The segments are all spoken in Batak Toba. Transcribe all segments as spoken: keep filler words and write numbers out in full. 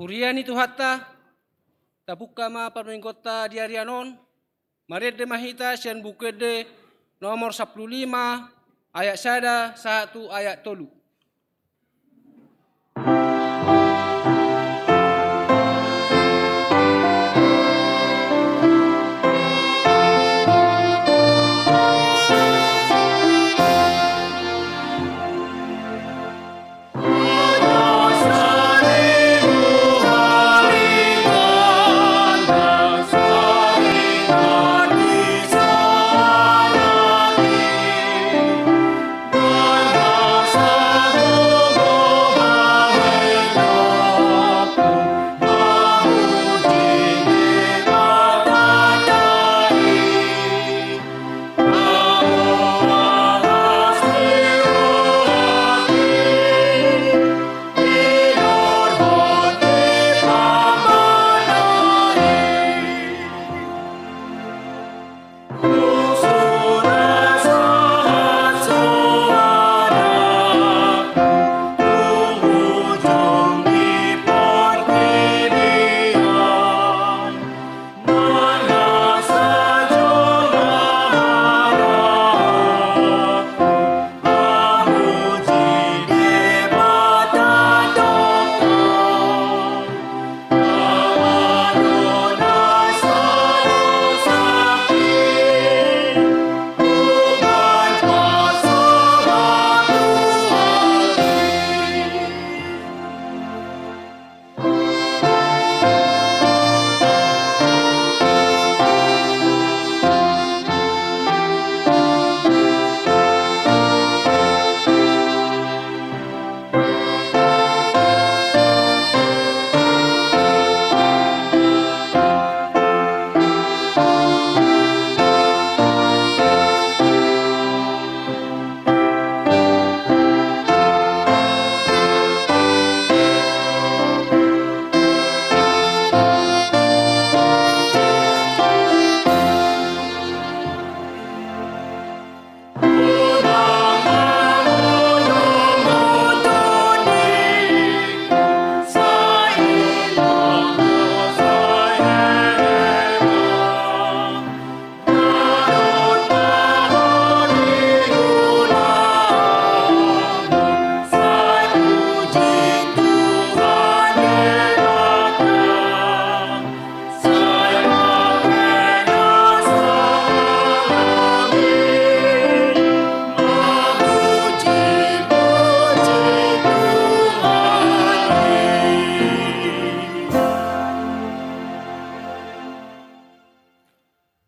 Huria ni Tuhanta, tapungka ma parmingguonta di arian on, marende ma hita sian Buku Ende nomor sampulu lima, ayat sada sahat tu ayat tolu.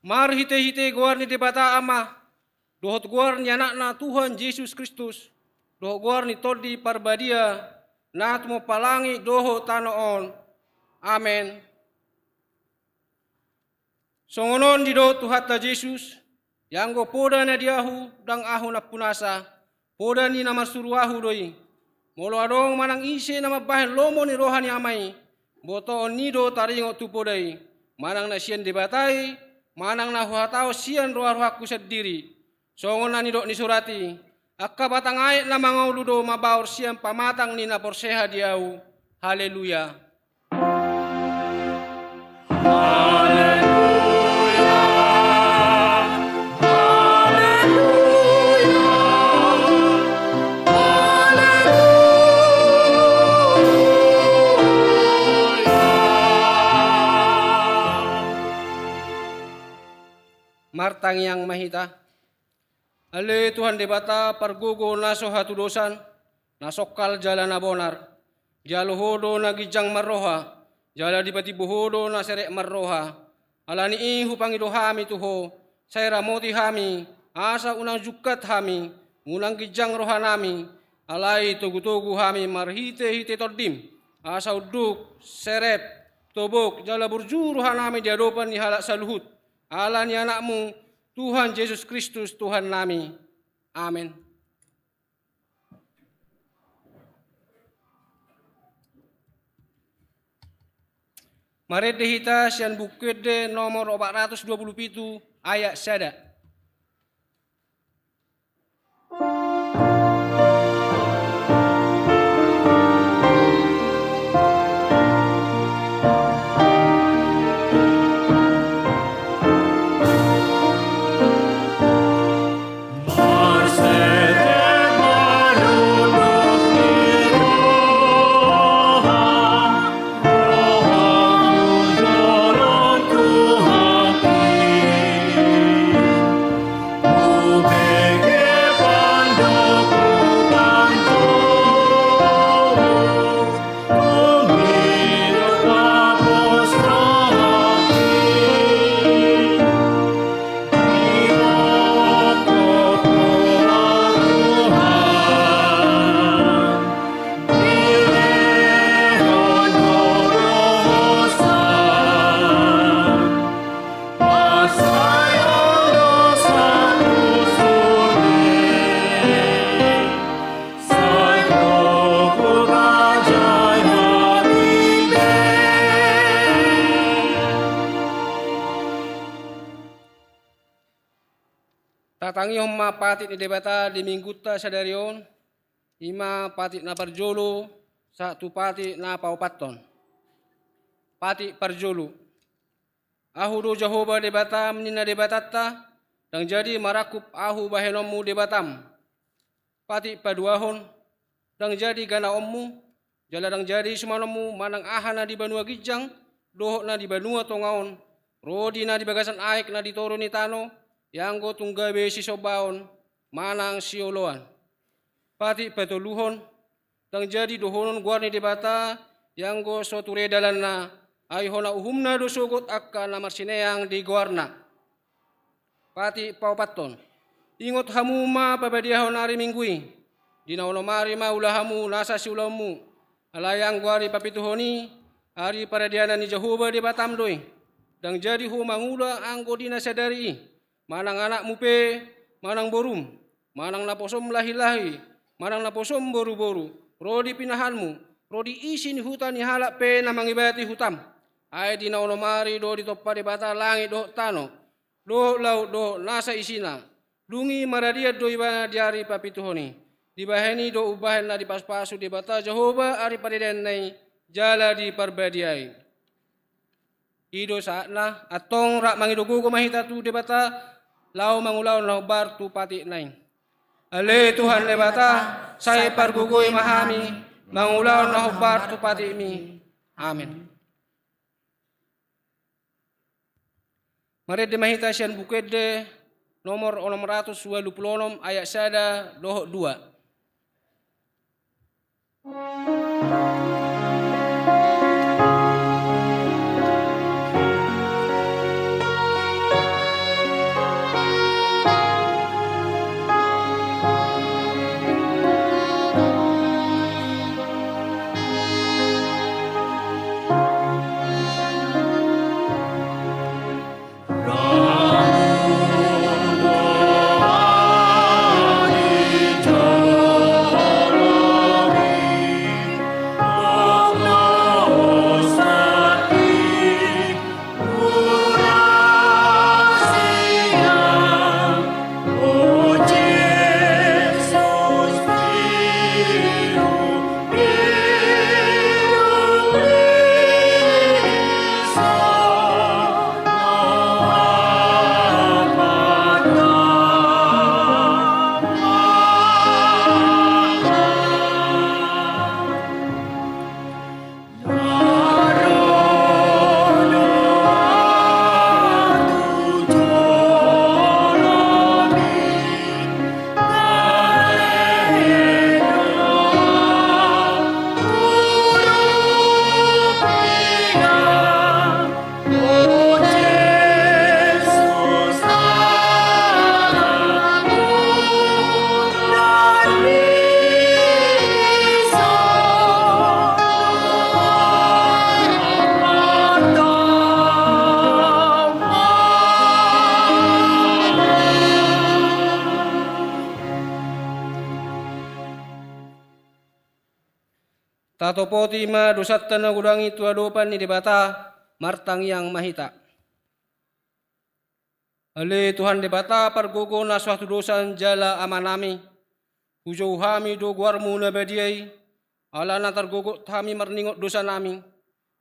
Marhitehite goar ni Debata Ama, dohot goar ni Anakna Tuhan Jesus Kristus, dohot goar ni Tondi Parbadia, na tumompa langit dohot tano on. Amen. Songon on didok Tuhanta Jesus: Ianggo poda na di ahu, ndang ahu nampunasa, poda ni na marsuru ahu do i. Molo adong manang ise na mambahen lomo ni roha ni Ama i, botoon ni do taringot tu poda i, manang na sian Debata i, manang na huhatahon sian roharohangku sandiri. Songon na nidok ni surat i: Angka batang aek na mangolu do mabaor sian pamatang ni na porsea di ahu. Haleluya. Haleluya. Haleluya. Haleluya. Martangiang ma hita. Ale Tuhan Debata, pargogo na so hatudosan, na songkal jala na bonar. Dialo Ho do na ginjang marroha, jala dipatimbo Ho do na serep marroha. Ala ni i hupangido hami tu Ho, sai ramoti hami, asa unang jungkat hami, unang ginjang rohanami, alai togutogu hami marhitehite Tondim, asa unduk, serep, tobok, jala burju rohanami di adopan ni halak saluhut, ala ni Anakmu, Tuhan Jesus Kristus, Tuhannami. Amen. Marende hita sian Buku Ende nomor opat ratus dua pulu pitu, ayat sada. Tangihon ma patik ni Debata di minggunta sadari on, i ma patik na parjolo sahat tu patik na paopathon. Patik parjolo. Ahu do Jahowa Debatam, ninna Debatanta, ndang jadi marangkup ahu bahenonmu Debatam. Patik paduahon, ndang jadi ganaonmu, jala ndang jadi sumanonmu manang aha na di banua ginjang dohot na di banua tonga on, ro di na di bagasan aek na di toru ni tano, ianggo tung gabe sisombaon manang sioloan. Patik patoluhon, ndang jadi dohonon goar ni Debata, ianggo so ture dalanna, ai hona uhumna do sogot angka na marsineang di goarna. Patik paopathon. Ingot hamu ma pabadiahon ari Minggu i. Di na onom ari ma ula hamu nasa siulaonmu. Alai anggo ari papituhon i, ari paradianan ni Jahowa Debatam do i. Ndang jadi ho mangula anggo di na sadari i. Manang anakmu pe, manang borum, manang naposom lahilahi, manang naposom boruboru, ro di pinahanmu, ro di isi ni huta ni halak pe na mangibati hutam. Ai di na onom ari do ditompa Debata langit dohot tano, dohot laut dohot nasa isina. Dung i maradian do ibana di ari papituhon i. Dibahen i do umbahen na dipasupasu Debata Jahowa ari paradianna i, jala diparbadiai. I do saatna, antong rap mangido gogo ma hita tu Debata, laho mangulahon na hombar tu patikna i. Ale Tuhan Debata, sai pargogoi ma hami, mangulahon na hombar tu patikmi. Amen. Marende ma hita sian Buku Ende nomor onom ratus ualu pulu onom, ayat sada dohot dua. Tatopoti ma dosanta na godang i tu adopan ni Debata, martangiang ma hita. Ale Tuhan Debata pargogo na so hatudosan jala Amanami, hujou hami do goarmu na badia i, ala na targogot hami marningot dosanami.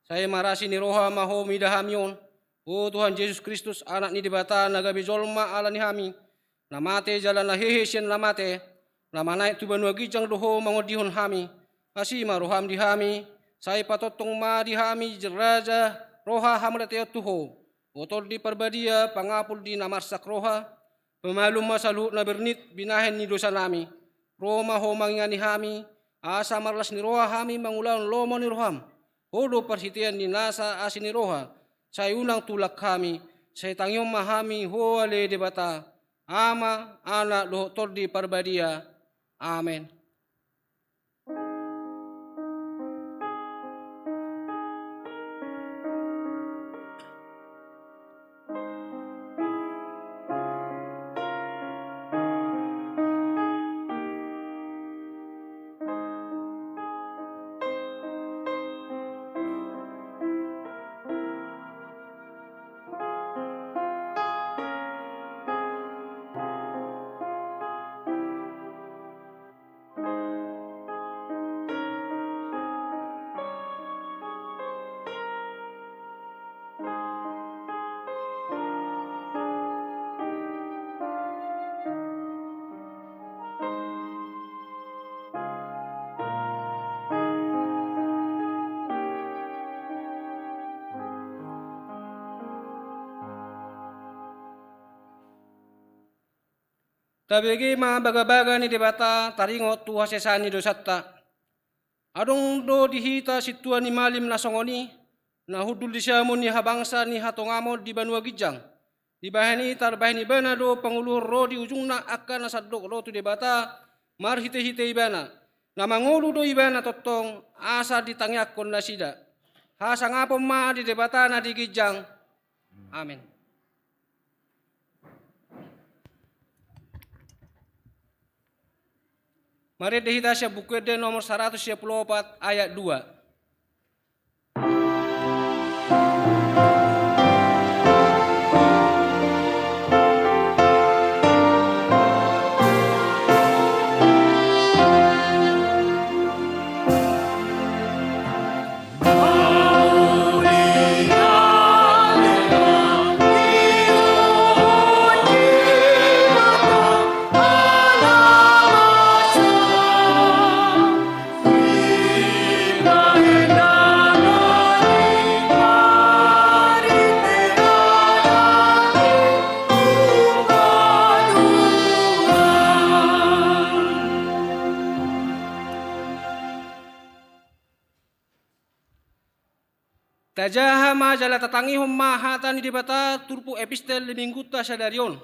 Sai marasi ni roha ma ho mida hami on, o Tuhan Jesus Kristus, Anak ni Debata na gabe jolma ala ni hami, na mate jala na hehe sian na mate, na manaek tu banua ginjang do ho mangondihon hami. Asi ma roham di hami, sai patongtong ma di hami raja roha hamarteon tu ho. O Tondi Parbadia, pangapul di na marsak roha, pamalum ma saluhut na bernit binahen ni dosanami. Ro ma ho mangingani hami, asa marlas ni roha hami mangulahon lomo ni roham. Ho do parsitean ni nasa asi ni roha, sai unang tulak hami, sai tangihon ma hami ho ale Debata, Ama, Anak dohot Tondi Parbadia. Amen. Tabege ma bagabaga ni Debata taringot tu hasesaan ni dosanta. Adong do di hita sintua ni malim na songon i, na hundul di siamun ni habangsa ni hatongamon di banua ginjang. Dibahen i tarbahen ibana do pangoluhon ro di ujungna angka na sandok ro tu Debata marhitehite ibana. Na mangolu do ibana tongtong asa ditangiangkon nasida. Hasangapon ma di Debata na di ginjang. Amen. Marende hita sian Buku Ende nomor saratus sia pulu opat ayat dua. Tajaha ma jala tatangihon ma hata ni Debata turpuk epistel di minggunta sadari on.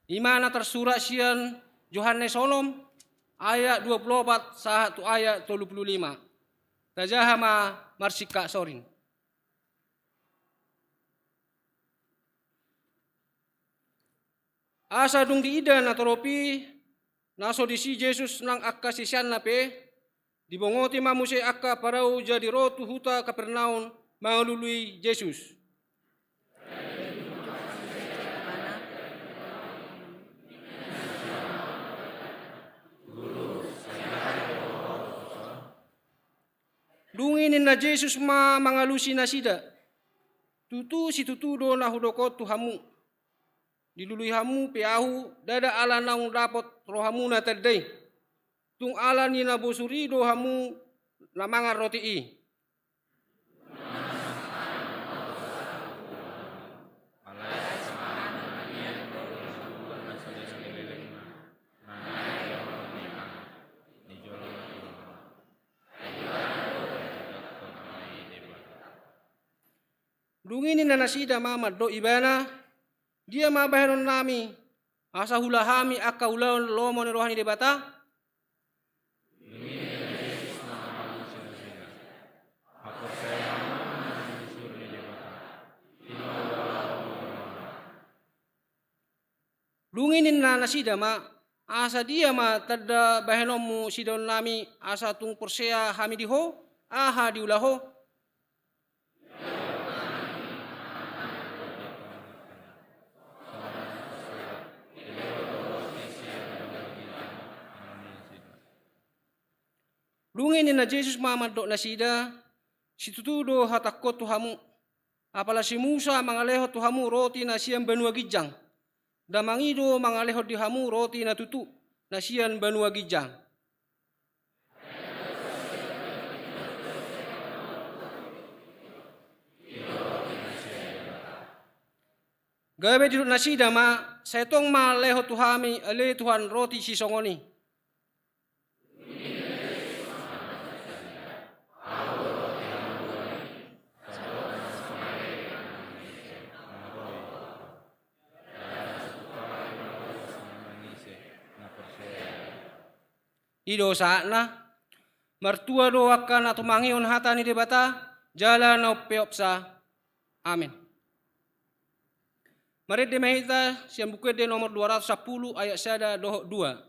I ma na tarsurat sian Johannes onom ayat dua pulu opat sahat tu ayat tolu pulu lima. Tajaha ma marsingkat soring. Asa dung diida na torop i, na so disi Jesus nang angka siseanna pe, dibongoti ma muse angka parau jadi ro tu huta Kapernaum mangalului Jesus. Dung i ninna Jesus ma mangalusi nasida, tutu situtu do na hudok on tu hamu. Dilului hamu pe ahu, ndada ala naung dapot rohamuna tanda i. Tung ala ni na bosur i do hamu na mangan roti i. Dung i ninna nasida ma mandok ibana, dia ma bahenon nami, asa huula hami angka ulaon lomo ni roha ni Debata? Dung i ninna nasida ma, asa dia ma tanda bahenonmu sidaon nami, asa tung porsea hami di ho, aha diula ho? Dung i ninna Jesus ma mandok nasida, situtu do hatangkon tu hamu. Apala si Musa mangalehon tu hamu roti na sian banua ginjang, damang i do mangalehon di hamu roti na tutu, na sian banua ginjang. Gabe didok nasida ma, sai tong ma lehon tu hami ale Tuhan roti sisongon i. I do sahatna. Martua do angka na tumangihon hata ni Debata jala na umpeopsa. Amen. Marende ma hita sian Buku Ende nomor dua ratus sampulu ayat sada dohot dua.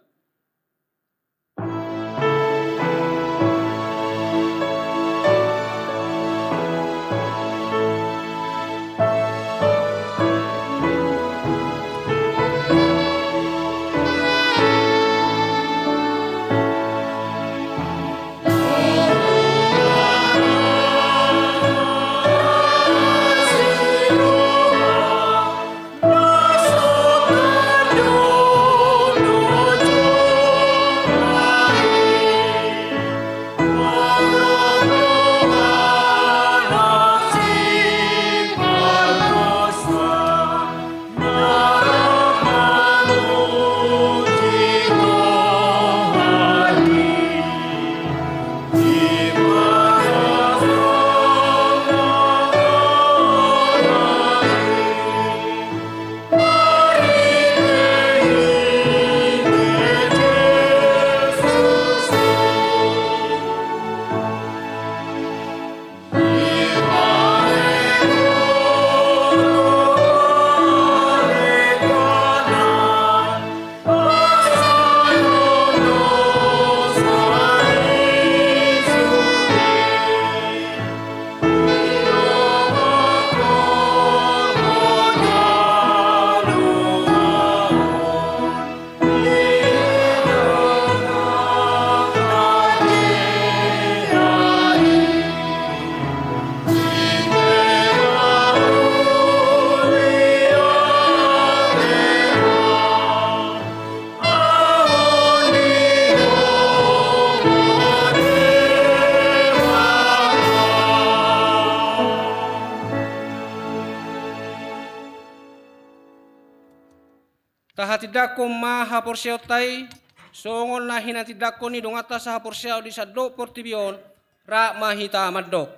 Tahatindangkon ma haporseaonta i, songon na hinatindangkon ni donganta sahaporseaon di sandok portibi on, rap ma hita mandok.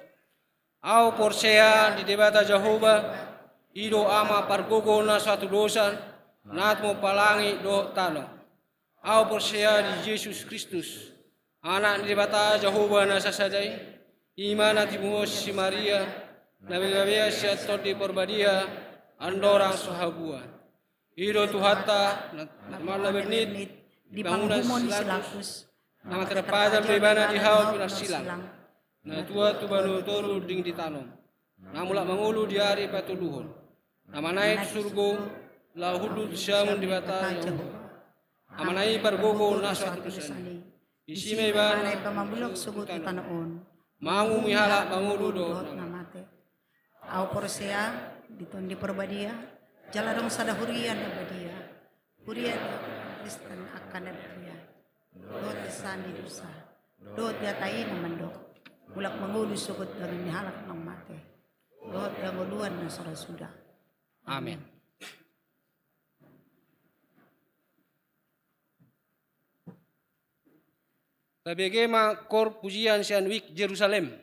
Ahu porsea di Debata Jahowa, i do Ama pargogo na so hatudosan, na tumompa langit dohot tano. Ahu porsea di Jesus Kristus, Anak ni Debata Jahowa na sasada i, i ma na timuhon si Maria, na binabean sian Tondi Porbadia, andorang so habua. I do Tuhanta, na, na tumandangkon bernit, di panguhumon ni si Pilatus, na mate rapajan pe ibana di hau pinarsilang, na tuat tu banua toru ding di tano, na mulak mangolu di ari patoluhon, na manaek tu surgo, laho hundul tu siamun Debata Jahowa. Amana i pargogo na so hatudosan i. Disi ma ibana i pamamulak sogot tu tano on. Manguhumi halak mangolu dohot na mate. Ahu porsea di Tondi Porbadia, jala adong sada huria na badia. Huria ni Kristen angka na badia. Dohot di sandi dosa. Dohot di hata i na mandok. Mulak mangolu sogot daging ni halak na mate. Dohot di hangoluan na so ra suda. Amen. Tabege ma kor pujian sian wijk Jerusalem.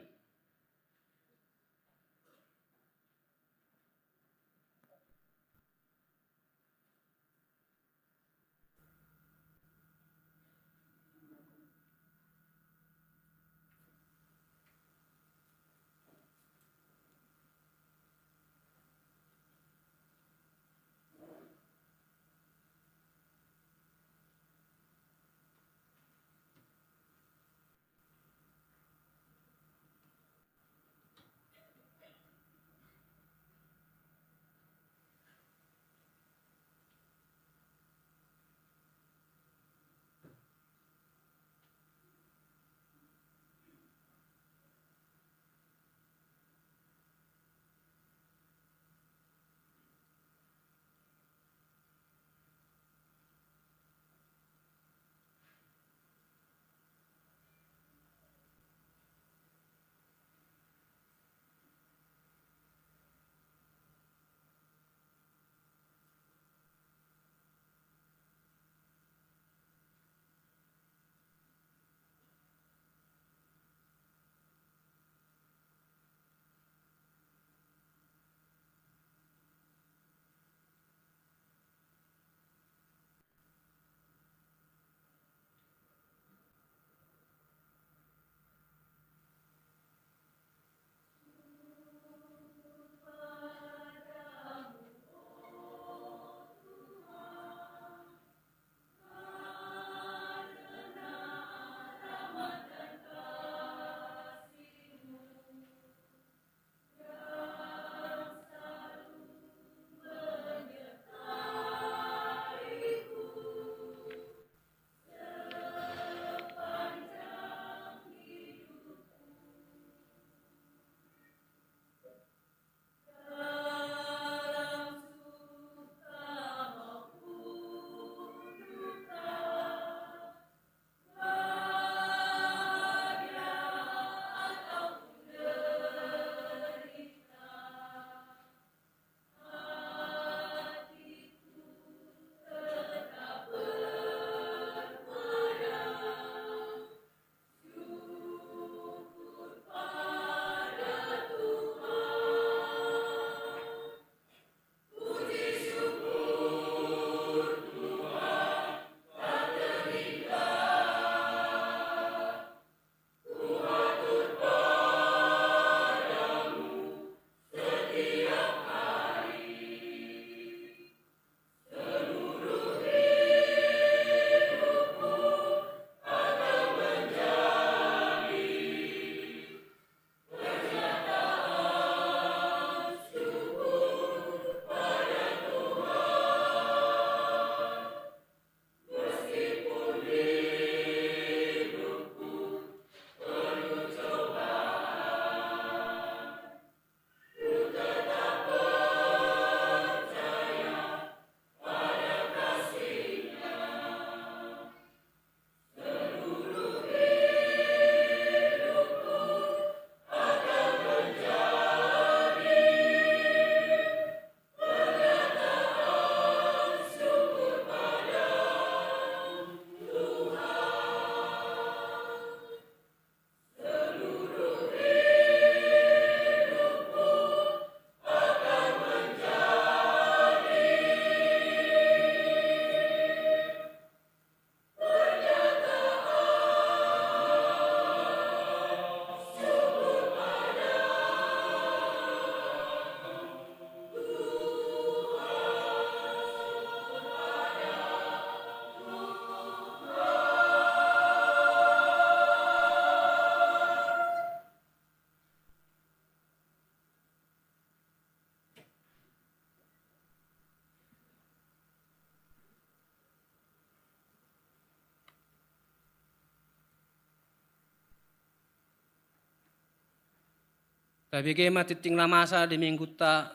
Tabege ma tingting na masa di minggunta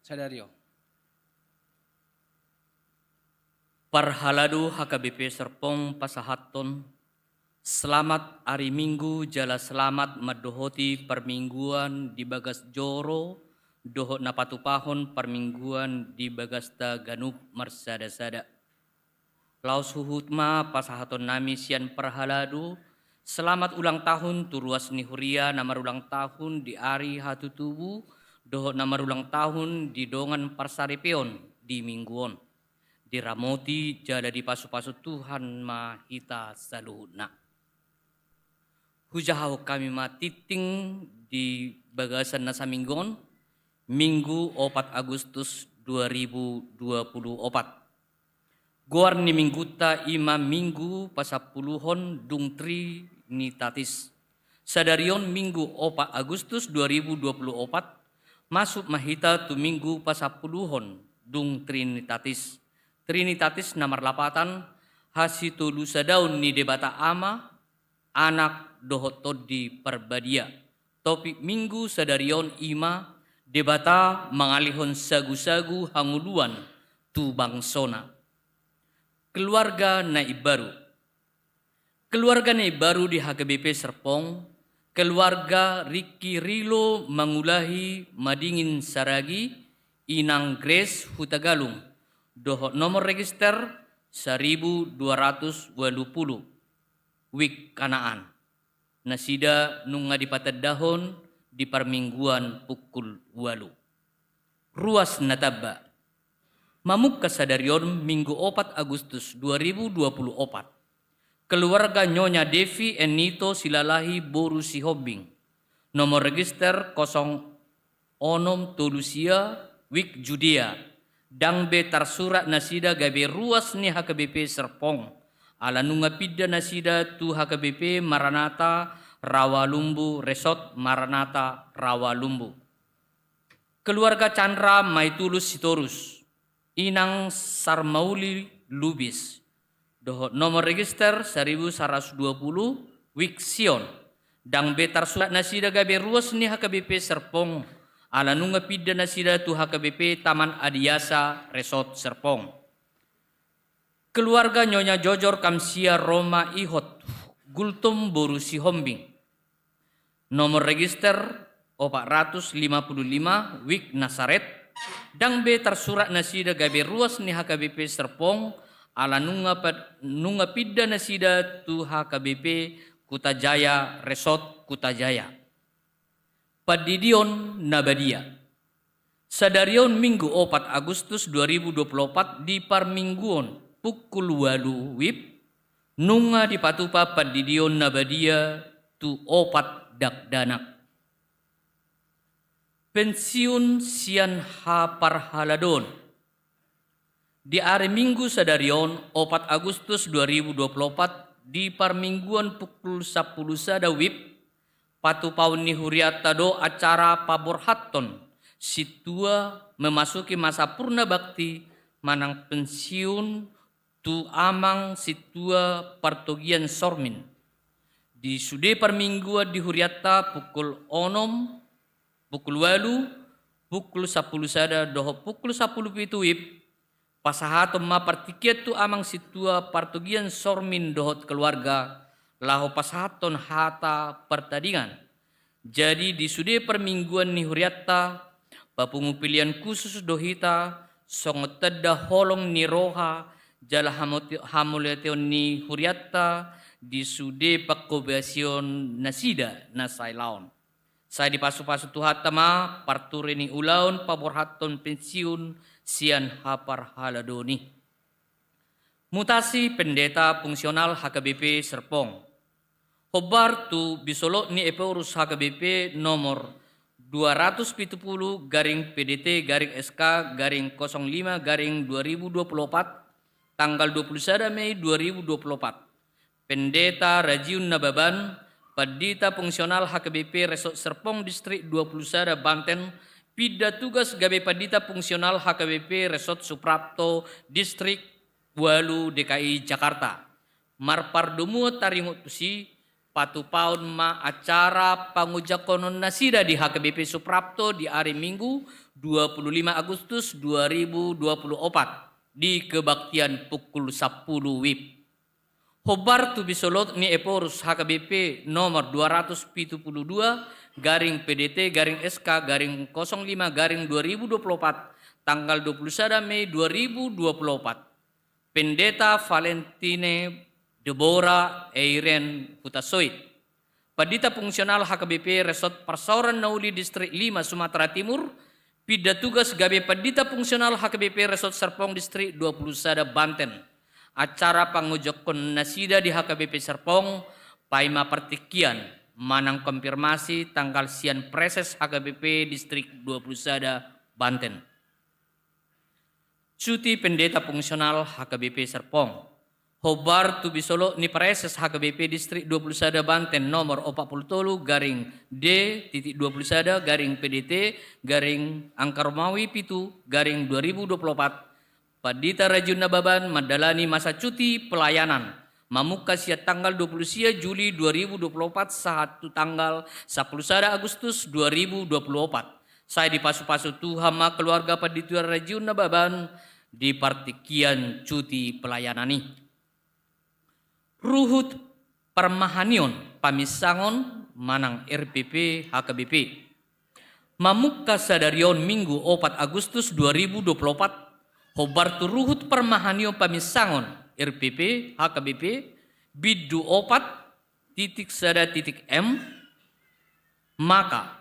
sadari on. Parhalado H K B P Serpong pasahathon selamat ari Minggu jala selamat mandohoti parmingguan di bagas joro dohot na patupahon parmingguan di bagasta ganup marsada-sada. Laos huhut ma pasahatonnami sian parhalado selamat ulang tahun tu ruas ni huria na marulang tahun di ari hatutubu dohot na marulang tahun di dongan parsaripeon di Minggu on. Diramoti jala dipasu-pasu Tuhan ma hita saluhutna. Hujahahon hami ma tingting di bagasan na saminggu on, Minggu opat Agustus dua ribu dua puluh opat. Goar ni minggunta i ma Minggu pasampuluhon dung Trinitatis. Sadari on Minggu opat Agustus dua ribu dua puluh opat, masuk ma hita tu Minggu pasampuluhon dung Trinitatis. Trinitatis na marlapatan hasitolusadaon ni Debata Ama, Anak dohot Tondi Parbadia. Topik Minggu sadari on i ma Debata mangalehon sagu-sagu hangoluan tu bangsona. Keluarga na imbaru. Keluarga na imbaru di H K B P Serpong, keluarga Riki Rilo Mangulahi Madingin Saragi, Inang Grace Hutagalung, dohot nomor register saribu dua ratus ualu pulu, Wik Kanaan. Nasida nunga dipatandahon di parmingguan pukul ualu. Ruas na tamba. Mamungka sadari on Minggu opat Agustus dua ribu dua puluh opat. Keluarga Nyonya Devi Enito Silalahi boru Sihombing. Nomor register kosong onom tolu sia, Wik Judea. Ndang be tarsurat nasida gabe ruas ni H K B P Serpong. Ala nunga pinda nasida tu H K B P Maranatha Rawalumbu, Resort Maranatha Rawalumbu. Keluarga Chandra Maitulus Sitorus, Inang Sarmauli Lubis, dohot nomor register saribu saratus dua pulu, Wik Sion. Ndang be tarsurat nasida gabe ruas ni H K B P Serpong, ala nunga pinda nasida tu H K B P Taman Adiasa Resort Serpong. Keluarga Nyonya Jojor Kamsia Roma Ihot, Gultom boru Sihombing. Nomor register opat ratus lima puluh lima, Wik Nasaret. Ndang be tarsurat nasida gabe ruas ni H K B P Serpong, ala nunga pad-, nunga pinda nasida tu H K B P Kutajaya Resort Kutajaya. Pandidion na badia. Sadari on Minggu opat Agustus dua ribu dua puluh opat di parmingguon pukul ualu wib, nunga dipatupa pandidion na badia tu opat dakdanak. Pensiun sian haparhaladoon. Di ari Minggu sadari on, opat Agustus dua ribu dua puluh opat, di parmingguan pukul sampulu sada wib, patupaon ni hurianta do acara paborhathon sintua memasuki masa purna bakti manang pensiun tu amang sintua partogian sormin. Di sude parmingguan di hurianta pukul onom, pukul ualu, pukul sampulu sada dohot pukul sampulu pitu wib, pasahaton ma partingkian tu amang sintua partogian sormin dohot keluarga, laho pasahathon hata partadingan. Jadi di sude parmingguan ni hurianta, papungu pelean khusus do hita, songon tanda holong ni roha, jala hamoti-, hamauliateon ni hurianta, di sude panghobasion nasida na sailaon. Sai dipasupasu Tuhanta ma parture ni ulaon paborhathon pensiun sian haparhaladoon i. Mutasi pendeta fungsional H K B P Serpong. Hombar tu bisolot ni ephorus H K B P nomor dua ratus pitu pulu garing P D T garing S K garing kosong lima garing dua ribu dua puluh opat, tanggal dua puluh sada Mei dua ribu dua puluh opat. Pendeta Rajiun Nababan, Pandita Fungsional H K B P Resort Serpong Distrik dua puluh sada Banten, pinda tugas gabe Pandita Fungsional H K B P Resort Suprapto Distrik ualu D K I Jakarta. Marpardomuan taringot tusi, patupaon ma acara pangojakhonon nasida di H K B P Suprapto di ari Minggu dua puluh lima Agustus dua ribu dua puluh opat di kebaktian pukul sampulu wib. Hombar tu bisolot ni Ephorus H K B P nomor dua ratus pitu puluh dua garing P D T garing S K garing kosong lima garing dua ribu dua puluh opat, tanggal dua puluh sada Mei dua ribu dua puluh opat. Pendeta Valentine Deborah Eiren Hutasoit, Pandita Fungsional H K B P Resort Parsaoran Na Uli Distrik lima Sumatera Timur, pinda tugas gabe Pandita Fungsional H K B P Resort Serpong Distrik dua puluh sada Banten. Acara pangojakhonon nasida di H K B P Serpong paima partingkian manang konfirmasi tanggal sian Praeses H K B P Distrik dua puluh sada Banten. Cuti Pendeta Fungsional H K B P Serpong. Hombar tu bisolot ni Praeses H K B P Distrik dua puluh sada Banten nomor opat puluh tolu garing D titik dua puluh sada garing P D T garing angka Romawi pitu garing dua ribu dua puluh opat, Pandita Rajiunnababan mandalani masa cuti pelayanan mamungka sian tanggal dua puluh sia Juli dua ribu dua puluh opat sahat tu tanggal sampulu sada Agustus dua ribu dua puluh opat. Sai dipasupasu Tuhan ma keluarga Pandita Rajiunnababan di partingkian cuti pelayanan i. Ruhut parmahanion paminsangon manang R P P H K B P. Mamungka sadari on Minggu opat Agustus dua ribu dua puluh opat, hombar tu ruhut parmahanion paminsangon R P P H K B P bindu opat titik sada titik M, maka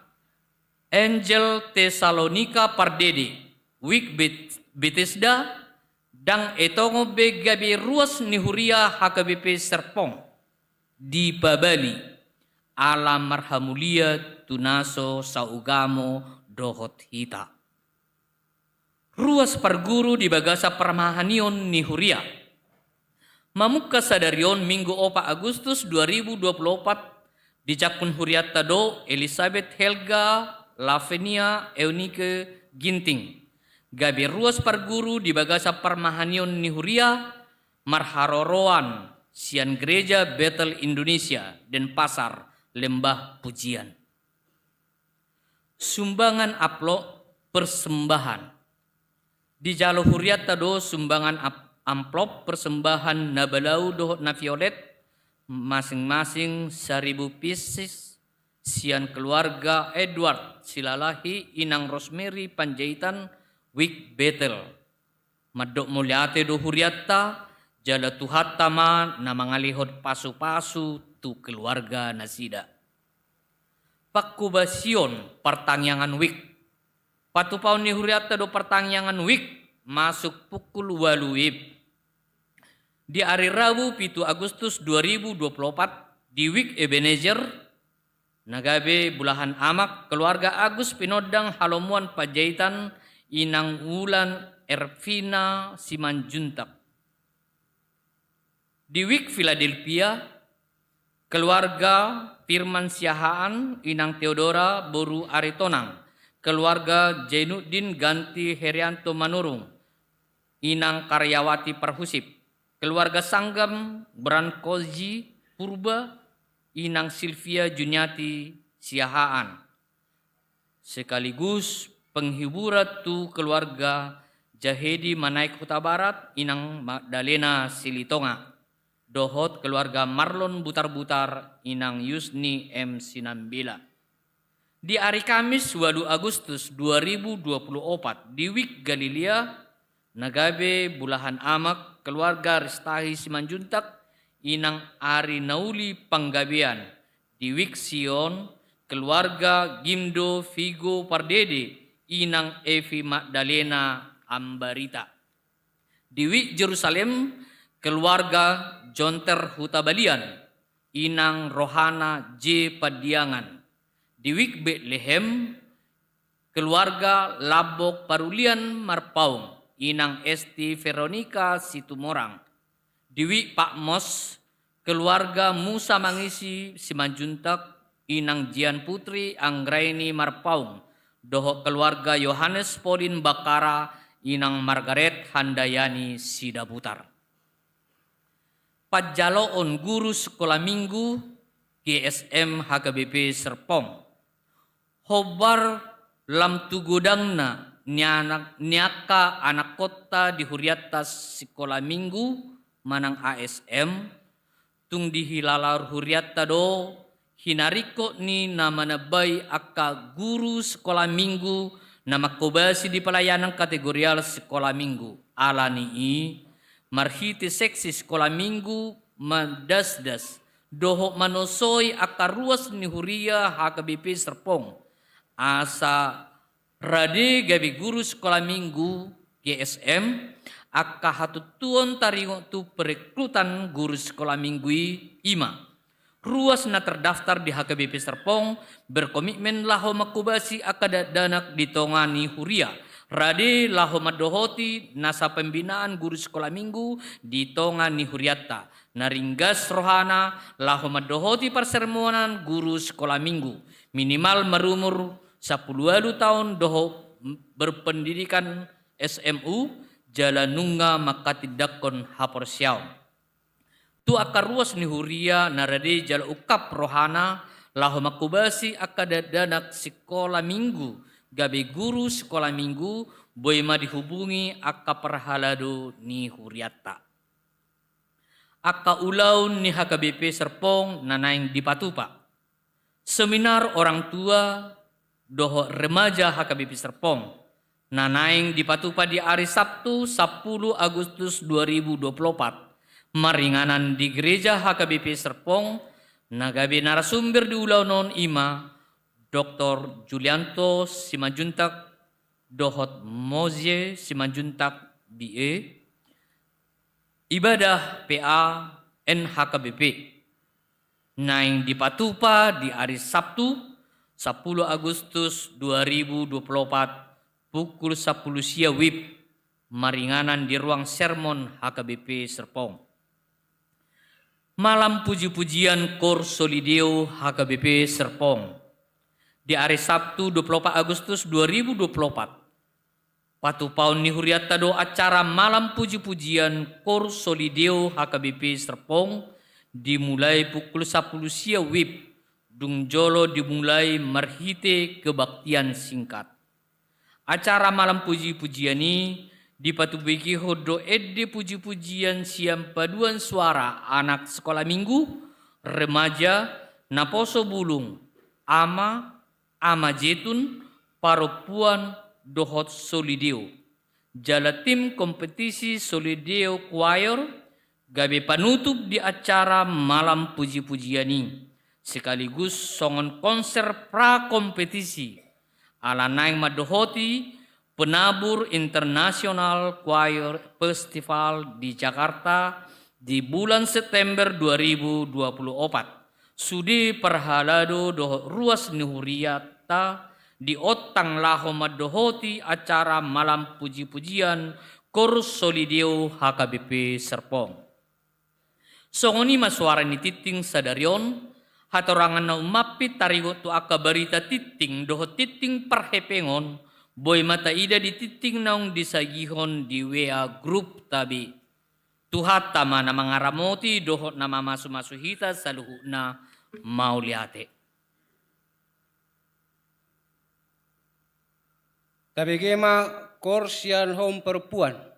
Angel Tesalonika Pardede, Wik Bet-, Betesda, ndang etongon be gabe ruas ni huria H K B P Serpong dipabali, ala marhamulia tu na so saugamo dohot hita. Ruas parguru di bagasan parmahanion ni huria. Mamungka sadari on Minggu opat Agustus dua ribu dua puluh opat, dijangkon hurianta do Elisabeth Helga Lavinia Eunike Ginting gabe ruas parguru di bagasan parmahanion ni huria marharoroan sian Gereja Betel Indonesia, Denpasar, Lembah Pujian. Sumbangan amplop persembahan. Dijalo hurianta do sumbangan ap-, amplop persembahan na balau dohot na violet, masing-masing saribu pieces, sian keluarga Edward Silalahi, Inang Rosemary Panjaitan, Wik Betel. Mandok mauliate do hurianta, jala Tuhanta ma na mangalehon pasupasu tu keluarga nasida. Pangkobasion partangiangan wik. Patupaon ni hurianta do partangiangan wik masuk pukul ualu wib. Di ari Rabu pitu Agustus dua ribu dua puluh opat, di Wik Ebenezer, na gabe bulahan amak, keluarga Agus Pinondang Halomuan Panjaitan, Inang Wulan Ervina Simanjuntak. Di Wik Philadelphia, keluarga Firman Siahaan, Inang Theodora boru Aritonang, keluarga Jainuddin Ganti Herianto Manurung, Inang Karyawati Parhusip, keluarga Sanggam Brankoji Purba, Inang Silvia Juniati Siahaan. Sekaligus penghiburan tu keluarga Jahedi Manaek Hutabarat, Inang Magdalena Silitonga, dohot keluarga Marlon Butarbutar, Inang Yusni M Sinambela. Di ari Kamis ualu Agustus dua ribu dua puluh opat, di Wik Galilea, na gabe bulahan amak, keluarga Ristahi Simanjuntak, Inang Ari Nauli Panggabean. Di Wik Sion, keluarga Gimdo Vigo Pardede, Inang Evi Magdalena Ambarita. Di Wik Jerusalem, keluarga Jonter Hutabalian, Inang Rohana J Pandiangan. Di Wik Betlehem, keluarga Lambok Parulian Marpaung, Inang Esti Veronica Situmorang. Di Wik Patmos, keluarga Musa Mangisi Simanjuntak, Inang Jian Putri Anggraini Marpaung, dohot keluarga Yohanes Polin Bakara, Inang Margaret Handayani Sidabutar. Panjaloon guru sekolah minggu G S M H K B P Serpong. Hombar lam tu godangna ni anak, ni angka anakkonta di hurianta sikola minggu manang A S M, tung dihilala hurianta do hinaringkot ni na manambai angka guru sikola minggu na manghobasi di pelayanan kategorial sikola minggu. Ala ni i, marhite seksi sikola minggu mandasdas dohot manosoi angka ruas ni huria H K B P Serpong, asa rade gabe guru sikola minggu G S M, angka hatontuon taringot tu perekrutan guru sikola minggu i, i ma: ruas na terdaftar di H K B P Serpong berkomitmen laho manghobasi angka dakdanak di tonga ni huria, rade laho mandohoti nasa pembinaan guru sikola minggu di tonga ni hurianta, na ringgas rohana laho mandohoti parsermonan guru sikola minggu, minimal marumur sampulu ualu taon dohot berpendidikan S M U, jala nunga manghatindanghon haporseaon. Tu angka ruas ni huria na rade jala ungkap rohana laho manghobasi angka dakdanak sikola minggu gabe guru sikola minggu, boi ma dihubungi angka parhalado ni hurianta. Angka ulaon ni H K B P Serpong na naeng dipatupa. Seminar orang tua dohot remaja H K B P Serpong na naeng dipatupa di ari Sabtu, sampulu Agustus dua ribu dua puluh opat, maringanan di Gereja H K B P Serpong. Na gabe narasumber di ulaon on i ma Doktor Julianto Simanjuntak dohot Mozie Simanjuntak, B A, ibadah P A N H K B P. Naeng dipatupa di ari Sabtu, sampulu Agustus dua ribu dua puluh opat, pukul sampulu sia wib, maringanan di ruang sermon H K B P Serpong. Malam puji-pujian Koor Soli Deo H K B P Serpong. Di ari Sabtu, dua puluh opat Agustus dua ribu dua puluh opat, patupaon ni hurianta do acara malam puji-pujian Koor Soli Deo H K B P Serpong, dimulai pukul sampulu sia wib, dung jolo dimulai marhite kebaktian singkat. Acara malam puji-pujian i dipatubegehon do ende puji-pujian sian paduan suara anak sikola minggu, remaja, naposo bulung, ama, ama jetun, parompuan, dohot Soli Deo. Jala tim kompetisi Soli Deo Choir gabe panutup di acara malam puji-pujian i, sekaligus songon konser pra kompetisi, ala naeng mandohoti Penabur International Choir Festival di Jakarta di bulan September dua ribu dua puluh opat. Sude parhalado dohot ruas ni hurianta diontang laho mandohoti acara malam puji-pujian Koor Soli Deo H K B P Serpong. Songon i ma suara ni tingting sadari on. Hatorangan na ummampit taringot tu angka barita tingting dohot tingting parhepengon, boi ma taida di tingting naung disagihon di W A grup ta be. Tuhanta ma na mangaramoti dohot na mamasu-masu hita saluhutna. Mauliate. Tabege ma koor sian haum parompuan.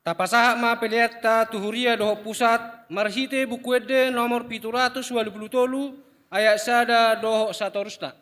Tapasahat ma peleanta tu huria dohot pusat marhite Buku Ende nomor pitu ratus ualu pulu tolu, ayat sada dohot satorusna.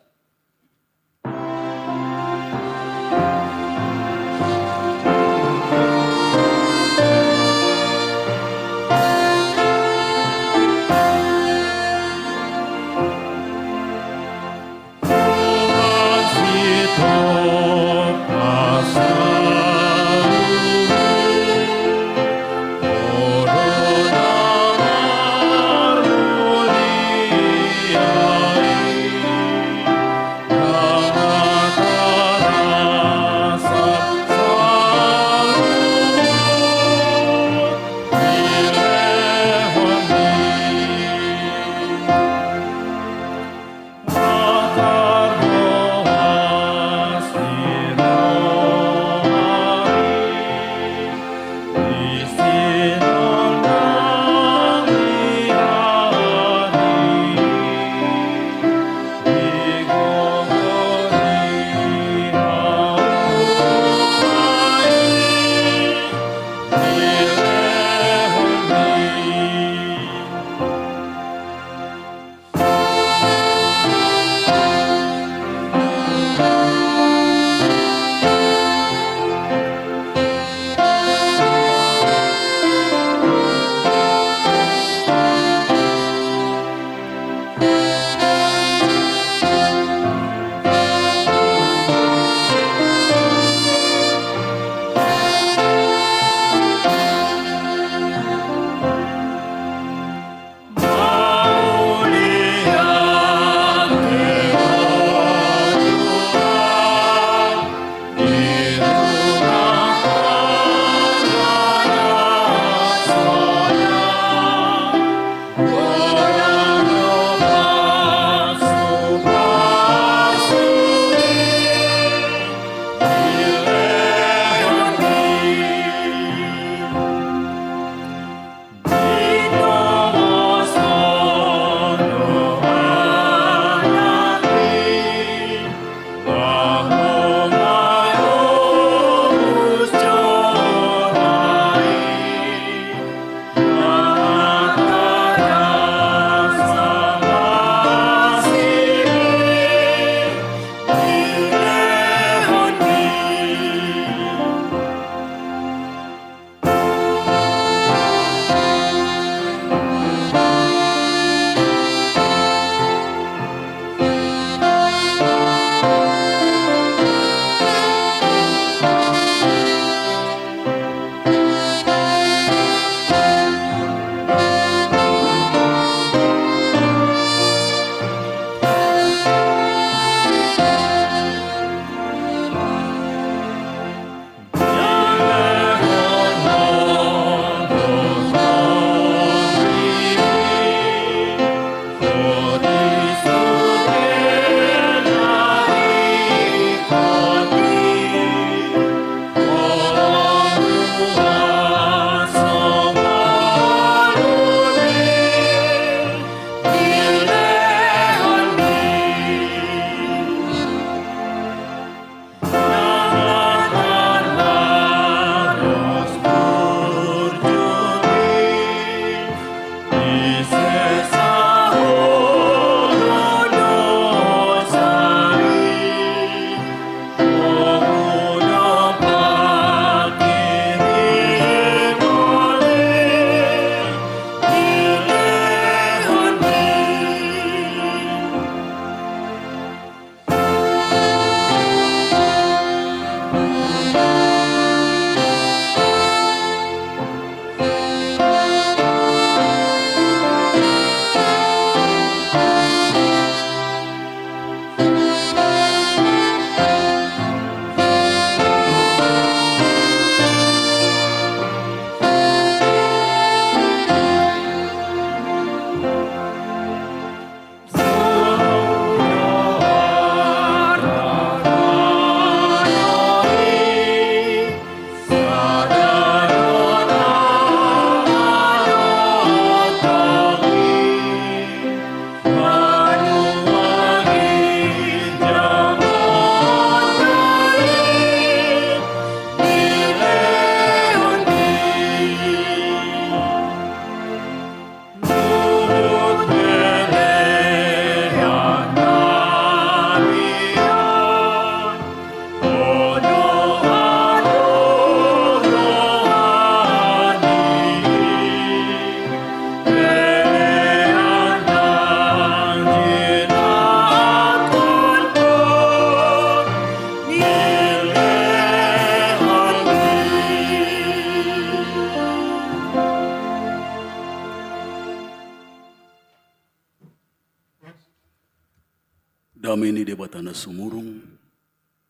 Dame ni Debata na sumurung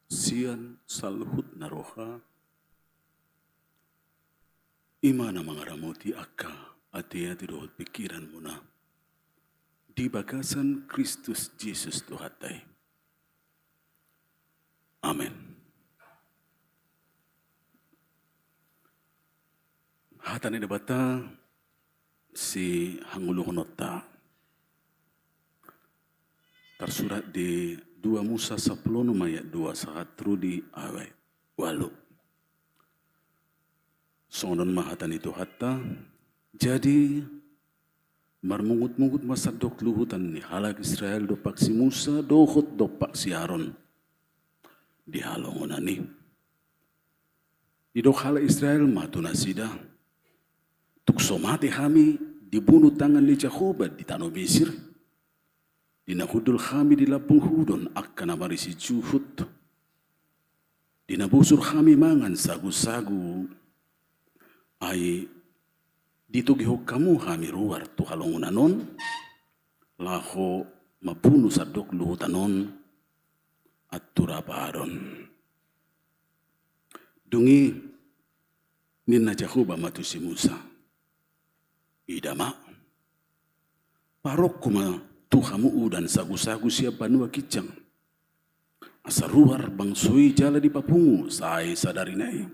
sian saluhut na roha, i ma na mangaramoti angka ateate dohot pingkiranmuna di bagasan Kristus Jesus Tuhanta i. Amen. Hata ni Debata sihangoluhononta tarsurat di dua Musa sampulu onom ayat dua sahat tu di ayat ualu. Songon on ma hata ni Tuhanta. Jadi marmungutmungut ma sandok luhutan ni halak Israel dompak si Musa dohot dompak si Aron di halongonan i. Didok halak Israel ma tu nasida: Tung so mate hami dibunu tangan ni Jahowa di tano Misir, di na hundul hami di lambung hudon angka na marisi juhut, di na bosur hami mangan sagusagu. Ai ditogihon hamu hami ruar tu halongonan on, laho mambunu sandok luhutan on, antu rap Aron. Dung i ninna Jahowa ma tu si Musa: Ida ma, parokhon ma tu hamu udan sagusagu sian banua ginjang, asa ruar bangso i jala dipapungu sae sadari na i,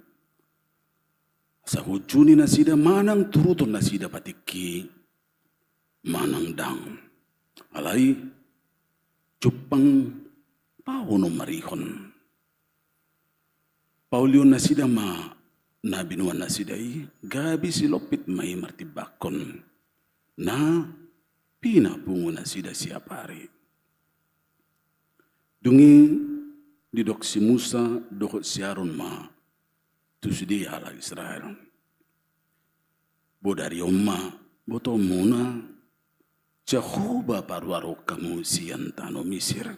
asa huunjuni nasida manang turuton nasida patikki manang dang. Alai jumpang pahonon marihon. Paulihon nasida ma na binoan nasida i, gabe silompit ma i martimbangkon na pinapungu nasida siapari. Dung i didok si Musa dohot si Aron ma tu sude halak Israel: Bodari on ma botoonmuna Jahowa paruarhon hamu sian tano Misir.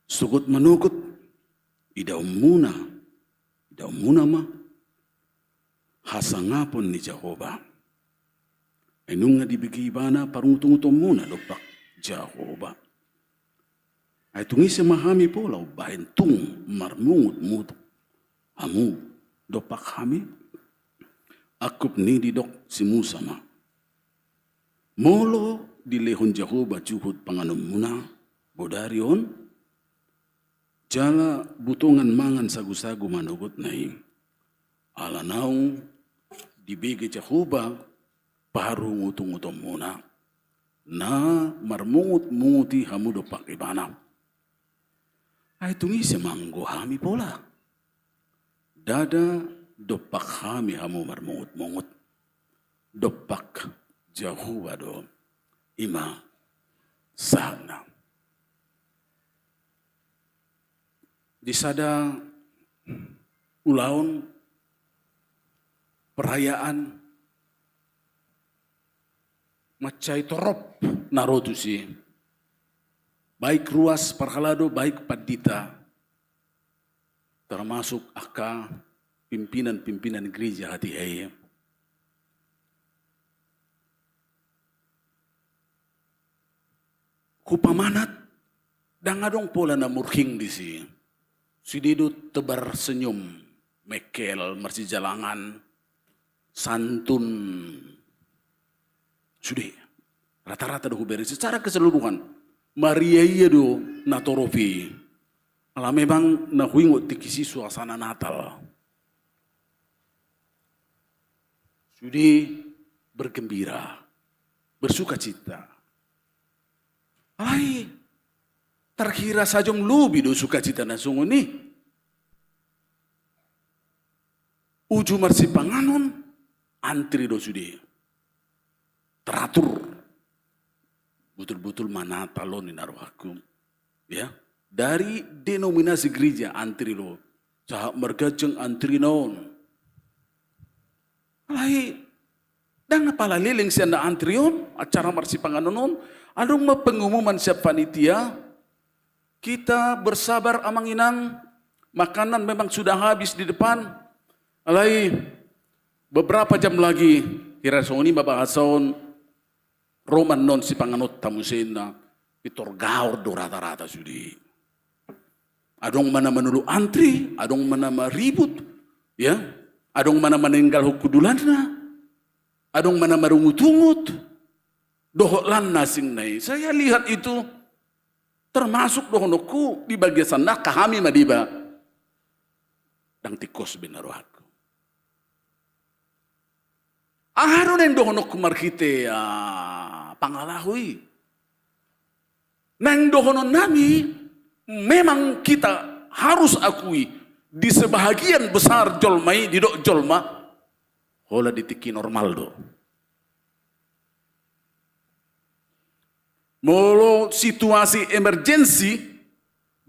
Sogot manogot idaonmuna, idaonmuna ma hasangapon ni Jahowa. Ai nunga dibege ibana parungutungutonmuna dompak Jahowa. Ai tung ise ma hami pola umbahen tung marmungutmungut hamu dompak hami? Angkup ni didok si Musa ma: Molo dilehon Jahowa juhut panganonmuna bodari on, jala butongan mangan sagusagu manogotna i, ala naung dibege Jahowa parungutungutonmuna, na marmungutmungut i hamu dompak ibana. Ai tung ise ma anggo hami pola? Ndada dompak hami hamu marmungutmungut, dompak Jahowa do. I ma sahatna. Di sada ulaon perayaan mansai torop na ro tusi, baik ruas parhalado, baik pandita, termasuk angka pimpinan-pimpinan gereja hatiha i. Hupamanat, ndang adong pola na murhing disi. Sude do tebar senyum, mengkel, marsijalangan, santun. Sude, rata-rata do hubereng secara keseluruhan. Maria ia do na torop i. Ala memang na huingot tingki i suasana Natal. Sude bergembira, bersukacita. Alai tarkira sajom lobi do sukacita na songon i. Uju marsipanganon, antri do sude. Teratur. Botul-botul ma Natal on ninna rohangku. Ya, dari denominasi gereja antri do. Sahat marganjang antrina on. Alai ndang na pala leleng sian na antri on, acara marsipanganon on, adong ma pengumuman sian panitia, kita bersabar amang inang, makanan memang sudah habis di depan, alai beberapa jam lagi, kira songon i ma bahasa on, ro ma annon sipanganonta muse ninna. Pintor gaor do rata-rata sude. Adong ma na manoluk antri, adong ma na maribut, ya. Adong ma na maninggalhon hundulanna, adong ma na marungut-ungut. Dohot lan na asing na i. Saya lihat itu termasuk dohononku di bagasan na angka hami ma diba. Ndang tingkos be na rohangku. Aha do naeng dohononku marhite, ah, pangalaho i? Naeng dohononnami, memang kita harus akui, di sebahagian besar jolma i, didok jolma, holan di tingki normal do. Molo situasi emergensi,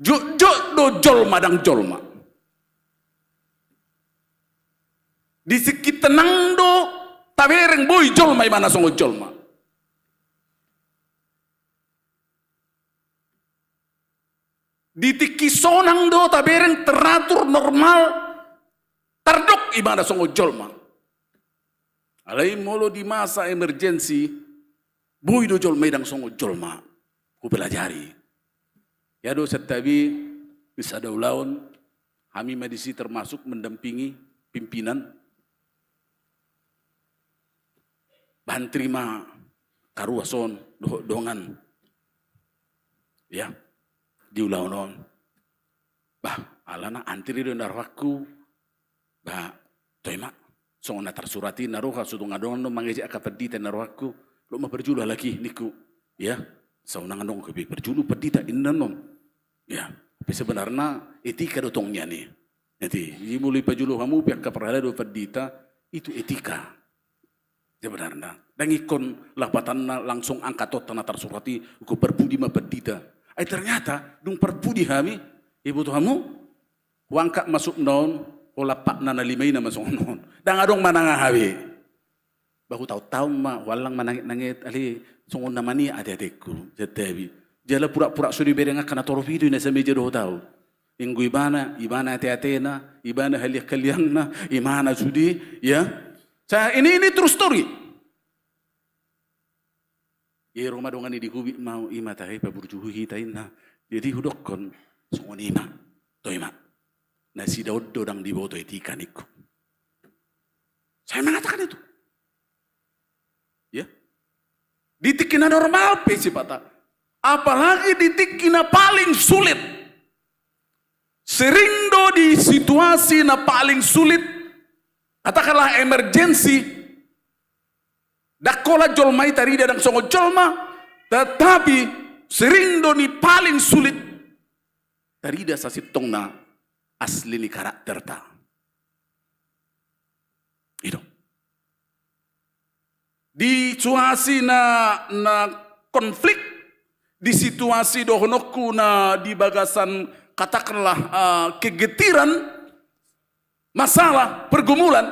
jotjot do jolma ndang jolma. Di tingki tenang do tabereng boi jolma, ibana songon jolma. Di tingki sonang do tabereng teratur, normal, tardok ibana songon jolma. Alai molo di masa emergensi, boi do jolma i ndang songon jolma. Hupelajari. Ia do santabi, di sada ulaon, hami ma disi termasuk mendampingi pimpinan. Bantri ma karuas on dohot dongan. Ya, di ulaon on. Bah, alana antri do na rohangku. Bah, toe ma. Songon na tarsurat i na roha, so tung adong annon mangejek angka pandita na rohangku. Loas ma parjolo halak i ningku. Ya, so unang adong be parjolo pandita inna annon. Ya, tapi sebenarna etika do tong nian i. Jadi, i molo ipajolo hamu pe angka parhalado pandita, itu etika. Sebenarna, ndang ingkon lapatanna langsung angka tona na tarsurat i, ingkon parpudi ma pandita. Ai ternyata, dung parpudi hami, iboto hamu, huangkat ma sukna on, ho lapatna na lima i na ma songon on. Ndang adong manang aha be. Bah hutaon-taon ma, huallang manangit-nangit, ale songon na maniak ate-atengku, santabi. Jala pura-pura so dibereng angka na torop i do i na sameja dohot au. Inggo ibana, ibana ate-atena, ibana haliang-haliangna, ibana sude, ya. Sa, ini, ini true story. Ia ro ma dongan i di hubit ma au, i ma tahe paburjuhu hita inna. Jadi hudokkon, songon i ma, toe ma. Nasida on do ndang diboto etika ningku. Saya mengatakan itu. Ya. Di tingki na normal pe sipata. Apalagi di tingki na paling sulit. Sering do di situasi na paling sulit, katakanlah emergensi, ndang holan jolma i tarida ndang songon jolma, tetapi sering do di paling sulit tarida sasintongna asli ni karakterta. I do. Di situasi na, na konflik, di situasi dohononku na di bagasan katakanlah, eh, kegetiran, masalah, pergumulan,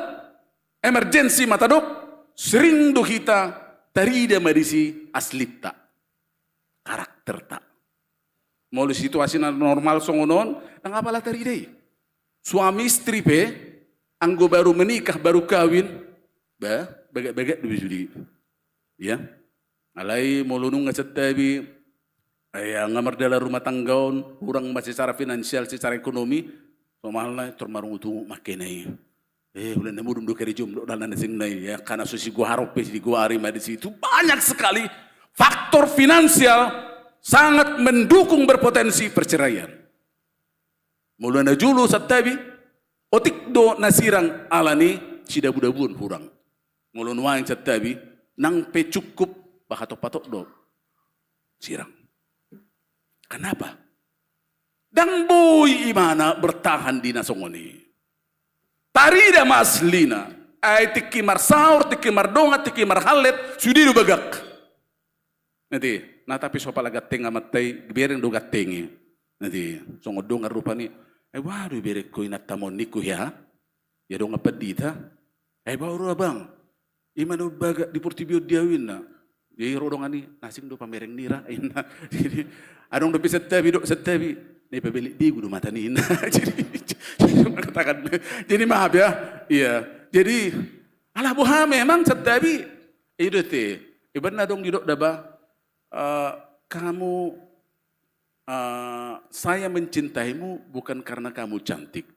emergensi ma tadok, sering do hita tarida ma disi aslinta, karakterta. Molo situasi na normal songon on, ndang apala tarida i. Suami istri pe, anggo baru menikah, baru kawin, bah, bagak-bagak do be sude. Ya. Alai molo nunga santabi, ai, nga mardalan rumah tangga on, hurang ma secara finansial, secara ekonomi, somalna tor marungut-ungut ma angka na i. Eh, ulaon na modom do karejom, dok dalan na seng na i, ya, karena so sigoaron pe, sigoari ma disi. Itu banyak sekali faktor finansial sangat mendukung berpotensi perceraian. Molo na jolo santabi, otik do na sirang alani sidabu-dabuon hurang. Molo nuaeng santabi, nang pe cukup, bah hatop-hatop do sirang. Kenapa? Ndang boi ibana bertahan di na songon i. Tarida ma aslina. Ai tingki marsaor, tingki mardongan, tingki marhallet, sude do bagak. Nanti, na tapi so pala ganteng amanta i, bereng do ganteng i. Nanti, songon dongan rupani, ai boha do iberengku inantam on ningku hea? Ia dongan pandita. Ai boha do abang? I ma na bagak di portibi on di au inna. Jadi ro dongan i, na asing do pamereng nira inna. Jadi, adong dope santabi, dok santabi. Na ipabelek begu do mata ni inna. Jadi, jadi mengatakan, jadi maaf ya. Iya. Jadi, ala boha memang santabi. I do ate. Ibaen na adong didok da bah, eh, Kamu, eh, saya mencintaimu bukan karena kamu cantik.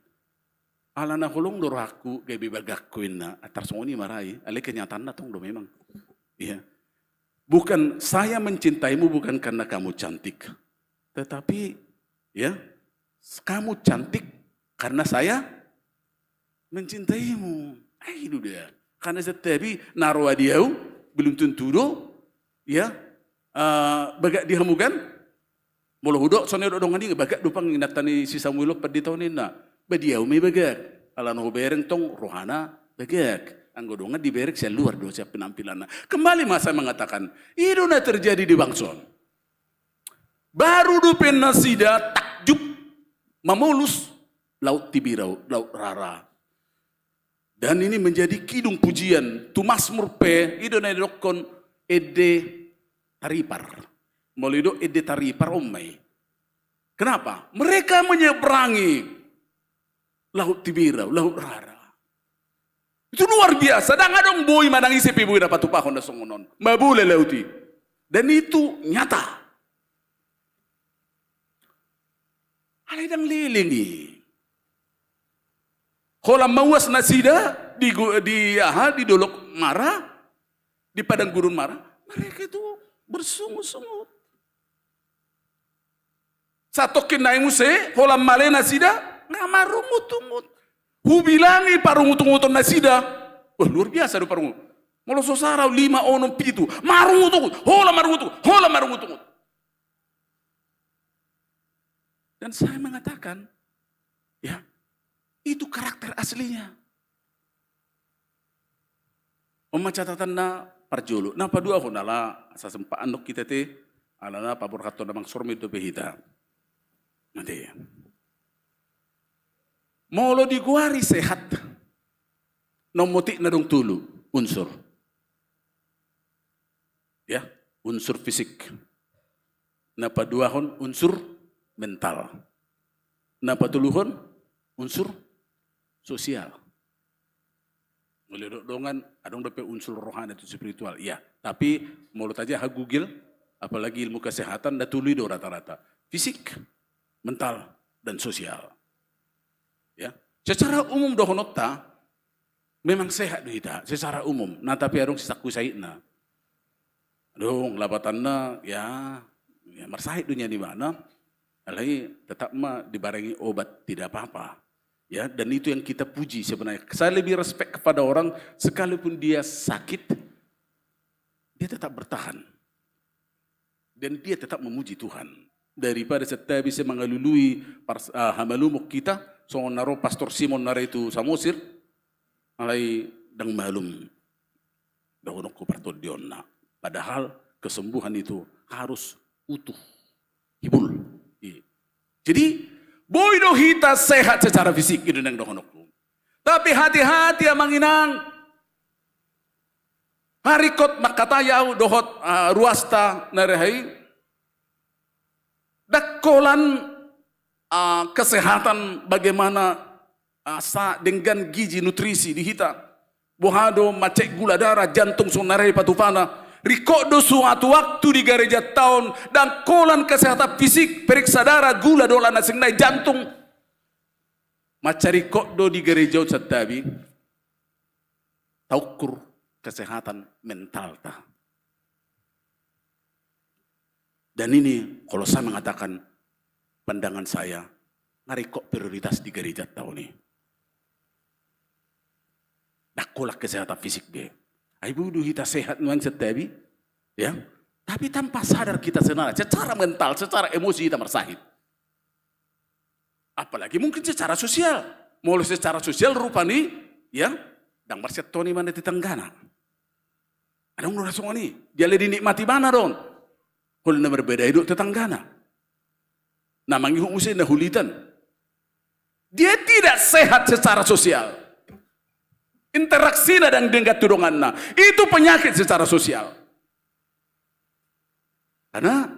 Alana holong do rohangku gabe bagak ho, ninna. Atar songon i ma ra i, alai kenyataanna tong do memang. Iya. Bukan, saya mencintaimu bukan karena kamu cantik. Tetapi, ya, kamu cantik karena saya mencintaimu. Ai do da. Karena setiap na roa di au, belum tentu do, ya, eh, bagak di hamu kan? Molo hudok songon i do dongan i, bagak do pang inanta ni si Samuel on, pandita on, ninna. Ba di au ma i bagak. Alana hubereng tong rohana bagak. Anggo dongan dibereng sian luar do, sian penampilanna. Kembali ma saya mengatakan, i do na terjadi di bangso on. Baru dope nasida takjub, mamolus Laut Tiberias, Laut Rara. Dan ini menjadi kidung pujian. Tu Masmur pe, i do na didokkon ende taripar. Molo didok ende taripar, on ma i. Kenapa? Mereka menyeberangi Laut Tiberias, Laut Rara. Itu luar biasa. Ndang adong boi manang ise pe boi na patupahon na songon on. Mabole laut i. Dan itu nyata. Alai ndang leleng i. Holan mauas nasida di gu-, di aha, di Dolok Mara, di padang gurun Mara, mereka itu bersungut-sungut. Satongkin nai muse, holan male nasida, nga marungut-ungut. Hubilangi parungut-unguton nasida. Wah, luar biasa do parungut. Molo so sara, lima, onom, pitu. Marungut-ungut, holan marungut-ungut, holan marungut-ungut. Dan saya mengatakan, ya, itu karakter aslinya. On ma catatanna parjolo. Na paduahon, ala asa sempat annon hita te, alana paborhathon na mangsormen dope hita. Nanti. Molo digoari sehat, na motik na adong tolu unsur. Ya, unsur fisik. Na paduahon unsur mental. Na patoluhon unsur sosial. Molo didok dongan, adong dope unsur rohani tu spiritual. Iya, tapi molo tajaha Google, apalagi ilmu kesehatan, na tolu i do rata-rata. Fisik, mental, dan sosial. Ya. Secara umum dohononta, memang sehat do hita secara umum, na tapi adong sisangku sahitna. Adong lapatanna, ya, ya, marsahit do nian ibana, alai tetap ma dibarengi obat, tidak apa-apa. Ya, dan itu yang kita puji sebenarnya. Saya lebih respect kepada orang, sekalipun dia sakit, dia tetap bertahan. Dan dia tetap memuji Tuhan. Daripada santabi sai mangalului pars-, ah, hamalumon hita, songon na ro Pastor Simon na ro tu Samosir, alai ndang malum dohononku partondionna. Padahal kesembuhan itu harus utuh. Hibul. Iya. Jadi, boi do hita sehat secara fisik, i do naeng dohononku. Tapi hati-hati amang inang. Haringkot mangkatai au dohot, ah, ruasta na rehe i. Ndang holan, ah, kesehatan bagaimana, ah, sa-, denggan gizi nutrisi di hita. Boha do mancek gula darah, jantung songon na rehe patupana. Ringkot do suatu waktu di garejanta on, ndang holan kesehatan fisik, periksa darah, gula dohot na asing nai, jantung. Mansai ringkot do di gareja on santabi taukur kesehatan mentalta. Dan ini kalau saya mengatakan pandangan saya, nga ringkot prioritas di garejanta on i. Ndang holan kesehatan fisik be. Ai boi do hita sehat nuaeng santabi, ya. Tapi tanpa sadar kita sebenarnya, secara mental, secara emosi hita marsahit. Apalagi mungkin secara sosial. Molo secara sosial rupani, ya, ndang marsiantaon ibana tetanggana. Adong do na songon i, dia le dinikmati ibana do on. Holan na marbeda i do tetanggana. Na mangihut muse na hulitan. Dia tidak sehat secara sosial. Interaksina ndang denggan tu donganna. Itu penyakit secara sosial. Karena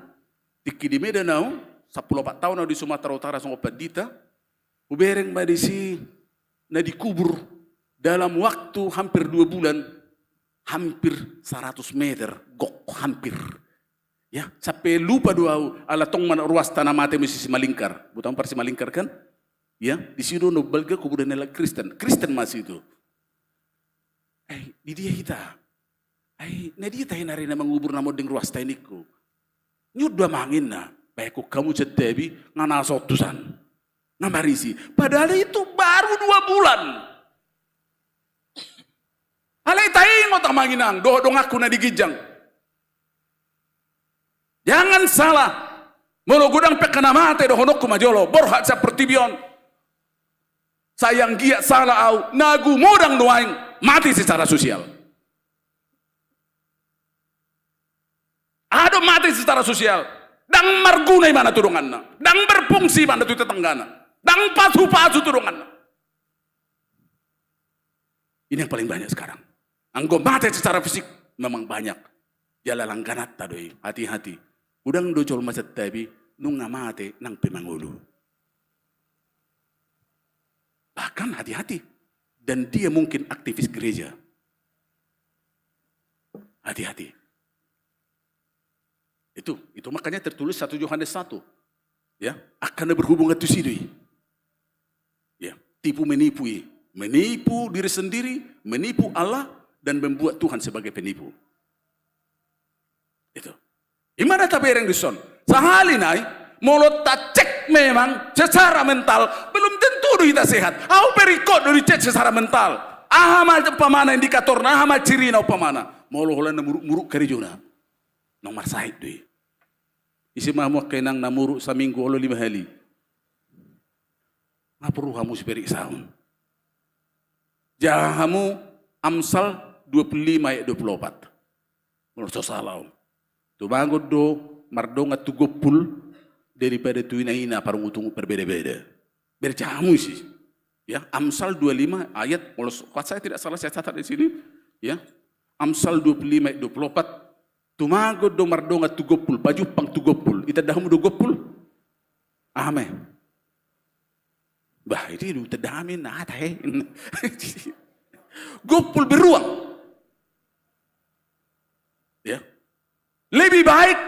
tingki di Medan au, sampulu opat taon au di Sumatera Utara songon pandita, hubereng ma disi na dikubur dalam waktu hampir dua bulan, hampir seratus meter, gok, hampir. Ya, sampe lupa do au, ala tong ma ruasta na mate muse si Malingkar. Boto hamu par si Malingkar kan? Ya, disi do na balga kuburan ni halak Kristen. Kristen ma disi tu. Ai, di dia hita? Ai, na dia tahe na ari na mangubur na monding ruasta i ningku? Nion do amang inna, baen hamu santabi, nga na so tusan. Nga marisi. Padahal itu baru dua bulan. Alai taingot amang inang, dohot donganku na di ginjang. Jangan salah. Molo godang pe angka na mate dohononku ma jolo, borhat sian portibi on. Sai anggiat salah au, na gumodang nuaeng mate secara sosial. Adong mate secara sosial, ndang marguna ibana tu donganna, ndang berfungsi ibana tu tetanggana, ndang pasupasu tu donganna. Ini yang paling banyak sekarang. Anggo mate secara fisik memang banyak. Jala langgananta do i, hati-hati. Godang do jolma santabi, nunga mate nang pe mangolu. Bahkan hati-hati. Dan dia mungkin aktivis gereja. Hati-hati. Itu, itu makanya tertulis satu Yohanes satu. Ya, angka na berhubungan tu si do i. Ya, tipu menipu i. Menipu diri sendiri, menipu Allah, dan membuat Tuhan sebagai penipu. Itu. Ima na tabereng dison. Sahali nai, molo tacek memang secara mental, belum tentu do hita sehat. Au pe ringkot do dicek secara mental. Aha ma umpamana indikatorna, aha ma cirina umpamana. Molo holan na muruk-muruk karejona, naung marsahit do i. Ise ma hamu angka inang na muruk saminggu olo lima hali? Nga porlu hamu siperiksaon. Jaha hamu Amsal dua puluh lima ayat dua puluh opat. Molo so salah au. Tumagon do mardongan tu gompul daripada tu ina-ina parungut-ungut parbeda-beda. Berjamu isi. Ya, Amsal dua lima ayat, kalau s-, kalau saya tidak salah, saya catat di sini, ya. Amsal dua puluh lima ayat dua puluh opat. Tumagon do mardongan tu gompul, pajumpang tu gompul. Itanda hamu do gompul? Aha ma i? Bah, ini do tanda hami na hata he. Gompul beruang. Ya. Lebih baik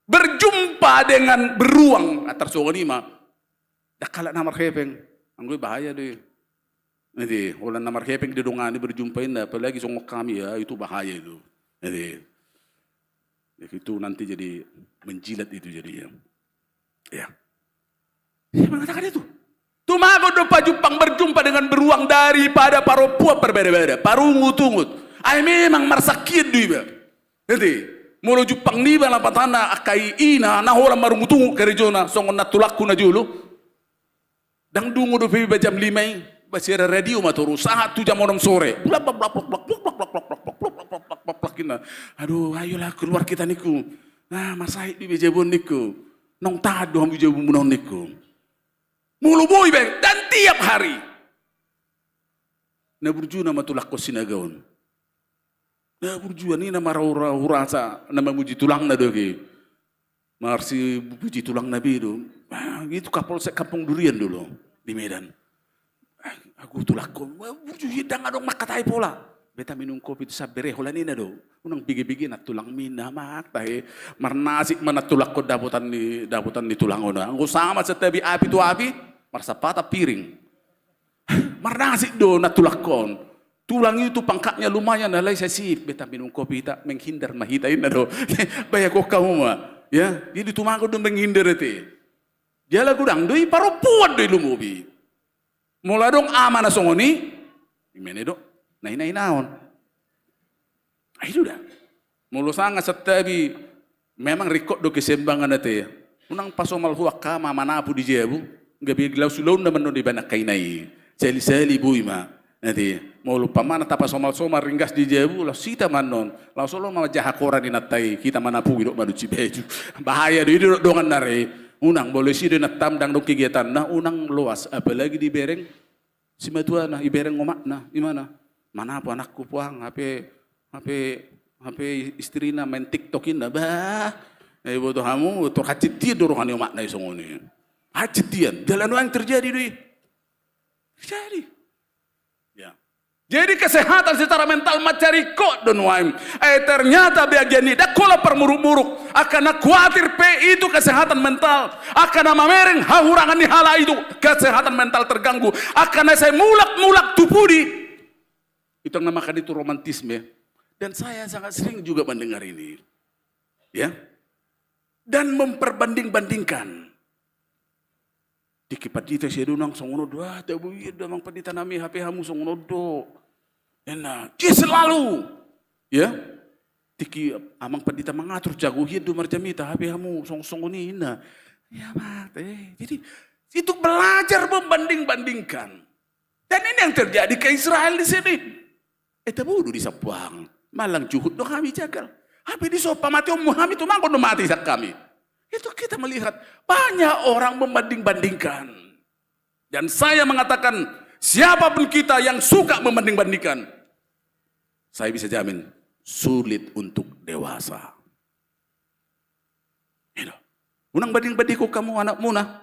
berjumpa dengan beruang. Antar songon i ma. Ndang halak na marhepeng. Anggo i bahaya do i. Nanti, holan na marhepeng didongani berjumpa inna, apalagi songon kami ya, itu bahaya itu. Nanti, ya, itu nanti jadi menjilat itu jadi ya. Ya. Dia mengatakan itu. Tumagon do pajumpang berjumpa dengan beruang daripada parompuan parbeda-beda, parungut-ungut. Ai memang marsangkian do iba. Nanti, molo jumpang niba lapatanna angka ina, na holan marungut-ungut karejona, songon nantulangku na jolo. Ndang dungo dope iba jam lima i, ba siaran radio ma toru, sahat tu jam onom sore. Blak, blak, blak, blak, inna. Aduh, ayolah keluar kita ningku. Nah, marsahit do iba jabu on ningku. Naung tahan do hamu jabumuna on ningku. Molo boi be, dan tiap hari. Na burjuna ma tulangkon Sinaga on. Na burju, ninna ma ra hurasa na mamuji tulangna do ke. Marsipuji tulangna be do. Ah, itu Kapolsek Kampung Durian dulu di Medan. Ah, ago tulangkon, wah, burju i, ndang adong mangkatai pola. Beta minum kopi tu sambere holan ninna do. Unang bege-bege nantulangmi, ninna, amang tahe. Marnasib ma nantulangkon dapotan ni, dapotan ni tulang on. Anggo sama santabi api tu api, marsampatan piring. Marnasib do nantulangkon. Tulang itu pangkatnya lumayan, alai sai sip, beta minum kopi hita, menghindar ma hita, ninna do. Bayakkon hamu ma. Ya, jadi tumagon do menghindar ate. Jala godang do i, parompuan do i lumobi. Molo adong ama na songon i, ima i do, na ina-inaon. Ai do da. Molo sanga santabi, memang ringkot do keseimbangan ate. Unang pasomal ho angka ama manapu di jabu, gabe laos ulaonna ma annon di bahen angka ina i. Sali-sali boi ma. Nanti, molo umpamana tapasomal-somal ringgas di jabu, laos hita ma annon. Laos olo ma jaha koran inanta i, hita manapuhi dohot manuci baju. Bahaya do i do dongan na re. Unang, molo ise do inantam ndang adong kegiatanna, unang loas, apalagi dibereng simatuana, ibereng omakna, imana. Manapu anakku puang, hape, hape, hape istrina main TikTok, ninna, bah. Eh, iboto hamu, tor hacintian do roha ni omakna i songon i. Hacintian, jala nuaeng terjadi do i. Terjadi. Ya. Jadi kesehatan secara mental mansai ringkot do nuaeng. Eh, ternyata bagian ni ndang holan parmuruk-muruk. Angka na kuatir pe itu kesehatan mental. Angka na mamereng hahurangan ni halak itu kesehatan mental terganggu. Angka na sai mulak-mulak tu pudi. Itu yang namakan itu romantisme. Dan saya sangat sering juga mendengar ini. Ya. Dan memperbanding-bandingkan. Tingki pandita sia do nang songon on do, ah, tabo i do amang pandita nami, hape hamu songon on do. Ninna, dia selalu. Ya. Tingki amang pandita mangatur jago, hian do marjamita, hape hamu songon-songon i ninna. Ya, Mak, eh, jadi itu belajar membanding-bandingkan. Dan ini yang terjadi ke Israel di sini. Eh, tabo do di Sampuang. Manang juhut do hami jagal. Hape dison pamatehonmu hami, tumangkon do mate sian hami. Itu kita melihat banyak orang membanding-bandingkan. Dan saya mengatakan, siapapun kita yang suka membanding-bandingkan, saya bisa jamin sulit untuk dewasa. Ino. Unang banding-bandingkon hamu anakmuna.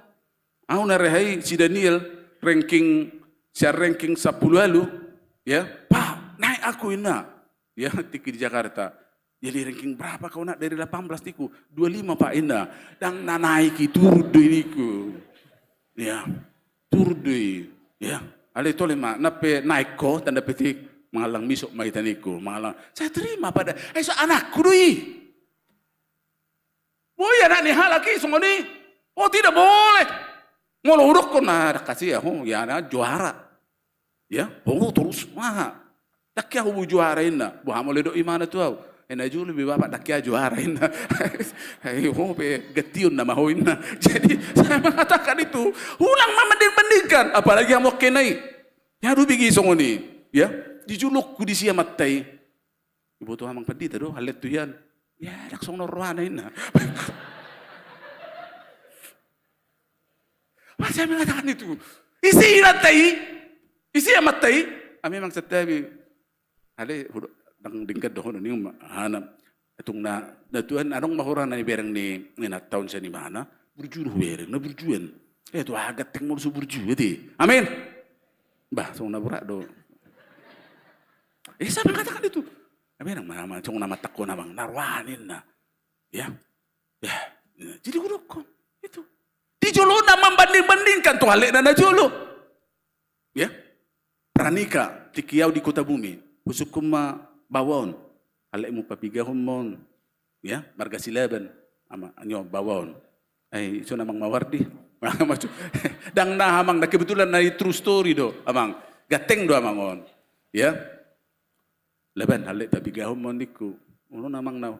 Au na rehai si Daniel ranking, sian ranking sampulu ualu, ya. Pak, naik aku, ninna. Ya, tingki di Jakarta. Jadi ranking berapa kau, Nak? Dari delapan belas, ningku. Dua lima, Pak, ninna. Ndang na naik i, turun do i, ningku. Ya. Turun do i. Ya. Alai tole ma, nang pe naik ho, tanda petik, mangallang misok ma hita, ningku. Mangallang. Saya terima pada, eh, so anakku do i. Boi anak ni halak i songon i. Oh, tidak boleh. Molo hudokkon, na dang hea ho, ya, na juara. Ya, ho torus ma. Dang hea ho juara, ninna. Boha molo didok imana tu au? Eh, na jolo be bapak, dang hea juara, ninna. Eh, ho pe gantionna ma ho, ninna. Jadi saya mengatakan itu, unang membanding-bandingkan, apalagi hamu angka ina i. Ina do bege i songon i. Ya, dijulukku disi amanta i. Diboto amang pandita do, hallet tu hian. Ya, dang songon on rohana, ninna. Masa mengatakan itu? Ise inanta i? Ise amanta i? Ah, memang santabi. Ale, hudo, dang denggan dohonon ni uma, hana. Tung na, na tuan, adong ma hurang na nibereng ni, ni na taon sian imana, burju do hubereng, na burjuan. Eh, tu aha ganteng molo so burju, ate. Amin. Bah, songon na borat do. Eh, saya mengatakan itu. Tapi nang ma, ma, songon na mantak ho na, amang, na roa ninna. Ya. Ya. Jadi hudokkon. Itu. Di jolona membanding-bandingkan tu halletna na jolo. Ya. Pranikah, tingki au di Kota Bumi. Husungkun ma baoa on. Halletmu papigahon ma on. Ya, marga Silaban. Ama, nyo, baoa on. Eh, ison amang Mawardi. Dang na amang, na kebetulan na i true story do, amang. Ganteng do amang on. Ya. Laban, hallet papigahon ma on, ningku. Unang amang, na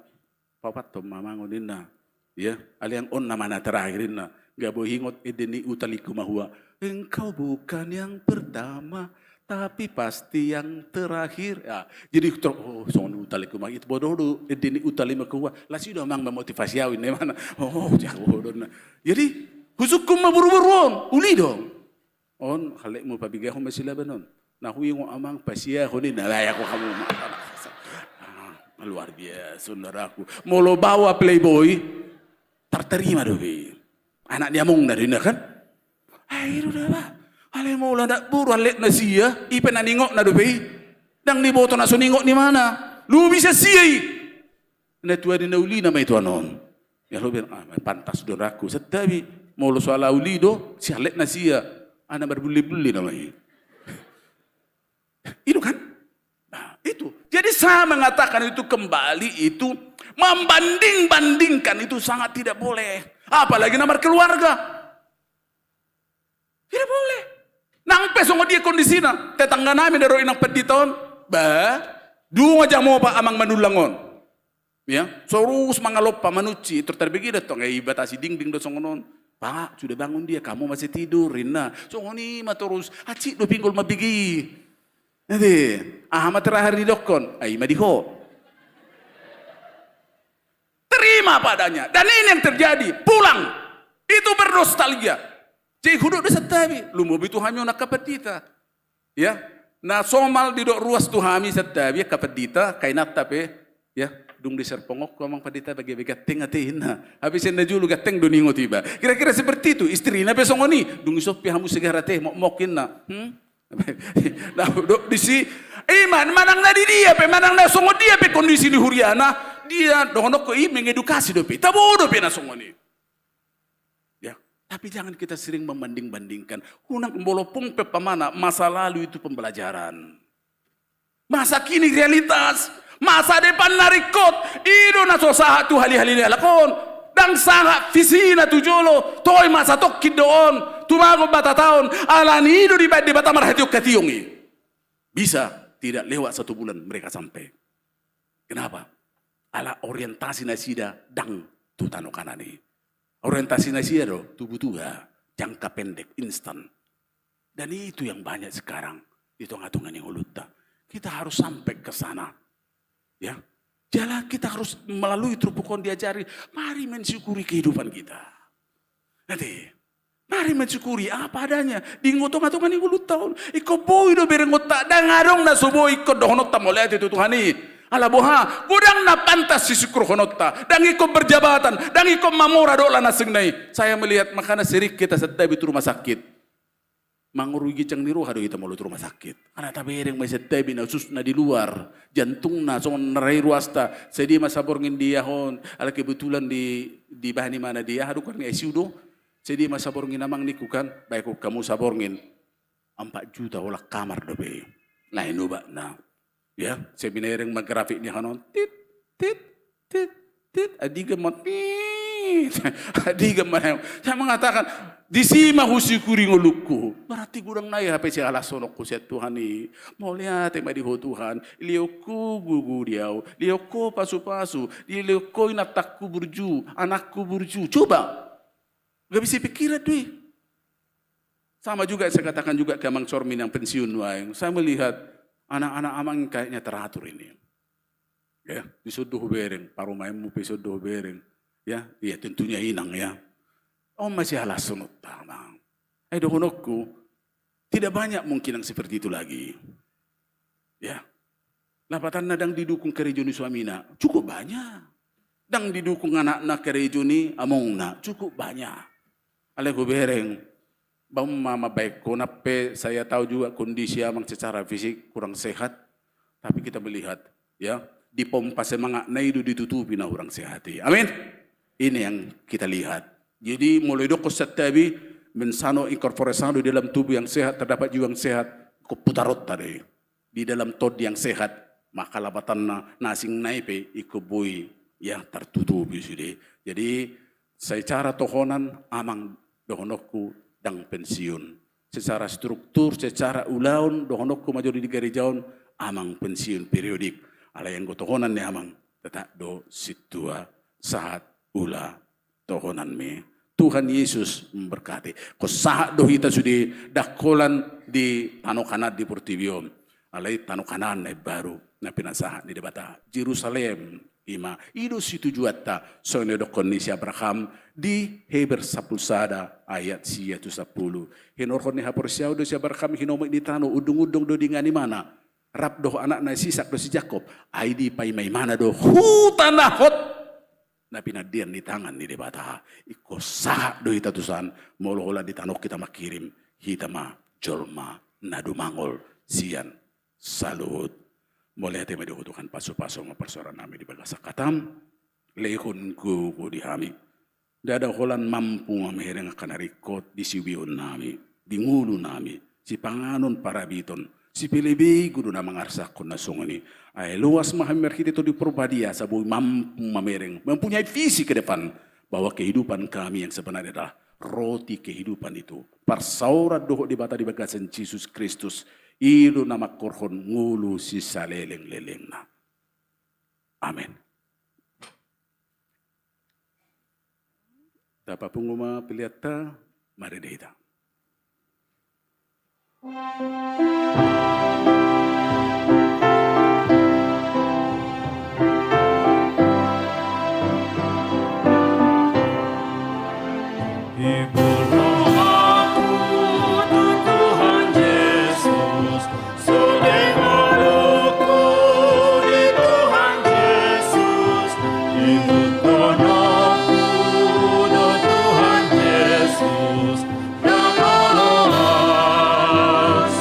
paopathon ma amang on, ninna. Ya, alai on nama na terakhir, ninna. Nunga boi huingot ende ni utal i, ningku, mahua. Engkau bukan yang pertama, tapi pasti yang terakhir. Ya, jadi ter-, oh, songon utal i, ningku, ma. Itu bodo do ende ni utal i, ningku, mahua. Las i do amang memotivasi au, ninna imana. Oh, jago do, ninna. Jadi husungkun ma boru-boru on, uli do. On, halletmu papigahon ma Silaban on. Na huingot amang, pasiahon, ninna. Lah, ya, ho hamu ma. Ah, luar biasa, saudaraku. Molo baoa playboy, tar tarima dope. Anak ni amongna do, ninna, kan? Ai, i do da, bah. Alai molo anak boru, halletna sia, i pe na niingotna dope i. Dang diboto na so niingot ni imana. Lobi sian sia i. Na tua ni na uli nama i tuan on. Ya, lobi, ah, pantas do, ningku. Santabi, molo so ala uli do, sihalletna sia. Anak marbulle-bulle nama i. Itu kan? Nah, itu. Jadi saya mengatakan itu kembali, itu membanding-bandingkan itu sangat tidak boleh. Apalagi na markeluarga. Tidak boleh. Nang pe songon dia kondisina, tetangga nami do ro inang pandita on. Bah, dungo jam opat amang manullang on. Ya, torus mangalompa manunsi, tor tarbege do tong, eh, ibatasi dingding do songon on. Pak, sudah bangun dia, kamu masih tidur, ninna. Songon i ma torus, hansit do pinggol mambege i. Nanti, aha ma terakhir didokkon? Ai, i ma di ho. Terima padanya. Dan ini yang terjadi. Pulang. Itu bernostalgia. Jadi hudok do santabi. Lumobi tu hami on angka pandita. Ya. Na somal didok ruas tu hami santabi angka pandita, kainanta pe. Ya. Dung diserpongokku amang pandita, bage be ganteng ate, ninna. Habis ninna jolo ganteng do niingot iba. Kira-kira seperti itu. Istrina pe songon i. Dung dison pe hamu segar ate, mokmok, ninna. Hmm? Na didok disi, ima manang na di dia pe, manang na songon dia pe kondisi ni huriana, dia dohononku i mengedukasi dope, tabo dope na songon i. Ya, tapi jangan kita sering membanding-bandingkan. Unang, molo pung pe pamana, masa lalu itu pembelajaran. Masa kini realitas, masa depan na ringkot, i do na so sahat tu hali-hali ni halak on. Ndang sahat visina tu jolo, toe masa tongkin do on, tumagon ma tataon, alani i do dibaen Debata marhationg-hationg i. Bisa tidak lewat satu bulan mereka sampai. Kenapa? Ala orientasi nasida ndang tu tano kanan i. Orientasi nasida do tu butua, jangka pendek, instan. Dan itu yang banyak sekarang di tonga-tonga ni ngolunta. Kita harus sampai ke sana. Ya. Jala kita harus melalui turpuk on diajari, mari mensyukuri kehidupan kita. Nanti, mari mensyukuri apa adanya. Di tonga-tonga ni ngolunta on, ingkon boi do berengonta, ndang adong na so boi ingkon dohononta mauliate tu Tuhan i. Ala boha, godang na pantas sisyukurhononta, ndang ingkon berjabatan, ndang ingkon mamora dohot lanasinna i. Saya melihat makana sering kita santabi tu rumah sakit. Mangurupi ginjang ni roha do hita molo tu rumah sakit. Ala tabereng ma i santabi na ususna di luar, jantungna songon na rai ruasta, sadia ma saborngin di aha on, ala kebetulan di, dibahen imana di aha do kan, I C U do, sadia ma saborngin amang ningku kan, baen hamu saborngin. Empat juta holan kamar dope. Lain obatna. Ya, sai binereng ma grafik ni aha on. Tit, tit, tit, tit. Andigan ma, tit. Andigan ma. Saya mengatakan, disi ma husyukuri ngolungku. Berarti godang na i hape sihalashononku sian Tuhan i. Mauliate ma di Ho Tuhan. Lehon Ho gogo di ahu. Lehon Ho pasupasu. Lehon Ho inantangku burju. Anakku burju. Coba. Nggak bisa pikiran do i. Sama juga saya katakan juga ke Amang Sormin yang pensiun nuaeng. Saya melihat anak-anak Amang kayaknya teratur ini. Ya, di son do hubereng, parumaenmu pe di son do hubereng. Ya, iya tentunya inang ya. On ma sihalashononta Amang. Ai dohononku, tidak banyak mungkin yang seperti itu lagi. Ya. Lapatanna ndang didukung karejo ni suamina, cukup banyak. Ndang didukung anakna karejo ni amongna, cukup banyak. Alai hubereng, baen ma mambaen ho, nang pe saya tahu juga kondisi Amang secara fisik kurang sehat, tapi kita melihat, ya, dipompa semangatna i do ditutupi na hurang sehat i. Amin. Ini yang kita lihat. Jadi molo didokkon santabi, mensano in corpore sano, di dalam tubuh yang sehat terdapat jiwa yang sehat, ingkon putaronta do i. Di dalam tondi yang sehat, maka lapatanna na asing nai pe ingkon boi, ya, tertutupi sude. Jadi secara tohonan Amang dohononku ndang pensiun. Secara struktur, secara ulaon dohononku majolo di gareja on Amang pensiun periodik. Alai anggo tohonan ni Amang tetap do sintua sahat ula tohonanmi. Tuhan Yesus memberkati. Ingkon sahat do hita sude, ndang holan di tano Kanaan di portibi on. Alai tano Kanaan na imbaru, na pinasahat ni Debata. Jerusalem, ima, i do situjuanta, songon na nidokkon ni si Abraham di Heber sampulu sada ayat sia tu sampulu. Hinorhon ni haporseaon do si Abraham hinomot ni tano, undung-undung do diinganan imana. Rap dohot anakna si Isak dohot si Jakob, ai dipaima-imana do huta na hot na pinandean ni tangan ni Debata. Ingkon sahat do hita tusan, molo holan di tano on hita mangkirim, hita ma jolma na dumangol sian saluhut. Mauliate ma di Ho Tuhan, pasupasu ma parsaoran nami di bagasan hataM, lehon gogo di hami. Ndada holan mampu mamereng angka na ringkot di siubeon nami, di ngolu nami, sipanganon parabiton, sipelebegu do na mangarsakkon na songon i. Ai loas ma hami marhite Tondi Porbadia, asa boi mampu mamereng, mempunyai visi ke depan, bahwa kehidupan kami yang sebenarnya adalah roti kehidupan itu. Parsaoran dohot Debata di bagasan Jesus Kristus, i do na mangkorhon ngolu sisaleleng-lelengna. Amen. Tapapungu ma peleanta, marende hita. Hibur rohaku tu Tuhan Jesus, sude ngolungku di Tuhan Jesus, ituthononku do Tuhan Jesus, ndang loas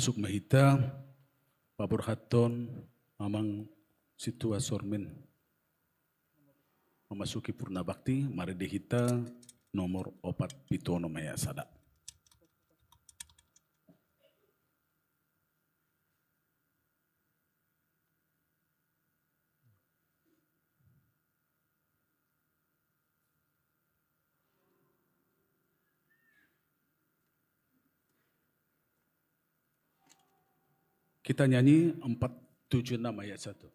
Masuk ma hita paborhathon amang sintua Sormin. Memasuki purna bakti, marende hita nomor opat pitu onom ayat sada. Kita nyanyi empat tujuh enam ayat satu.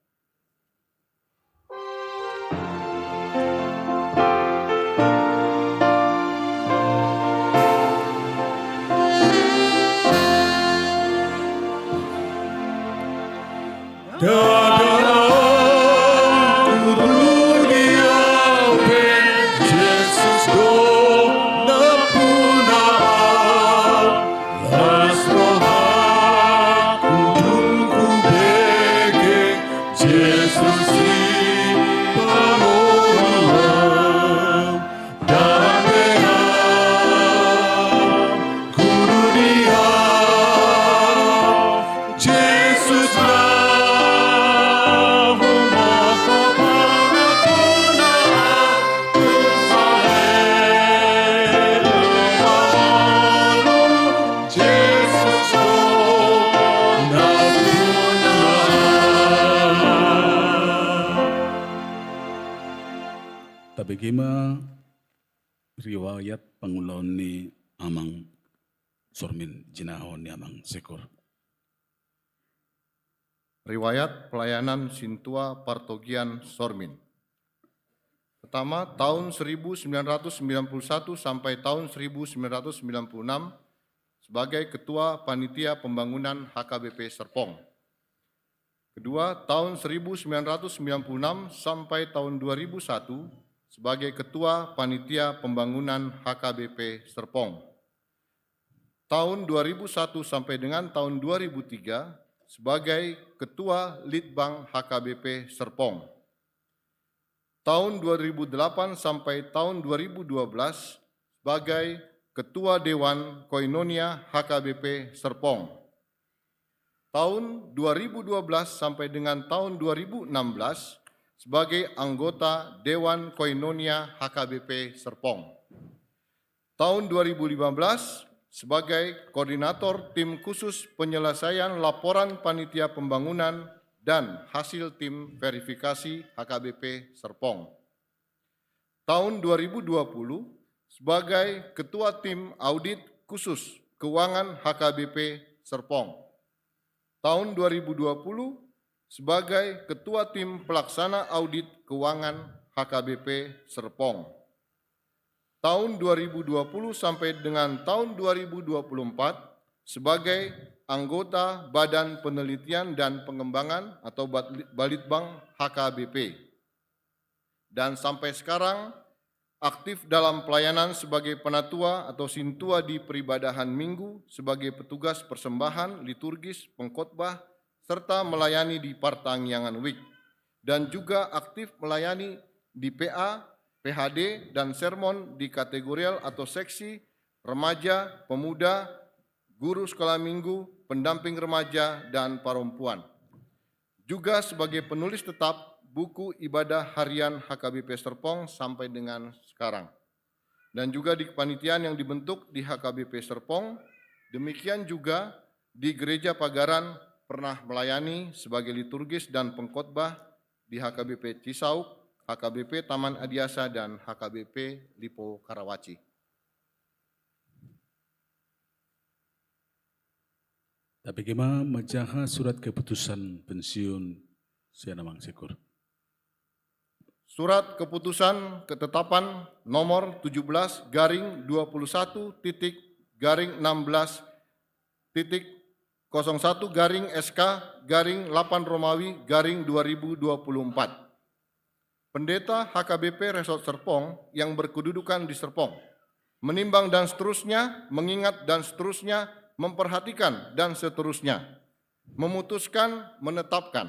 Tabege ma riwayat pangulaon ni amang Sormin, jinahahon ni amang Sekor. Riwayat pelayanan sintua partogian Sormin. Pertama, tahun seribu sembilan ratus sembilan puluh satu sampai tahun seribu sembilan ratus sembilan puluh enam sebagai Ketua Panitia Pembangunan H K B P Serpong. Kedua, tahun seribu sembilan ratus sembilan puluh enam sampai tahun dua ribu satu sebagai Ketua Panitia Pembangunan H K B P Serpong. Tahun dua ribu satu sampai dengan tahun dua ribu tiga sebagai Ketua Litbang H K B P Serpong. Tahun dua ribu delapan sampai tahun dua ribu dua belas sebagai Ketua Dewan Koinonia H K B P Serpong. Tahun dua ribu dua belas sampai dengan tahun dua ribu enam belas sebagai anggota Dewan Koinonia H K B P Serpong. Tahun dua ribu lima belas sebagai koordinator tim khusus penyelesaian laporan panitia pembangunan dan hasil tim verifikasi H K B P Serpong. Tahun dua ribu dua puluh sebagai ketua tim audit khusus keuangan H K B P Serpong. Tahun dua ribu dua puluh sebagai ketua tim pelaksana audit keuangan H K B P Serpong. Tahun dua ribu dua puluh sampai dengan tahun dua ribu dua puluh empat sebagai anggota Badan Penelitian dan Pengembangan atau Bat-, Balitbang H K B P. Dan sampai sekarang aktif dalam pelayanan sebagai penatua atau sintua di peribadahan Minggu, sebagai petugas persembahan, liturgis, pengkhotbah, serta melayani di Partangiangan Week. Dan juga aktif melayani di P A, P H D, dan sermon di kategorial atau seksi, remaja, pemuda, guru sekolah minggu, pendamping remaja, dan perempuan. Juga sebagai penulis tetap buku ibadah harian H K B P Serpong sampai dengan sekarang. Dan juga di kepanitiaan yang dibentuk di H K B P Serpong, demikian juga di Gereja Pagaran pernah melayani sebagai liturgis dan pengkhotbah di H K B P Cisauk, H K B P Taman Adiasa, dan H K B P Lipo Karawaci. Tabege ma manjaha surat keputusan pensiun sian amang Sekor. Surat keputusan ketetapan nomor tujuh belas garing dua puluh satu titik garing enam belas titik kosong satu garing S K garing delapan Romawi garing dua ribu dua puluh empat. Pendeta H K B P Resort Serpong yang berkedudukan di Serpong, menimbang dan seterusnya, mengingat dan seterusnya, memperhatikan dan seterusnya, memutuskan, menetapkan,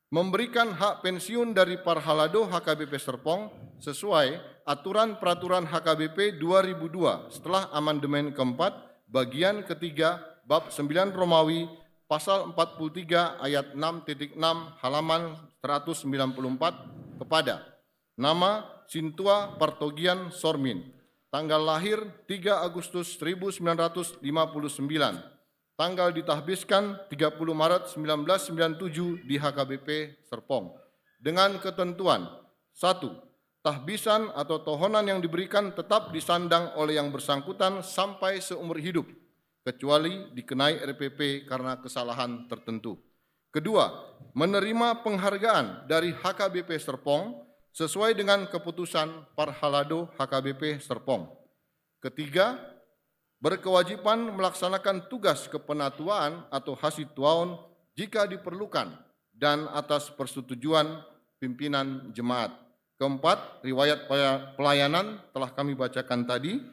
memberikan hak pensiun dari Parhalado H K B P Serpong sesuai aturan peraturan H K B P dua ribu dua setelah amandemen keempat, bagian ketiga, bab sembilan Romawi, Pasal empat puluh tiga ayat enam titik enam, halaman seratus sembilan puluh empat, kepada nama Sintua Partogian Sormin, tanggal lahir tiga Agustus seribu sembilan ratus lima puluh sembilan, tanggal ditahbiskan tiga puluh Maret sembilan belas sembilan tujuh di H K B P Serpong, dengan ketentuan: satu, tahbisan atau tohonan yang diberikan tetap disandang oleh yang bersangkutan sampai seumur hidup, kecuali dikenai R P P karena kesalahan tertentu. Kedua, menerima penghargaan dari H K B P Serpong sesuai dengan keputusan Parhalado H K B P Serpong. Ketiga, berkewajiban melaksanakan tugas kepenatuaan atau hasituaon jika diperlukan dan atas persetujuan pimpinan jemaat. Keempat, riwayat pela-, pelayanan telah kami bacakan tadi.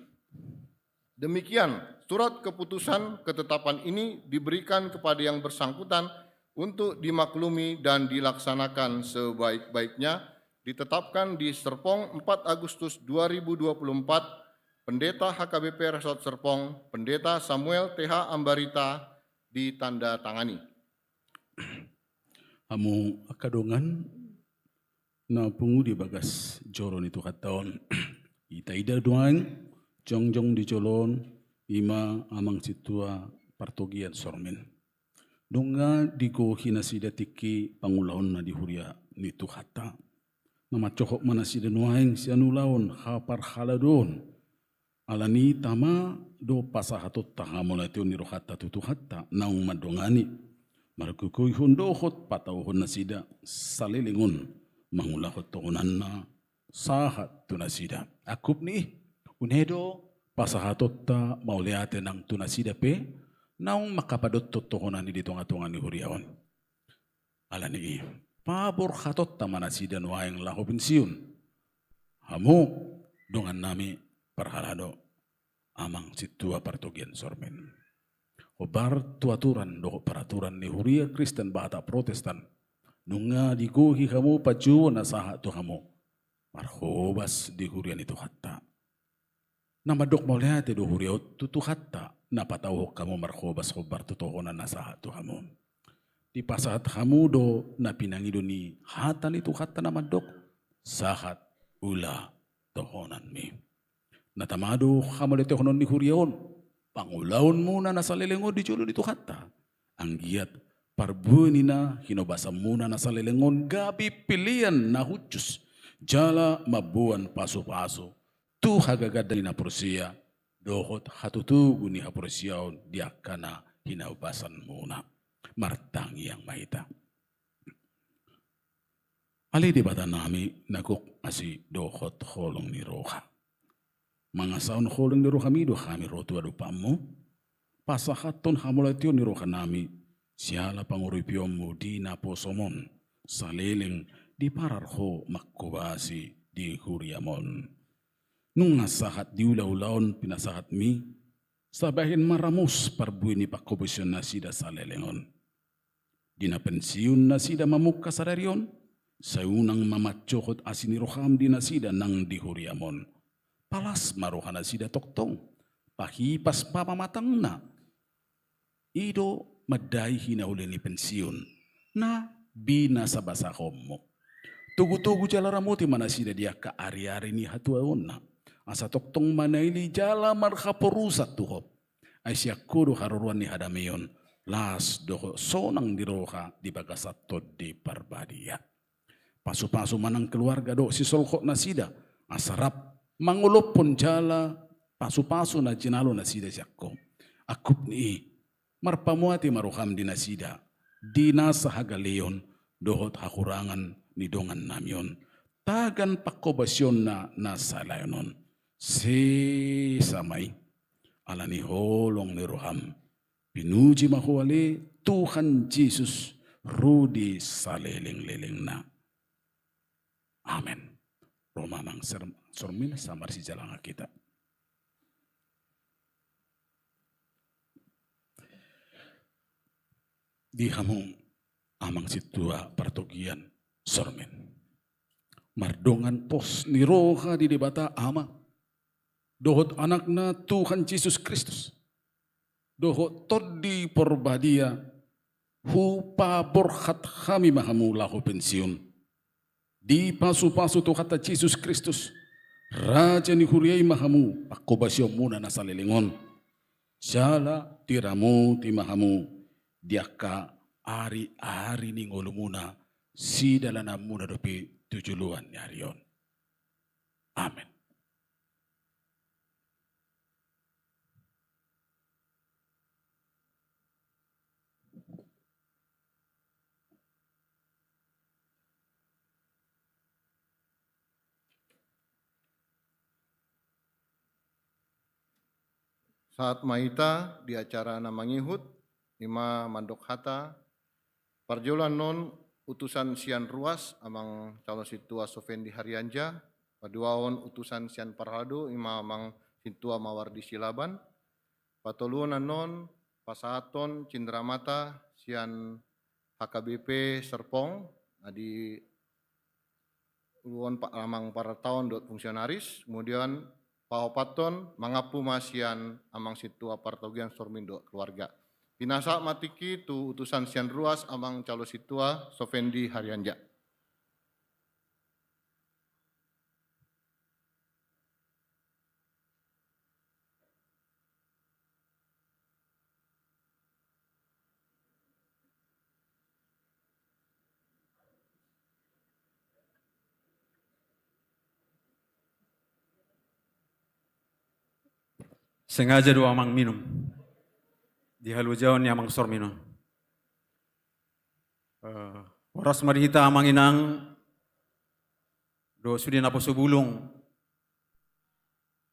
Demikian, surat keputusan ketetapan ini diberikan kepada yang bersangkutan untuk dimaklumi dan dilaksanakan sebaik-baiknya, ditetapkan di Serpong empat Agustus dua ribu dua puluh empat, Pendeta H K B P Resort Serpong, Pendeta Samuel T H Ambarita, ditandatangani. Hamu angka dongan na pungu di bagas joro ni Tuhanta on, ita ida nuaeng jongjong di jolo on, i ma Amang Sintua Partogian Sormin. Nunga digohi nasida tingki pangulaonna di huria ni Tuhanta. Na mancohot ma nasida nuaeng sian ulaon haparhaladoon. Alani i tama do pasahatonta hamauliateon ni rohanta tu Tuhanta naung mandongani, margogoihon dohot patauhon nasida saleleng on mangulahon tohonanna sahat tu nasida. Angkup ni i, unang do pasahatonta mauliate nang tu nasida pe naung manghapadothon tohonan i di tongatonga ni huria on. Alani i, paborhatonta ma nasida nuaeng laho pensiun. Hamu dongannami parhalado, Amang Sintua Partogian Sormin, hombar tu aturan dohot paraturan ni Huria Kristen Batak Protestan, nunga digohi hamu panjouon na sahat tu hamu marhobas di huria ni Tuhanta. Na mandok mauliate do huria on tu Tuhanta na patauhon hamu marhobas hombar tu tohonan na sahat tu hamu. Dipasahat hamu do na pinangido ni hata ni Tuhanta na mandok: Sahat ula tohonanmi. Na tama do hamauliatehonon ni huria on pangulaonmuna na saleleng on di jolo ni Tuhanta, anggiat parbue ni na hinobasanmuna na saleleng on gabe pelean na hushus jala mamboan pasupasu tu hagagadon ni na porsea dohot hatotogu ni haporseaon di angka na hinobasanmuna. Martangiang ma hita. Ale Debatanami na gok asi dohot holong ni roha, mangasahon holong ni rohami do hami ro tu adopanmu, pasahathon hamauliateon ni rohanami siala panguripionmu di naposomon saleleng diparar ho manghobasi di huriamon. Nunga sahat di ulaulaon pinasahatmi, sai bahen ma ramus parbue ni panghobasion nasida saleleng on. Di na pensiun nasida mamungka sadari on, sai unang ma mancohot asi ni roham di nasida nang di huriamon. Palas ma roha nasida tongtong, pahipas ma pamatangna. I do mandai hinauli ni pensiun na binasabasahonmu. Togutogu jala ramoti ma nasida di angka ariari ni hatuaonna, asa tongtong manaili jala marhaporusan tu ho. Ai sian ho do haroroan ni hadameon, las dohot sonang ni roha di bagasan Tondi Parbadia. Pasupasu ma nang keluarga dohot sisolhot nasida, asa rap mangolophon jala pasupasu na jinalo nasida sian ho. Angkup ni i, marpamuati ma roham di nasida di nasa hagaleon dohot hahurangan ni dongannami on, tagan panghobasionna na saleleng on. Sesa ma i, ala ni holong ni roham. Pinuji ma ho ale Tuhan Jesus, ro di salelenglelengna. Amen. Ro ma Amang Ser-, Sormin, sai marsijalangan hita. Di hamu Amang Sintua Partogian Sormin, mardongan pos ni roha di Debata Ama dohot Anakna Tuhan Jesus Kristus, dohot Tondi Parbadia, hupaborhat hami ma hamu laho pensiun. Dipasupasu Tuhanta Jesus Kristus, Raja ni huria i ma hamu, panghobasionmuna na saleleng on. Jala diramoti ma hamu di angka ariari ni ngolumuna, sidalananmuna dope tu joloan ni ari on. Amen. Sahat ma hita di acara na mangihut, ima mandok hata, parjolo annon utusan sian ruas amang calon sintua Sovendi Harianja, paduahon utusan sian parhalado ima amang sintua Mawardi Silaban, patoluhon annon pasahathon cindramata sian H K B P Serpong, na diuluhon pa-, amang partaon dohot fungsionaris, kemudian paopathon mangampu ma sian amang sintua partogian Sormin dohot keluarga. Pinasahat ma tingki tu utusan sian ruas amang calon sintua Sovendi Harianja. Sengaja do amang minum di halojaon ni amang Sormin on. Eh, horas ma di hita amang inang dohot sude naposo bulung.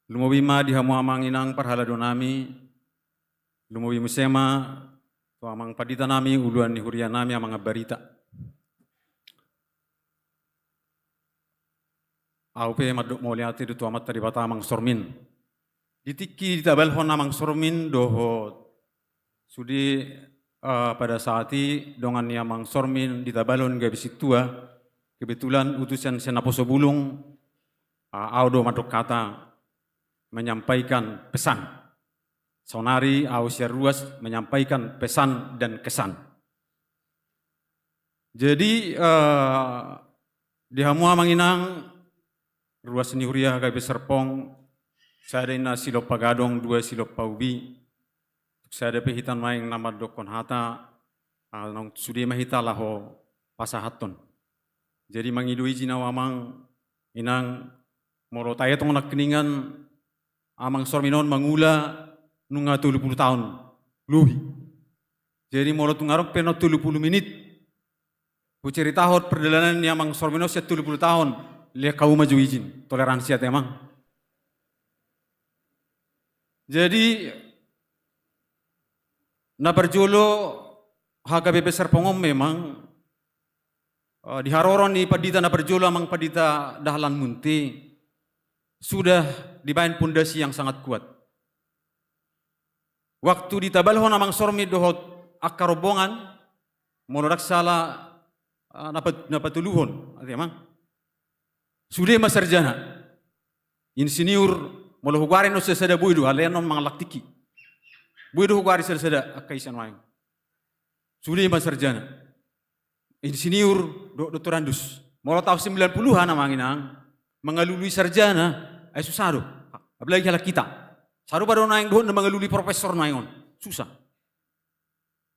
Lumobi ma di hamu amang inang parhalado nami, lumobi muse ma tu amang pandita nami, uluan ni huria nami, amang Ambarita. Ahu pe mandok mauliate do tu Amanta Debata amang Sormin. Di tingki ditabalhon amang Sormin dohot sude, eh, pada saat i dongan ni amang Sormin ditabalhon gabe sintua, kebetulan utusan sian naposo bulung, eh, ahu do mandok hata, menyampaikan pesan. Saonari ahu sian ruas menyampaikan pesan dan kesan. Jadi, eh, di hamu amang inang, ruas ni huria H K B P Serpong, sada ninna silompa gadong, dua silompa ubi. Sada pe hita nuaeng na mandokkon hata, ah, naung sude ma hita laho pasahathon. Jadi mangido izin ahu amang inang, molo taetong nangkiningan, amang Sormin on mangula nunga tolu pulu taon lobi. Jadi molo tung adong pe annon tolu pulu minit huceritahon pardalanan ni amang Sormin on sian tolu pulu taon, lehon hamu ma jo izin, toleransi ate amang. Jadi na parjolo H K B P Serpong on memang, eh, di haroro ni pandita na parjolo amang pandita Dahlan Munte sudah dibaen pondasi yang sangat kuat. Waktu ditabalhon amang Sormin dohot angka rombongan, molo ndang sala, eh, na pat-, na patoluhon ate amang, sude ma sarjana. Insinyur, molo hugoari annon sada-sada boi do, alai annon mangallang tingki. Boi do hugoari sada-sada angka i sian nuaeng. Sude ma sarjana. Insinyur dohot doktorandus. Molo taon sembilan puluhan amang inang, mangalului sarjana, ai susah do. Apalagi halak hita. Sarupa do nuaeng dohot na mangalului profesor nuaeng on. Susah.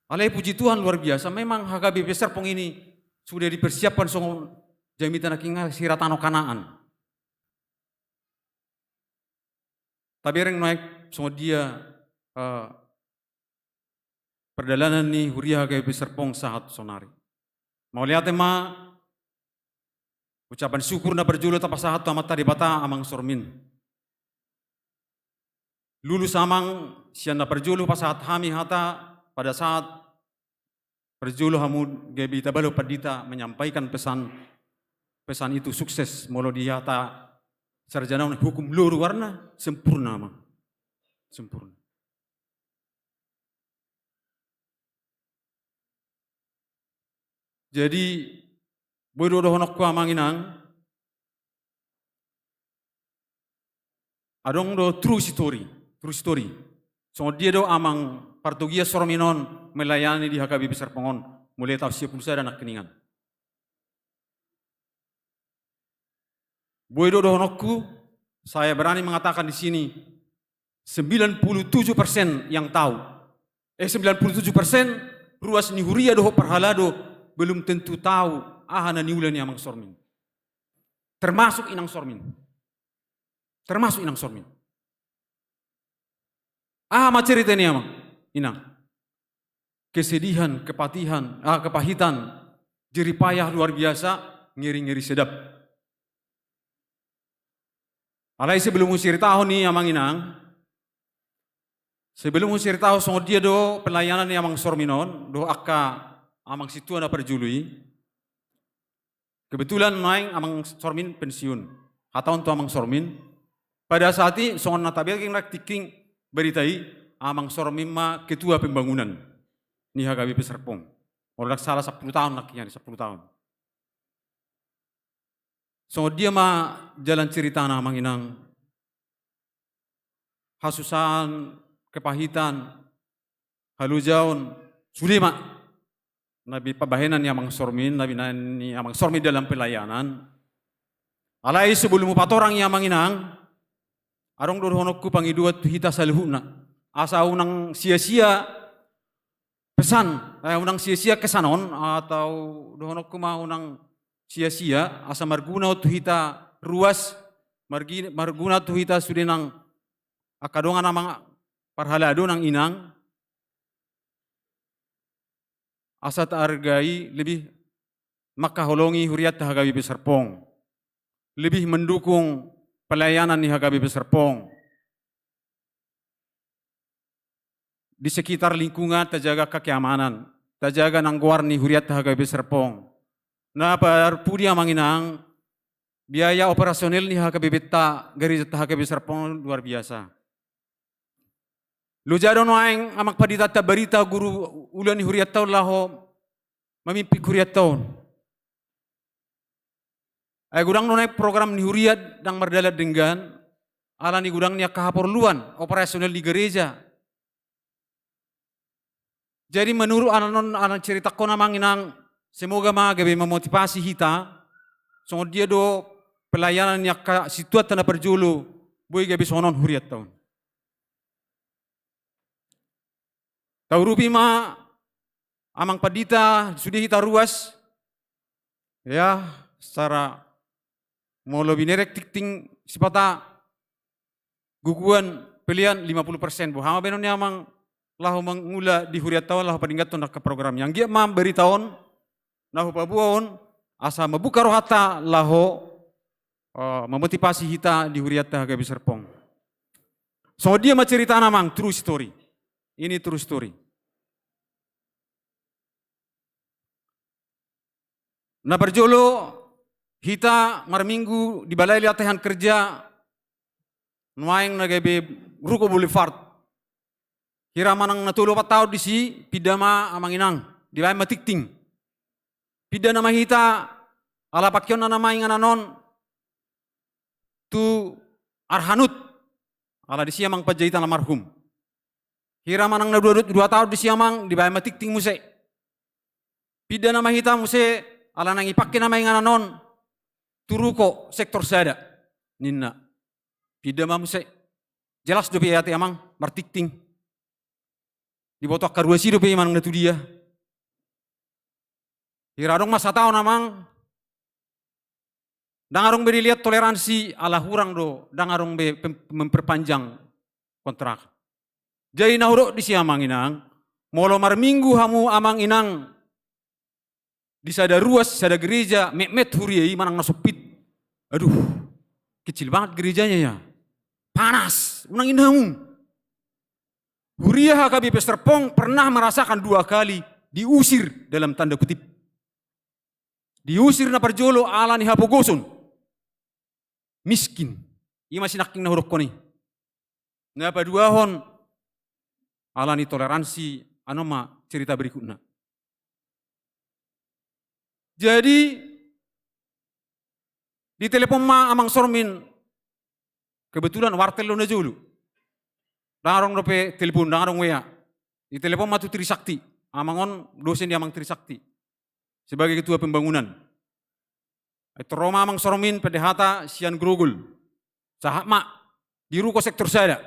Alai puji Tuhan, luar biasa. Memang H K B P Serpong ini sudah dipersiapkan songon jamita nangkin sira tano Kanaan. Tabereng nuaeng songon dia, eh, pardalanan ni huria H K B P Serpong sahat saonari. Mauliate ma, ucapan syukur na parjolo tapasahat tu Amanta Debata amang Sormin. Lulus amang sian na parjolo pasahat hami hata pada saat parjolo hamu gabe tabalhon pandita menyampaikan pesan, pesan itu sukses, molo di hata sarjana on hukum lo do goarna, sempurna amang. Sempurna. Jadi boi do dohononku amang inang, adong do true story, true story. Songon dia do amang partogian Sormin on melayani di H K B P Serpong on, mulai tahun sia puluh sada nangkiningan. Boi do dohononku, saya berani mengatakan di sini, sembilan puluh tujuh persen yang tahu. Eh, sembilan puluh tujuh persen ruas ni huria dohot parhalado belum tentu tahu aha na niula ni Amang Sormin. Termasuk Inang Sormin. Termasuk Inang Sormin. Aha ma cerita ni Amang Inang? Kesedihan, kepatihan, ah, kepahitan, jerih payah luar biasa, ngeri-ngeri sedap. Alai sebelum huceritahon i Amang Inang, sebelum huceritahon songon dia do pelayanan ni Amang Sormin on, dohot angka amang sintua na parjolo i. Kebetulan naeng Amang Sormin pensiun. Hatahon tu Amang Sormin. Pada saat i, songon na tabege nangkin berita i, Amang Sormin ma ketua pembangunan ni H K B P Serpong. Molo ndang salah sampulu taon nangkin, sampulu taon. Songon dia ma jalan ceritana Amang Inang. Hasusahan, kepahitan, halujaon, sude ma na binahen ni Amang Sormin, na binahen ni Amang Sormin dalam pelayanan. Alai sebelum hupatorang i Amang Inang, adong do dohononku pangidoan tu hita saluhutna. Asa unang sia-sia pesan, eh, unang sia-sia kesan on, atau dohononku ma unang sia-sia, asa marguna tu hita ruas, margi-, marguna tu hita sude nang angka dongan amang parhalado nang inang, asa taargai lebih mangkaholongi hurianta H K B P Serpong, lebih mendukung pelayanan ni H K B P Serpong. Di sekitar lingkungan tajaga keamanan, tajaga nang goar ni hurianta H K B P Serpong. Na parpudi Amang Inang, biaya operasional ni H K B P-ta, gereja H K B P Serpong luar biasa. Loja do nuaeng amang pandita, ta barita guru ula ni hurianta on laho mamimpin hurianta on. Ai godang do nuaeng program ni huria ndang mardalan denggan, ala ni godang ni angka haporluan operasional di gereja. Jadi menurut anak non, anak cerita kona Amang Inang, semoga ma gabe memotivasi hita, songon dia do pelayanan ni angka situan ta na parjolo, boi gabe songon on hurianta on. Taurupi ma amang pandita, sude hita ruas. Ya, secara molo binerek tingting sipata guguan pelean lima puluh persen. Boha ma baenon ni amang laho mangula di hurianta on laho padengganhon angka program. Yang giat ma barita on, na hupaboa on, asa mambuka rohanta laho, eh, memotivasi hita di hurianta H K B P Serpong. Songon dia ma ceritana Amang, true story. Ini true story. Na parjolo hita marminggu di balai latihan kerja nuaeng na gabe Ruko Boulevard. Hira manang na tolu opat taon disi, pinda ma Amang Inang, dibaen ma tingting. Pinda nama hita, ala pangkeonna nama inganan on tu Arhanud, ala disi Amang Panjaitan almarhum. Hira manang na dua, dua taon disi Amang, dibaen ma tingting muse. Pinda nama hita muse, ala naeng dipangke nama inganan on tu Ruko sektor sada, ninna. Pinda ma muse. Jelas dope ate Amang, martingting. Diboto angka ruas i dope manang na tudia. Hira adong ma sataon Amang, ndang adong be dilihat toleransi, ala hurang do, ndang adong be pem-, memperpanjang kontrak. Jadi na hudok disi Amang Inang, molo marminggu hamu Amang Inang di sada ruas, sada gereja, metmet huria i manang na sompit. Aduh, kecil banget gerejanya ya. Panas, unang inna hamu. Huria H K B P Serpong pernah merasakan dua kali diusir dalam tanda kutip. Diusir na parjolo ala ni hapogoson. Miskin. Ima sinangking na hudokkon i. Na paduahon ala ni toleransi, ano ma cerita berikutna. Jadi, ditelepon ma Amang Sormin, kebetulan wartel do na jolo. Ndang adong dope telepon, ndang adong W A. Ditelepon ma tu Trisakti. Amang on dosen di Amang Trisakti sebagai ketua pembangunan. Ai tor ro ma Amang Sormin, pendehata sian Grogol. Sahat ma di ruko sektor sada.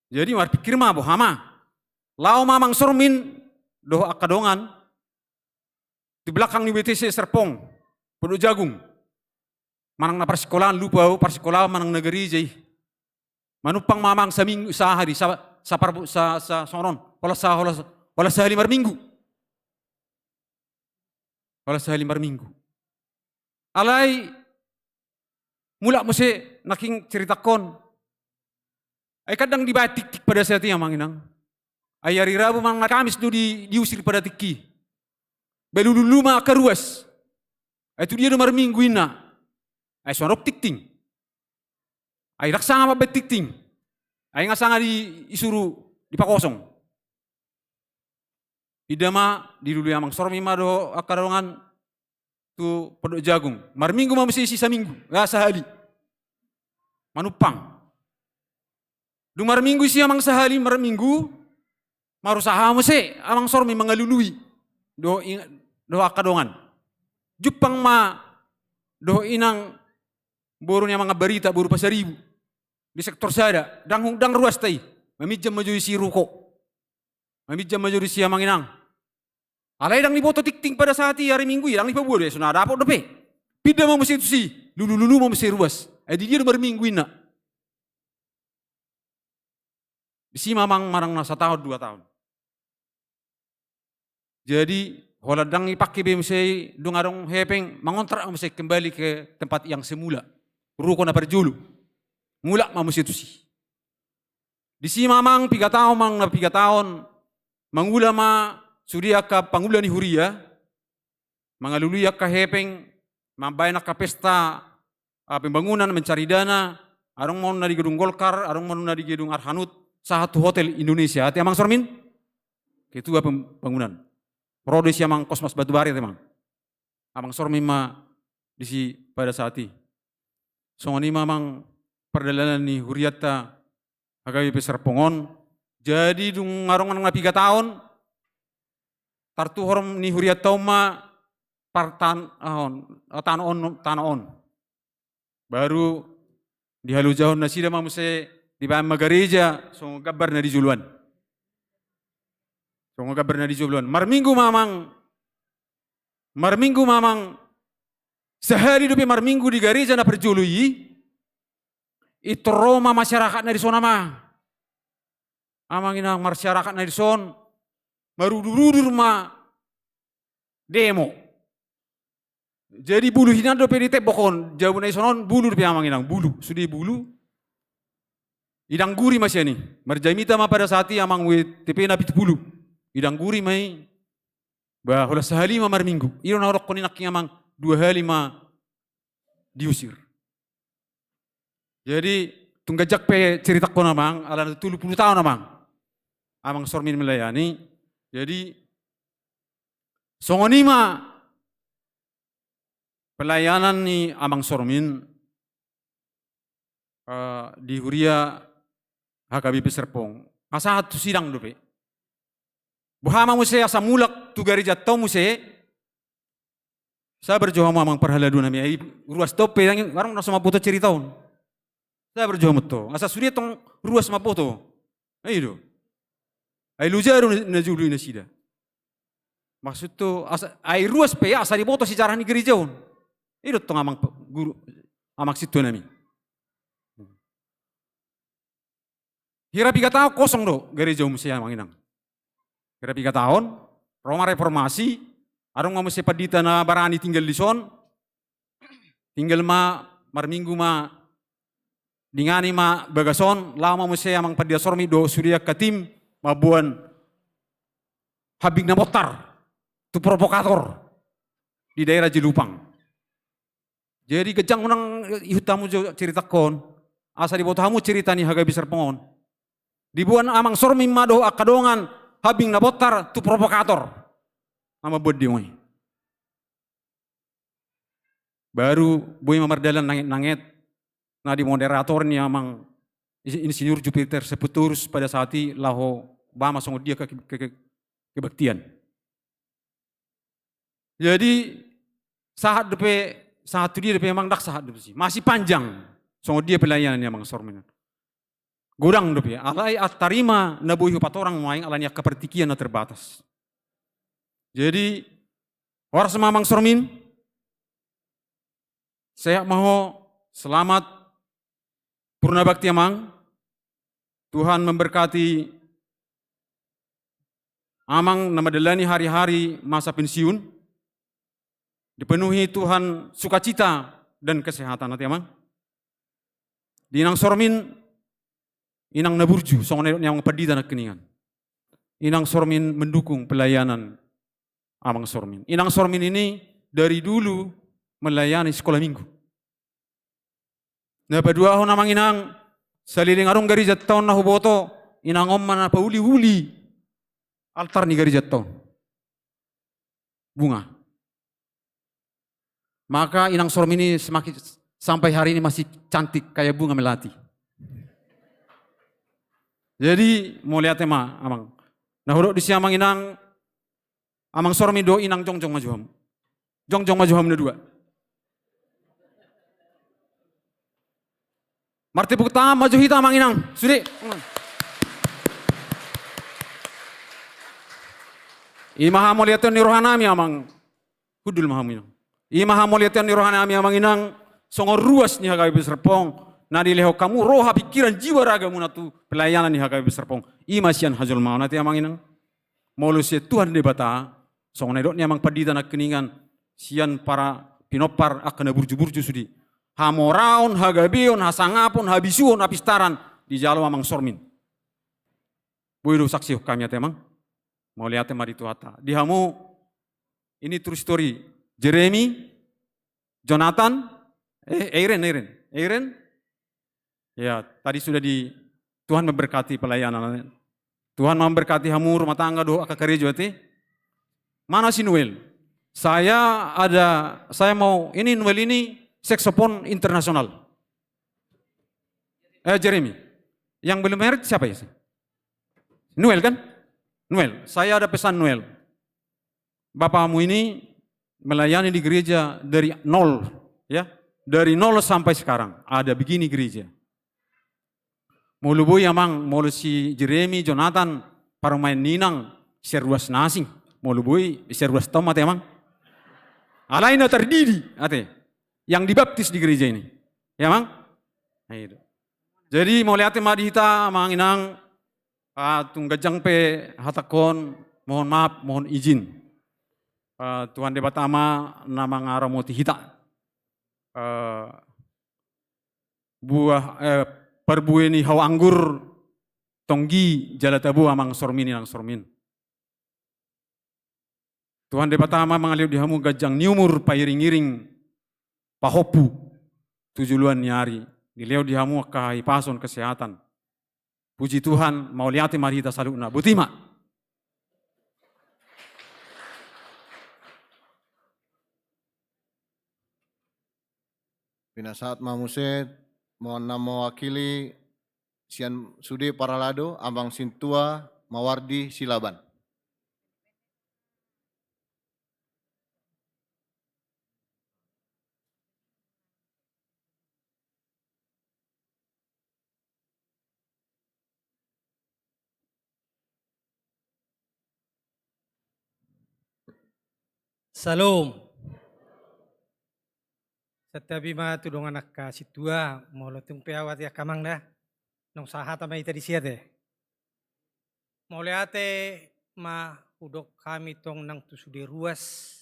Jadi marpikir ma, boha ma. Laho ma Amang Sormin dohot angka dongan tu belakang ni U B T C Serpong, Pondok Jagung. Manang na parsikolaan, lupa au, parsikolaan manang na gareja i. Manumpang ma Amang saminggu, sahari, sa, sa, sa, sa, songon on, holan sa, holan, holan sahali marminggu. Holan sahali marminggu. Alai mulak muse nangkin ceritangkon. Ai kan ndang dibaen tingting pada saat i, Amang Inang. Ai ari Rabu manang Kamis do di, diusir pada tingki. Balululu ma angka ruas. Ai tu dia do marminggu inna. Ai so adong tingting. Ai ndang sanga mambaen tingting. Ai nga sanga di, disuru dipakosong. Pinda ma, dilului Amang Sormin ma dohot angka dongan tu Pondok Jagung. Marminggu ma muse disi saminggu, ah, sahali. Manumpang. Dung marminggu disi Amang sahali marminggu, marusaha muse Amang Sormin mangalului dohot ing-, dohot angka dongan. Jumpang ma dohot inang boru ni Amang Ambarita, boru Pasaribu. Di sektor sada, ndang, ndang ruasta i. Maminjam ma jo disi ruko. Maminjam ma jo disi, Amang Inang. Alai ndang diboto tingting pada saat i, ari Minggu i, ndang dipaboa do, so na dapot dope. Pinda ma muse tusi, lulululu ma muse ruas. Ai di dia do marminggu inna. Disi ma Amang manang na sataon dua taon. Jadi holan ndang dipake be muse i, dung adong hepeng, mangontrak muse kembali ke tempat yang semula. Ruko na parjolo. Mulak ma muse tusi. Disi ma Amang piga taon, manang na piga taon, mangula ma sude angka pangula ni huria, mangalului angka hepeng, mambaen angka pesta, ah, pembangunan, mencari dana, adong ma on na di Gedung Golkar, adong ma on na di Gedung Arhanud, sahat tu Hotel Indonesia. Ate Amang Sormin, ketua pembangunan. Ro do disi Amang Kosmas Batubara, ate Amang. Amang Sormin ma disi pada saat i. Songon i ma Amang pardalanan ni hurianta H K B P Serpong on. Jadi dung adong na piga taon, tartuhor ni hurianta on ma partan-, ah, on, ah, tano on, tano on. Baru dihalojahon nasida ma muse, dibaen ma gareja songon gambar na di jolo an. Songon gambar na di jolo an. Marminggu ma Amang, marminggu ma Amang, sahali dope marminggu di gareja na parjolo i, i tor ro ma masyarakat na dison, Amang. Amang Inang, masyarakat na dison marudur-udur ma demo. Jadi bulu hinan dope di tembok on, jabu na dison on bulu dope, Amang Inang, bulu, sude bulu. Idangguri ma sian i, marjamita ma pada saat i Amang W T P na pitu pulu. Idangguri ma i, ba holan sahali ma marminggu. I do na hudokkon i nangkin, Amang, dua hali ma diusir. Jadi tung ganjang pe ceritangkon, Amang, ala na tolu pulu taon, Amang. Amang Sormin melayani. Jadi songon i ma pelayanan ni Amang Sormin, eh, di huria H K B P Serpong. Nga sahat tu sidang dope. Boha ma muse asa mulak tu garejanta on muse, sabar jo hamu, Amang parhalado nami, ai ruas dope, ndang, adong na so mamboto cerita on. Sabar jo hamu antong, asa sude tong ruas mamboto. Ai i do. Ai loja do na, na jolo i nasida. Maksudhu, asa, ai ruas pe asa diboto sejarah ni gareja on. I do tong, Amang pe-, guru, Amang sintua nami. Hira piga taon kosong do gareja on muse, Amang Inang. Hira piga taon, ro ma reformasi, adong ma muse pandita na barani tinggal dison, tinggal ma marminggu ma, dingani ma bagas on, laho ma muse Amang Pandita Sormin dohot sude angka tim, mamboan hambing na montar tu provokator di daerah Jelupang. Jadi ganjang unang ihut hamu jo ceritangkon, asa diboto hamu cerita ni H K B P Serpong on. Diboan Amang Sormin ma dohot angka dongan hambing na montar tu provokator. Amang, boan demo i. Baru boi ma mardalan nanget-nanget, na dimoderator ni Amang Insinyur Jupiter Sepetorus pada saat i laho ba ma songon dia ke, ke, ke, kebaktian. Jadi sahat dope, sahat tu dia dope amang, ndang sahat dope si. Masih panjang songon dia pelayanan ni amang Sormin. Godang dope, alai altar i ma na boi hupatorang nuaeng ala ni angka partingkian na terbatas. Jadi horas ma amang Sormin. Sehat ma ho, selamat purna bakti amang. Tuhan memberkati amang na mandalani hari-hari masa pensiun. Dipenuhi Tuhan sukacita dan kesehatan, ate amang. Di inang Sormin, inang na burju, songon na nidok ni amang pandita nangkiningan. Inang Sormin mendukung pelayanan amang Sormin. Inang Sormin ini dari dulu melayani sekolah minggu. Na paduahon amang inang, saleleng adong garejanta on na huboto, inang on ma na pauli-uli altar ni garejanta on. Bunga. Maka inang Sormin ini semakin, sampai hari ini masih cantik kayak bunga melati. Jadi mauliate ma amang. Na hudok disi amang inang, amang Sormin do inang, jongjong ma jo hamu. Jongjong ma jo hamu na dua. Martepuk tangan ma jo hita amang inang. Sude. I ma hamauliateon ni rohanami amang. Hundul ma hamu inang. I ma hamauliateon ni rohanami amang inang. Songon ruas ni H K B P Serpong na dilehon hamu roha, pikiran, jiwa, ragamuna tu pelayanan ni H K B P Serpong. I ma sian hajolmaon, ate amang inang. Molo sian Tuhan Debata, songon na nidok ni amang pandita nangkiningan, sian para pinompar angka na burju-burju sude. Hamoraon, hagabeon, hasangapon, habisuhon, hapistaran dijalo amang Sormin. Boi do husaksihon hami, ate amang. Mauliate ma di Tuhanta. Di hamu, ini true story. Jeremy, Jonathan, eh, Eiren, Eiren, Eiren. Ya, tadi sudah di, Tuhan memberkati pelayanan. Tuhan memberkati hamu rumah tangga dohot angka karejo, ate. Mana si Noel? Saya ada, saya mau, ini Noel ini saksofon internasional. Eh, Jeremy. Yang belum married siapa ya? Noel kan? Noel. Saya ada pesan Noel. Bapakmu ini melayani di gereja dari nol, ya. Dari nol sampai sekarang ada begini gereja. Molo boi amang, molo si Jeremy, Jonathan, parumaen ni inang, sian ruas na asing. Molo boi, sian ruasta on ma, ate amang. Alai na tardidi, ate. Yang dibaptis di gereja ini. Ya amang? Nah, itu. Jadi mauliate ma di hita amang inang. Ah, tung ganjang pe hatangkon, mohon maaf, mohon izin. Ah, Tuhan Debata ma na mangaramoti hita. Ah, buah, eh, parbue ni hau anggur, tonggi jala tabo amang Sormin, inang Sormin. Tuhan Debata ma mangalehon di hamu ganjang ni umur, pairing-iring pahompu tu joloan ni ari. Dilehon di hamu angka hahipason, kesehatan. Puji Tuhan, mauliate ma di hita saluhutna. Boti ma. Pinasahat ma muse, mohon na mewakili sian sude parhalado, amang sintua Mawardi Silaban. Salom. Santabi ma tu dongan angka sintua, molo tung pe au ate angka amang da. Naung sahata ma hita disi ate. Mauliate ma hudok hami tong nang tu sude ruas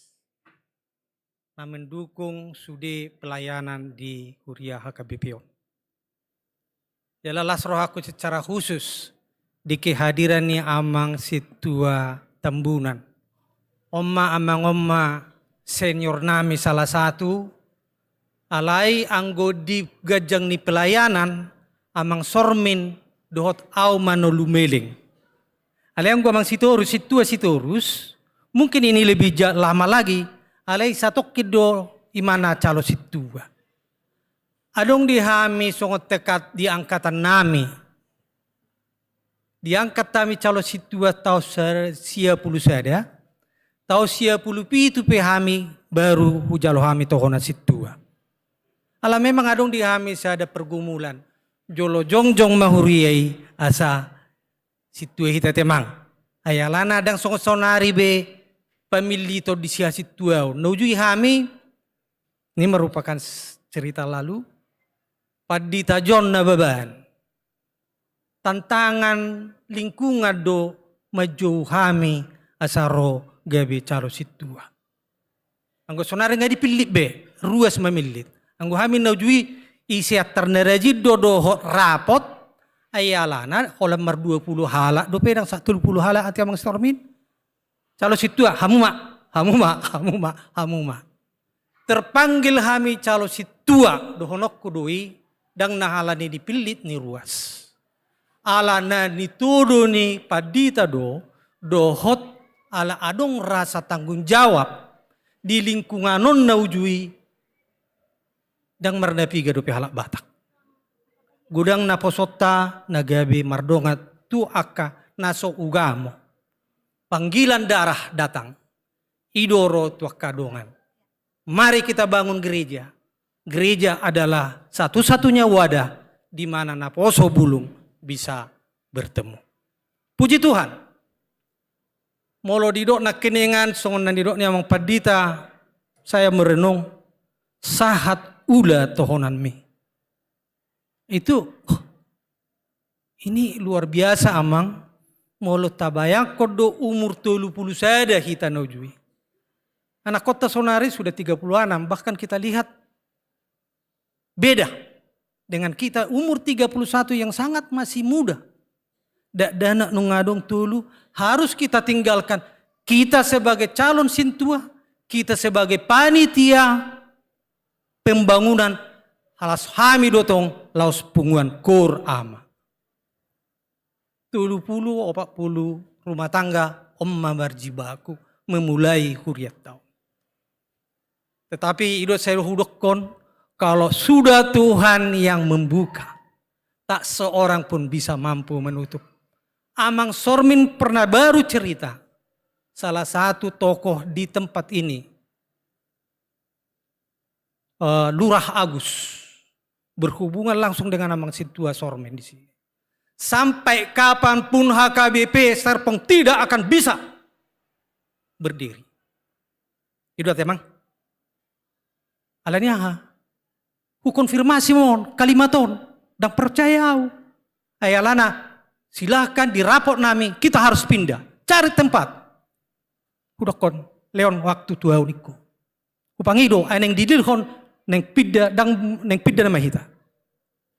na mendukung sude pelayanan di huria H K B P on. Jala las rohangku secara khusus di kehadiran ni amang sintua Tambunan. On ma amang on ma senior nami salah satu, alai anggo di ganjang ni pelayanan, amang Sormin dohot au ma na lumeleng. Alai anggo amang Sitorus, sintua Sitorus, mungkin ini lebih ja-, lama lagi, alai satongkin do imana calon sintua. Adong di hami songon tekad di angkatan nami. Diangkat hami calon sintua taon sa-, sia pulu sada, taon sia pulu pitu pe hami baru hujalo hami tohonan sintua. Ala memang adong di hami sada pergumulan, jolo jongjong ma huria i asa sintua hita, Amang. Ai alana ndang songon saonari be pamilliton di sihasintuaon. Na ujui hami, ini merupakan s-, cerita lalu, Pandita John Nababan. Tantangan lingkungan do manjou hami asa ro gabe calon sintua. Anggo saonari nga dipillit be, ruas mamillit. Anggo hami na ujui, isi antar na rajin do dohot rapot, ai alana holan mar dua pulu halak dope, ndang sa tolu pulu halak ate, Amang Sormin. Calon sintua, hamu ma, hamu ma, hamu ma, hamu ma. Terpanggil hami calon sintua, dohononku do i, ndang na alani dipillit ni ruas. Alana nitodo ni pandita do, dohot ala adong rasa tanggung jawab di lingkungan on na ujui, ndang marnapiga dope halak Batak. Godang naposonta na gabe mardongan tu angka na so ugamo. Panggilan darah datang. I do ro tu angka dongan. Mari kita bangun gereja. Gereja adalah satu-satunya wadah di mana naposo bulung bisa bertemu. Puji Tuhan. Molo didok nangkiningan, songon na nidok ni Amang Pandita, saya merenung, sahat ula tohonanmi. Itu, oh, ini luar biasa, Amang. Molo tabayangkon do umur tolu pulu sada hita na ujui. Anakkonta saonari sudah tiga puluh enam, bahkan kita lihat beda dengan kita umur tiga puluh satu yang sangat masih muda. Dakdanak nunga adong tolu, harus kita tinggalkan. Kita sebagai calon sintua, kita sebagai panitia pembangunan, laos hami do tong laos punguan koor ama. Tolu pulu, opat pulu rumah tangga, on ma marjibaku memulai huriatta on. Tetapi i do sai hudokkon, kalau sudah Tuhan yang membuka, tak seorang pun bisa mampu menutup. Amang Sormin pernah baru cerita, salah satu tokoh di tempat ini, eh, Lurah Agus, berhubungan langsung dengan Amang Sintua Sormin di sini. Sampai kapanpun H K B P Serpong tidak akan bisa berdiri. I do ate, Amang. Alani aha? Hukonfirmasi ma on kalimat on, ndang percaya au. Ai alana, silahkan di rapot nami, kita harus pindah. Cari tempat. Hudokkon, lehon waktu tu au ningku. Hupangido, ai naeng dilehon, naeng pinda, ndang, naeng pinda nama hita.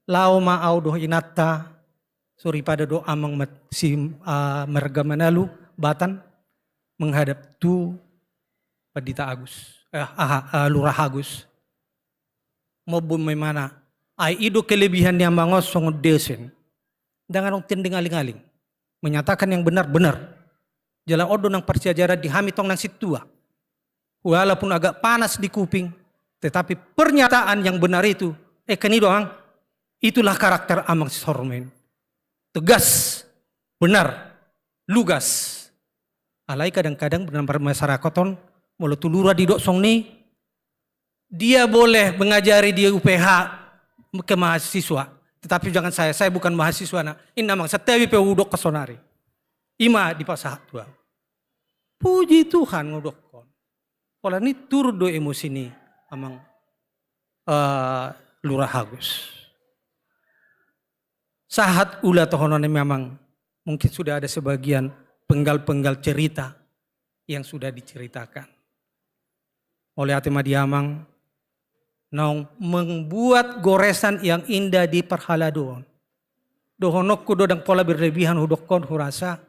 Laho ma au dohot inanta, soripada dohot amang mat-, si, ah, marga Manalu, Batan, menghadap tu Pandita Agus. Eh, aha, eh, Lurah Agus. Mamboan ma imana. Ai i do kelebihan ni amang on songon dosen. Ndang adong tendeng aling-aling. Menyatakan yang benar-benar. Jala on do nang parsiajaran di hami tong nang sintua. Walaupun agak panas di kuping, tetapi pernyataan yang benar itu, eh, kan i do, Amang, itulah karakter Amang Sormin. Tegas, benar, lugas. Alai kadang-kadang benar masyarakat on, molo tu lurah didok songon i, dia boleh mengajari di U P H ke mahasiswa, tetapi jangan saya, saya bukan mahasiswa, na. Inna, Amang, santabi pe hudok sonari. I ma dipasahat tu au. Puji Tuhan, hudokkon. Pola ni turun do emosi ni amang, eh, Lurah Agus. Sahat ula tohonon memang mungkin sudah ada sebagian penggal-penggal cerita yang sudah diceritakan. Mauliate ma di amang, naung membuat goresan yang indah di parhalado on. Dohononku do, ndang pola berlebihan hudokkon, hurasa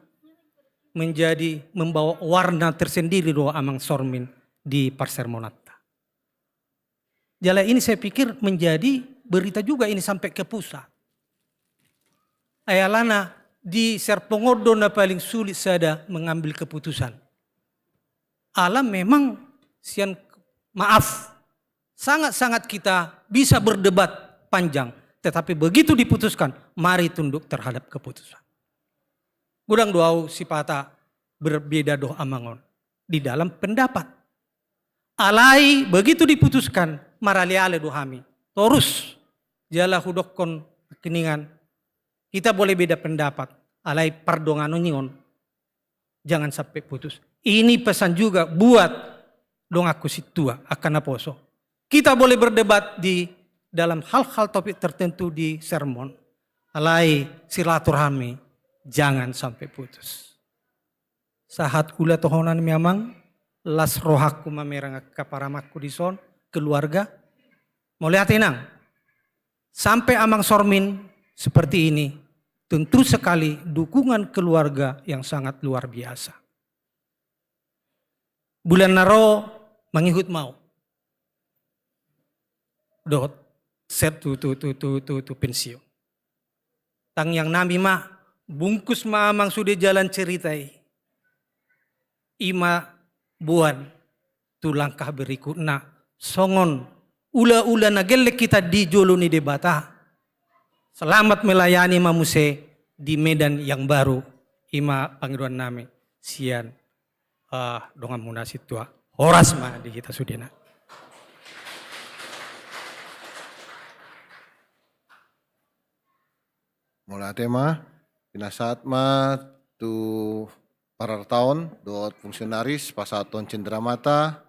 menjadi membawa warna tersendiri do Amang Sormin di parsermonanta. Jala ini saya pikir menjadi berita juga ini sampai ke pusat. Ai alana di Serpong on do na paling sulit sada mengambil keputusan. Ala memang sian, maaf, sangat-sangat kita bisa berdebat panjang, tetapi begitu diputuskan, mari tunduk terhadap keputusan. Godang do au sipata berbeda dohot amang on di dalam pendapat. Alai begitu diputuskan, maraleale do hami. Torus, jala hudokkon nangkiningan, kita boleh beda pendapat, alai pardonganon i on jangan sampai putus. Ini pesan juga buat donganku sintua, angka naposo. Kita boleh berdebat di dalam hal-hal topik tertentu di sermon. Alai silaturahmi jangan sampai putus. Sahat ulaon tohonan ma i amang, las rohangku mamereng angka paramanku dison, keluarga. Mauliate inang. Sampai amang Sormin seperti ini, tentu sekali dukungan keluarga yang sangat luar biasa. Bulan na ro mangihut ma au dohot set tu, tu, tu pensiun. Tangiang nami ma, bungkus ma amang sude jalan cerita i. I ma boan tu langkah berikutna. Songon ula-ula na gelleng hita di jolo ni Debata. Selamat melayani ma muse di medan yang baru. I ma pangidoan nami sian, ah, donganmuna sintua. Horas ma di hita sudena. Mauliate ma, pinasahat ma tu parartaon dohot fungsionaris pasahathon cendramata,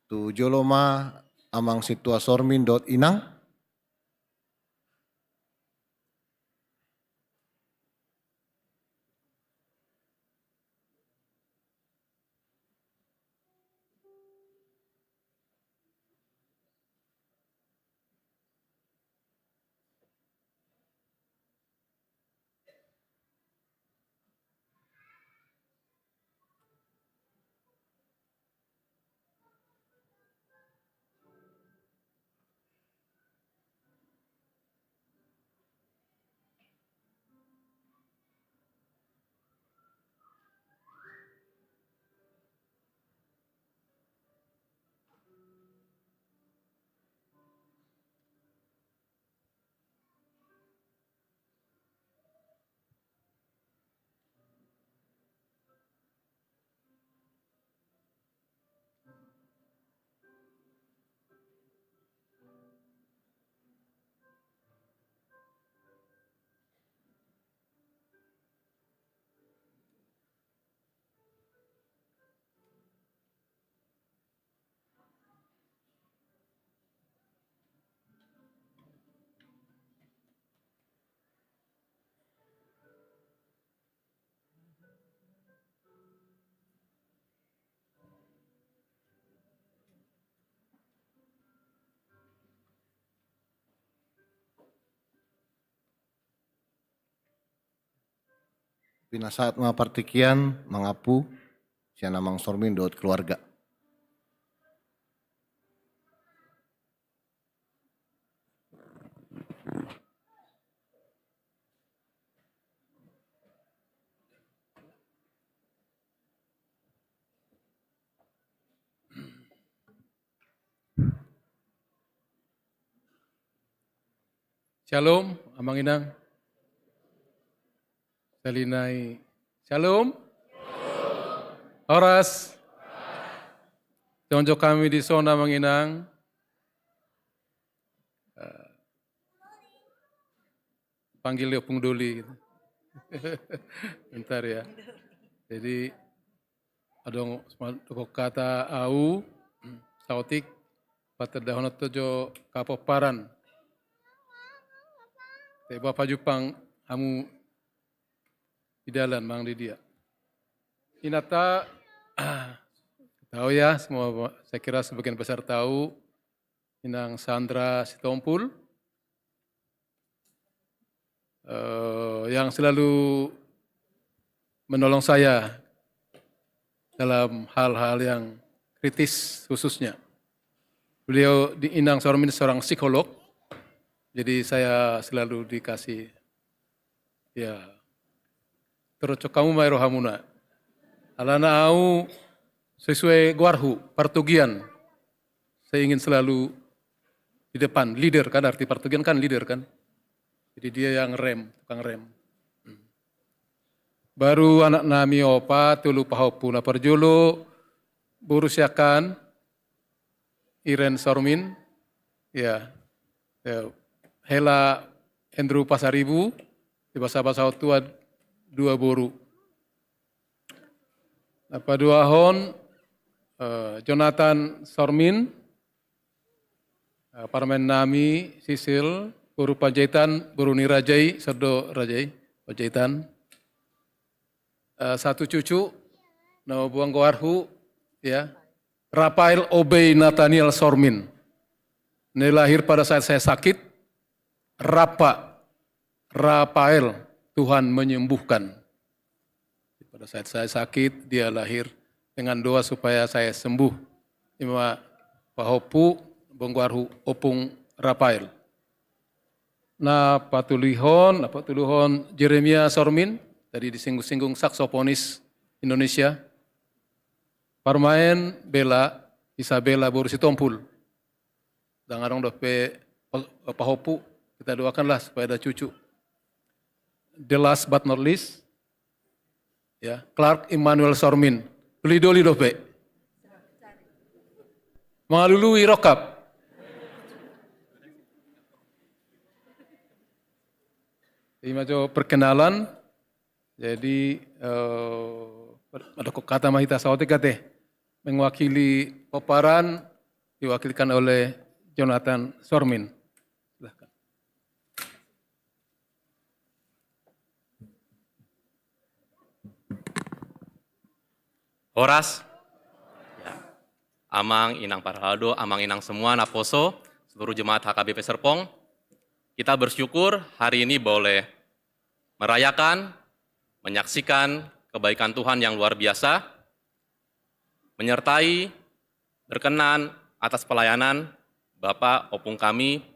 tu jolo ma amang sintua Sormin dohot inang. Pinasahat ma partingkian mangampu sian amang Sormin dohot keluarga. Shalom, amang inang. Salinai. Shalom. Horas. Jongjong hami dison, amang inang. Eh, panggil dia Ompung Doli gitu. Bentar ya. Jadi adong kata au saotik, patandahon tu jo kapomparan. Te bapa jumpang hamu di dalan mang di dia. Inanta tahu ya, semua saya kira sebagian besar tahu, Inang Sandra Sitompul, eh, yang selalu menolong saya dalam hal-hal yang kritis khususnya. Beliau di Inang Sormin seorang psikolog, jadi saya selalu dikasih, ya, terocok hamu ma i rohamuna. Alana au sesuai goarhu, partogian. Saya ingin selalu di depan, leader kan, arti partogian kan leader kan. Jadi dia yang rem, tukang rem. Baru anak nami opat, tolu pahompu. Na parjolo, boru siahaan, Iren Sormin, ya, ya, hela Andrew Pasaribu, di basa-basa tua dua boru. Na paduahon, eh, Jonathan Sormin, eh, parumaen nami, Sisil, boru Panjaitan, boru ni Raja i, sodo Raja i, Panjaitan. Eh, satu cucu, na boan goarhu, ya, Rafael Obey Nathaniel Sormin. Ini lahir pada saat saya sakit, Rapa, Rafael, Tuhan menyembuhkan. Pada saat saya sakit, dia lahir dengan doa supaya saya sembuh. Ima pahompu, boan goarhu Opung Rafael. Na patoluhon, na patoluhon Jeremia Sormin, tadi disinggung-singgung, saksofonis Indonesia. Parumaen Bella, Isabella boru Sitompul. Ndang adong dope pa-, pahompu, kita doakanlah supaya ada cucu. The last but not least, ya, Clark Emmanuel Sormin. Doli-doli dope. Mangalului rongkap. Ima jo perkenalan. Jadi, eh, adong hata ma hita saotik ate. Mewakili pomparan, diwakilkan oleh Jonathan Sormin. Silahkan. Horas. Ya. Amang, Inang parhalado, Amang, Inang semua, naposo, seluruh jemaat H K B P Serpong. Kita bersyukur hari ini boleh merayakan, menyaksikan kebaikan Tuhan yang luar biasa, menyertai, berkenan atas pelayanan Bapak Opung kami,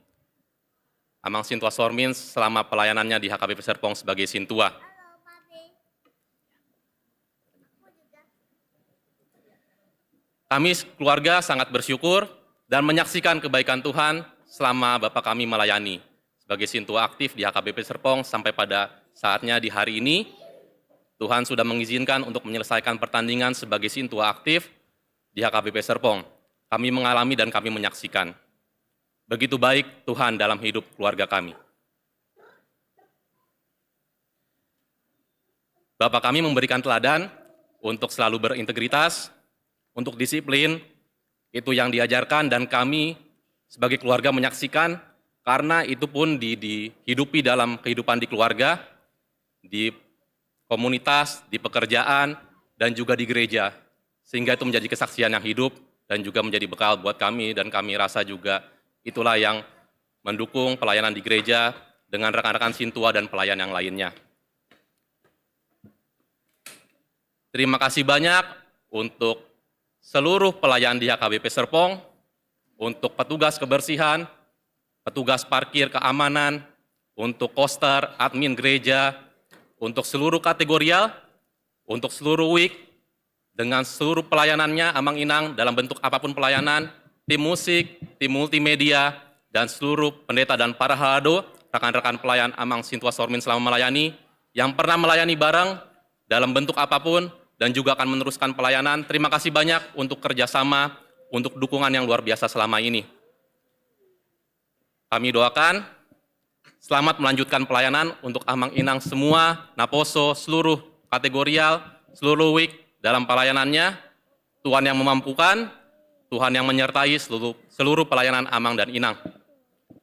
Amang Sintua Sormin, selama pelayanannya di H K B P Serpong sebagai sintua. Kami keluarga sangat bersyukur dan menyaksikan kebaikan Tuhan selama Bapak kami melayani sebagai sintua aktif di H K B P Serpong sampai pada saatnya di hari ini. Tuhan sudah mengizinkan untuk menyelesaikan pertandingan sebagai sintua aktif di H K B P Serpong. Kami mengalami dan kami menyaksikan. Begitu baik Tuhan dalam hidup keluarga kami. Bapak kami memberikan teladan untuk selalu berintegritas, untuk disiplin, itu yang diajarkan dan kami sebagai keluarga menyaksikan, karena itu pun di-, dihidupi dalam kehidupan di keluarga, di komunitas, di pekerjaan, dan juga di gereja. Sehingga itu menjadi kesaksian yang hidup dan juga menjadi bekal buat kami, dan kami rasa juga itulah yang mendukung pelayanan di gereja dengan rekan-rekan sintua dan pelayan yang lainnya. Terima kasih banyak untuk seluruh pelayan di H K B P Serpong, untuk petugas kebersihan, petugas parkir keamanan, untuk koster, admin gereja, untuk seluruh kategorial, untuk seluruh week, dengan seluruh pelayanannya, Amang Inang, dalam bentuk apapun pelayanan, tim musik, tim multimedia, dan seluruh pendeta dan parhalado, rekan-rekan pelayan Amang Sintua Sormin selama melayani, yang pernah melayani bareng dalam bentuk apapun, dan juga akan meneruskan pelayanan. Terima kasih banyak untuk kerjasama, untuk dukungan yang luar biasa selama ini. Kami doakan selamat melanjutkan pelayanan untuk Amang Inang semua, naposo, seluruh kategorial, seluruh week dalam pelayanannya. Tuhan yang memampukan, Tuhan yang menyertai seluruh, seluruh pelayanan Amang dan Inang.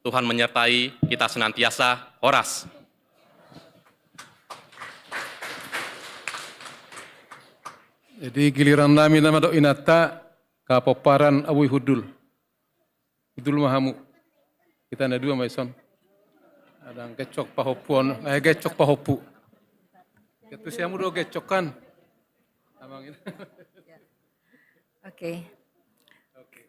Tuhan menyertai kita senantiasa. Horas. Jadi giliran nami nama dok inanta, ka pomparan Abui Hundul. Hundul ma hamu. Hita na dua ma dison. Ndang gecok pahompu on, eh, gecok pahompu. Ketu siamu do gecok kan? Amang ini. Oke. Oke.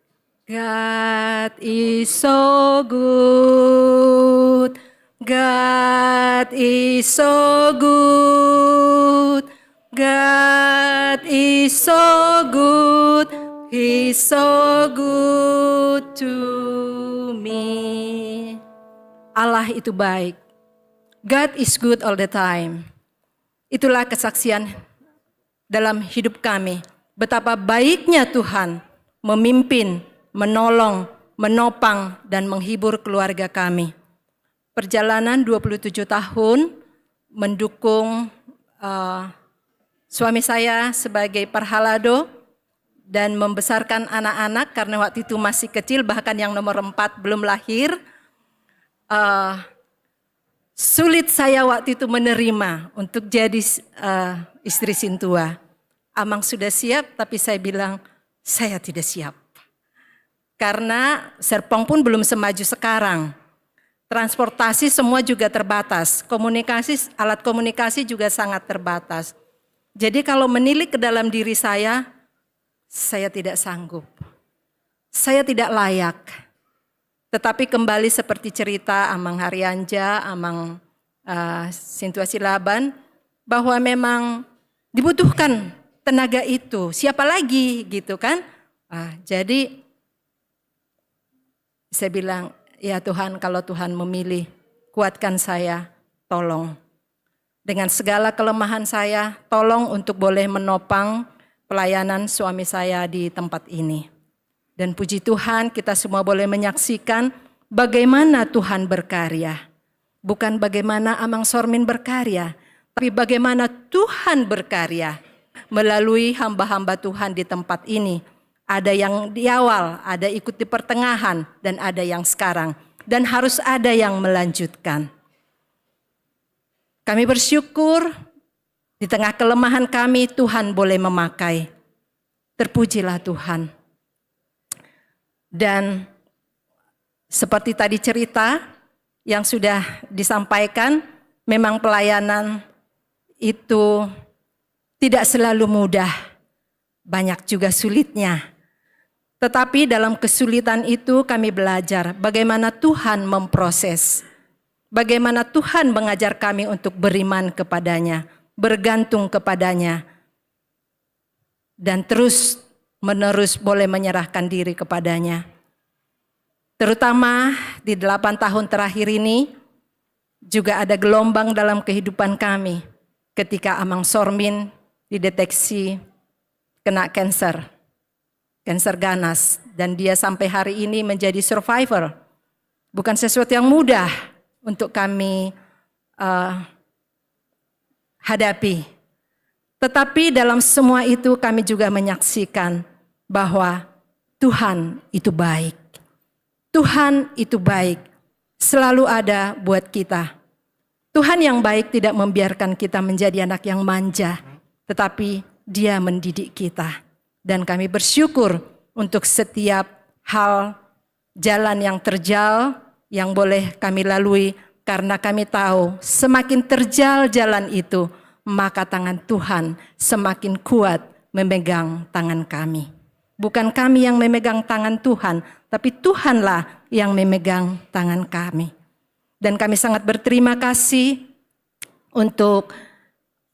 God is so good. God is so good. God is so good. He's so good to me. Allah itu baik. God is good all the time. Itulah kesaksian dalam hidup kami, betapa baiknya Tuhan memimpin, menolong, menopang, dan menghibur keluarga kami. Perjalanan dua puluh tujuh tahun mendukung, eh, suami saya sebagai parhalado dan membesarkan anak-anak, karena waktu itu masih kecil, bahkan yang nomor empat belum lahir. Eh, sulit saya waktu itu menerima untuk jadi, eh, istri sintua. Amang sudah siap, tapi saya bilang, "Saya tidak siap." Karena Serpong pun belum semaju sekarang. Transportasi semua juga terbatas. Komunikasi, alat komunikasi juga sangat terbatas. Jadi kalau menilik ke dalam diri saya, saya tidak sanggup. Saya tidak layak. Tetapi kembali seperti cerita Amang Harianja, Amang, eh, Sintua Silaban, bahwa memang dibutuhkan tenaga itu. Siapa lagi gitu kan? Ah, jadi saya bilang, "Ya Tuhan, kalau Tuhan memilih, kuatkan saya, tolong. Dengan segala kelemahan saya, tolong untuk boleh menopang pelayanan suami saya di tempat ini." Dan puji Tuhan, kita semua boleh menyaksikan bagaimana Tuhan berkarya. Bukan bagaimana Amang Sormin berkarya, tapi bagaimana Tuhan berkarya melalui hamba-hamba Tuhan di tempat ini. Ada yang di awal, ada ikut di pertengahan, dan ada yang sekarang. Dan harus ada yang melanjutkan. Kami bersyukur di tengah kelemahan kami, Tuhan boleh memakai. Terpujilah Tuhan. Dan seperti tadi cerita yang sudah disampaikan, memang pelayanan itu tidak selalu mudah, banyak juga sulitnya. Tetapi dalam kesulitan itu kami belajar bagaimana Tuhan memproses, bagaimana Tuhan mengajar kami untuk beriman kepada-Nya, bergantung kepada-Nya, dan terus-menerus boleh menyerahkan diri kepada-Nya. Terutama di delapan tahun terakhir ini, juga ada gelombang dalam kehidupan kami ketika Amang Sormin dideteksi kena cancer, cancer ganas, dan dia sampai hari ini menjadi survivor. Bukan sesuatu yang mudah untuk kami, eh, hadapi. Tetapi dalam semua itu kami juga menyaksikan bahwa Tuhan itu baik. Tuhan itu baik, selalu ada buat kita. Tuhan yang baik tidak membiarkan kita menjadi anak yang manja, tetapi Dia mendidik kita. Dan kami bersyukur untuk setiap hal, jalan yang terjal yang boleh kami lalui, karena kami tahu semakin terjal jalan itu, maka tangan Tuhan semakin kuat memegang tangan kami. Bukan kami yang memegang tangan Tuhan, tapi Tuhanlah yang memegang tangan kami. Dan kami sangat berterima kasih untuk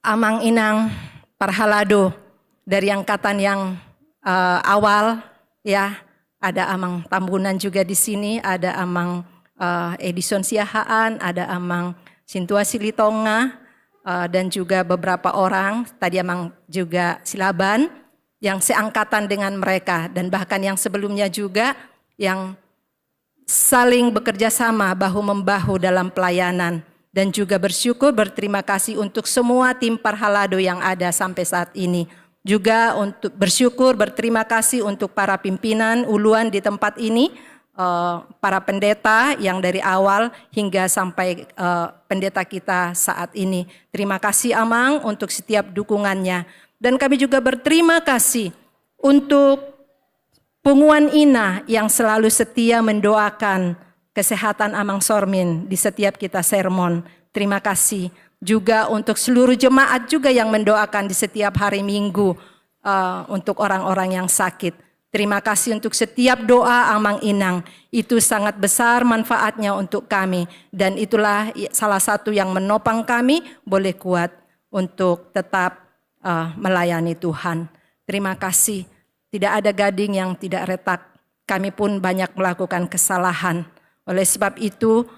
Amang Inang Parhalado dari angkatan yang, eh, awal, ya. Ada Amang Tambunan juga di sini, ada Amang, eh, Edison Siahaan, ada Amang Sintua Silitonga, eh, dan juga beberapa orang, tadi Amang juga Silaban, yang seangkatan dengan mereka, dan bahkan yang sebelumnya juga yang saling bekerja sama bahu-membahu dalam pelayanan, dan juga bersyukur, berterima kasih untuk semua tim Parhalado yang ada sampai saat ini. Juga untuk bersyukur, berterima kasih untuk para pimpinan uluan di tempat ini, eh, para pendeta yang dari awal hingga sampai, eh, pendeta kita saat ini. Terima kasih Amang untuk setiap dukungannya. Dan kami juga berterima kasih untuk Punguan Ina yang selalu setia mendoakan kesehatan Amang Sormin di setiap kita sermon. Terima kasih juga untuk seluruh jemaat juga yang mendoakan di setiap hari Minggu, eh, untuk orang-orang yang sakit. Terima kasih untuk setiap doa Amang Inang. Itu sangat besar manfaatnya untuk kami. Dan itulah i-, salah satu yang menopang kami boleh kuat untuk tetap, eh, melayani Tuhan. Terima kasih. Tidak ada gading yang tidak retak. Kami pun banyak melakukan kesalahan. Oleh sebab itu,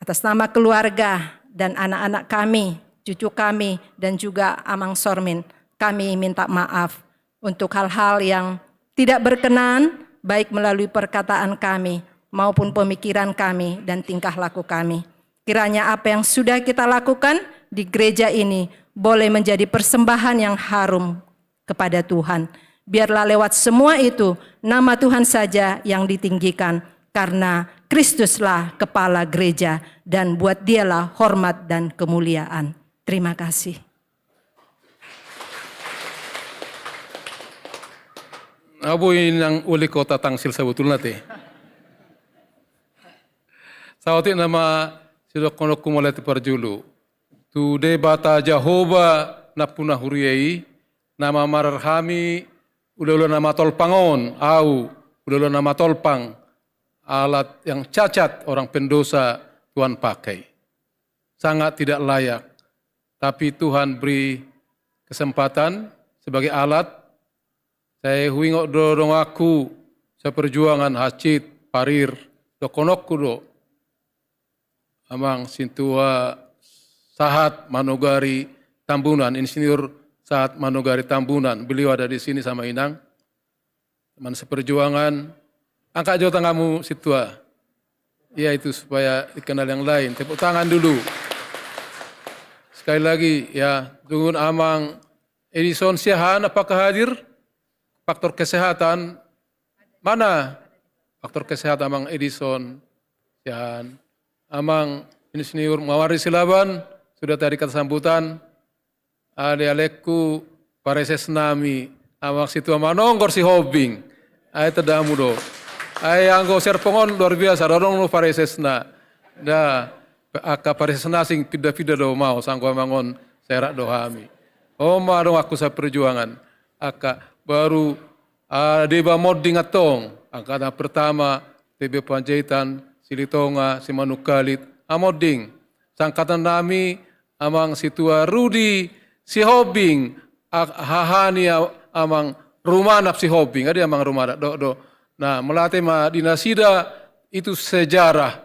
Atas nama keluarga dan anak-anak kami, cucu kami, dan juga Amang Sormin, kami minta maaf untuk hal-hal yang tidak berkenan, baik melalui perkataan kami maupun pemikiran kami dan tingkah laku kami. Kiranya apa yang sudah kita lakukan di gereja ini boleh menjadi persembahan yang harum kepada Tuhan. Biarlah lewat semua itu, nama Tuhan saja yang ditinggikan, karena Kristuslah kepala gereja, dan buat Dialah hormat dan kemuliaan. Terima kasih. Abu inang uli kota tangsil sabutulna te. Saotik nama sidok konokku mulai tu parjulu. Tu Debata Jahowa nampuna huria i, na mamarhami ulaula na matolpang on, au, ulaula na matolpang, alat yang cacat orang pendosa Tuhan pakai. Sangat tidak layak. Tapi Tuhan beri kesempatan sebagai alat. Sai huingot do donganku, seperjuangan, Hacit, Parir, dohononku do. Amang sintua Sahat Manogari Tambunan, Insinyur Sahat Manogari Tambunan, beliau ada di sini sama Inang. Teman seperjuangan, angkat jo tanganmu sintua. Ya, itu supaya dikenal yang lain. Tepuk tangan dulu. Sekali lagi ya, tunggu Amang Edison Siahaan, apakah hadir? Faktor kesehatan mana? Faktor kesehatan Amang Edison Siahaan. Amang Insinyur Mawari Silaban, sudah tadi kata sambutan. Alealeku, pareses nami, Amang sintua Manonggor Sihombing. Ai tanda hamu do. Ai anggo Serpong on luar biasa, adong do paresesna. Da, angka pareses na asing pinda-pinda do maos, anggo Amang on sai rap do hami. On ma donganku seperjuangan. Angka baru, ah, deba monding antong. Angkatan pertama, T B Panjaitan, Silitonga, Simanungkalit, amonding. Sangkatan nami, Amang sintua Rudi Sihombing, a-, haha ni a-, Amang Rumanap Sihombing, adi Amang Rumanap, do, do. Nah, mauliate ma di nasida, itu sejarah.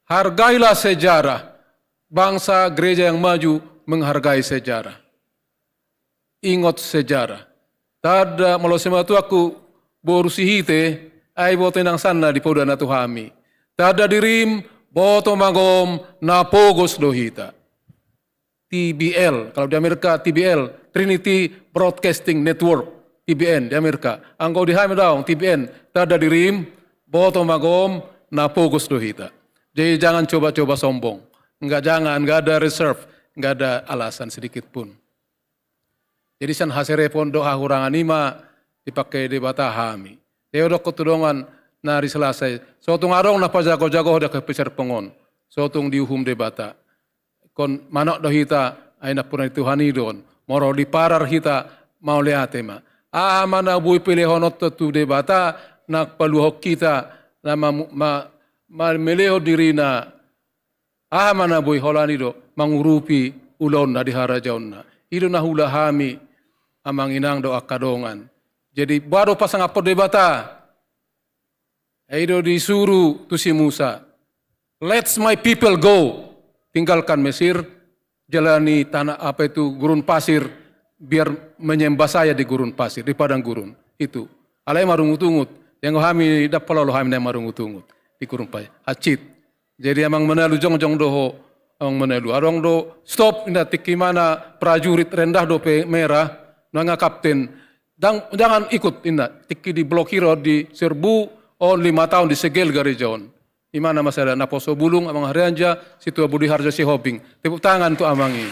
Hargailah sejarah. Bangsa gereja yang maju menghargai sejarah. Ingot sejarah. Tanda molo simatuangku boru Sihite, ai boto inang sanna di podana tu hami. Tanda dirim, boto magom, na pogos do hita. T B L, kalau di Amerika T B L, Trinity Broadcasting Network, T B N di Amerika. Anggo di hami daong, T B N, tanda dirim, boto magom, na pogos do hita. Jadi jangan coba-coba sombong. Enggak, jangan, enggak ada reserve, enggak ada alasan sedikit pun. Jadi sian haserepon dohot hahurangan i ma dipangke Debata hami. Jadi hudokkon tu dongan na di Selasa i, so tung adong na pajago-jago di angka P C R Serpong on, so tung diuhum Debata. Ingkon manat do hita, ai nampuna ni Tuhan i do on. Molo diparar hita, mauliate ma. Aha ma na boi pelehononta tu Debata, na paluahon hita, na ma, ma, ma melehon dirina. Aha ma na boi? Holan i do mangurupi ulaonna di harajaonna. I do na huula hami, Amang Inang dohot angka dongan. Jadi boha do pasangaphon Debata? I do disuru tu si Musa, "Let my people go." Tinggalkan Mesir, jalani tanah apa itu, gurun pasir, biar menyembah saya di gurun pasir, di padang gurun itu. Alai marungut-ungut. Yang hami dapal olo hami na marungut-ungut di gurun pasir. Acit. Jadi Amang Manalu jongjong do ho, Amang Manalu. Adong do stop, inna, tingki mana prajurit rendah dope merah, nunga kapten. Dang, jangan ikut, inna, tingki diblokir on, diserbu on, lima taon disegel gareja on. Imana masada naposo bulung, Amang Harianja, Sintua Budi Harjo Sihombing. Tepuk tangan tu Amang i.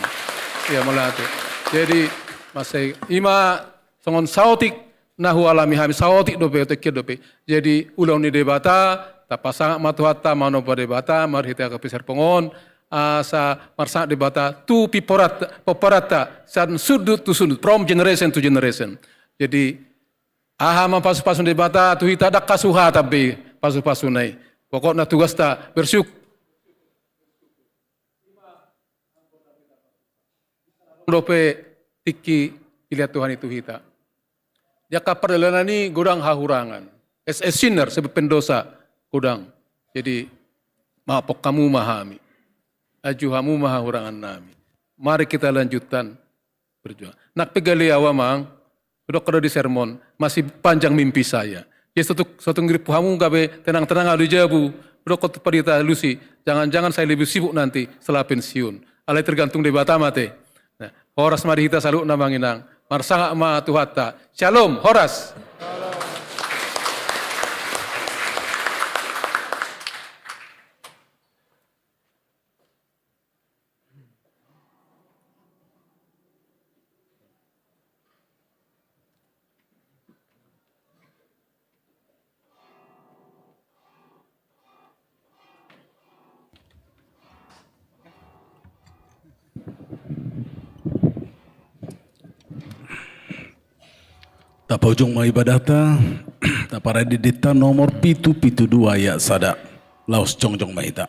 Ia, mauliate. Jadi masa i, ima songon saotik na hualami hami, saotik dope, otik dope. Jadi ulaon ni Debata, tapasangap ma Tuhanta, manomba Debata marhite angka P C R Serpong on, asa marsangap Debata tu pimporanta, pomparanta, sian sundut tu sundut, from generation to generation. Jadi aha ma pasupasu ni Debata tu hita, ndang hasuhatan be pasupasuna i. Pokokna tugasta bersyuk- dope tingki dilehon Tuhan i tu hita. Di angka pardalanan i godang hahurangan. As a sinner, sebagai pendosa, godang. Jadi maaphon hamu ma hami. Aju hamu ma hahurangan nami. Mari kita lanjutkan perjuangan. Nang pe gale au amang, hudok do di sermon, masih panjang mimpi saya. Jadi sotung, sotung rimpu hamu gabe tenang-tenang ahu di jabu, hudok tu pandita Lusi, jangan-jangan saya lebih sibuk nanti setelah pensiun. Alai tergantung Debata ma te. Nah, horas ma di hita saluhutna amang inang. Marsangap ma Tuhanta. Shalom, horas. Tapaujung ma ibadahta, taparade didinta nomor pitu pitu dua ayat sada. Laos jongjong ma hita.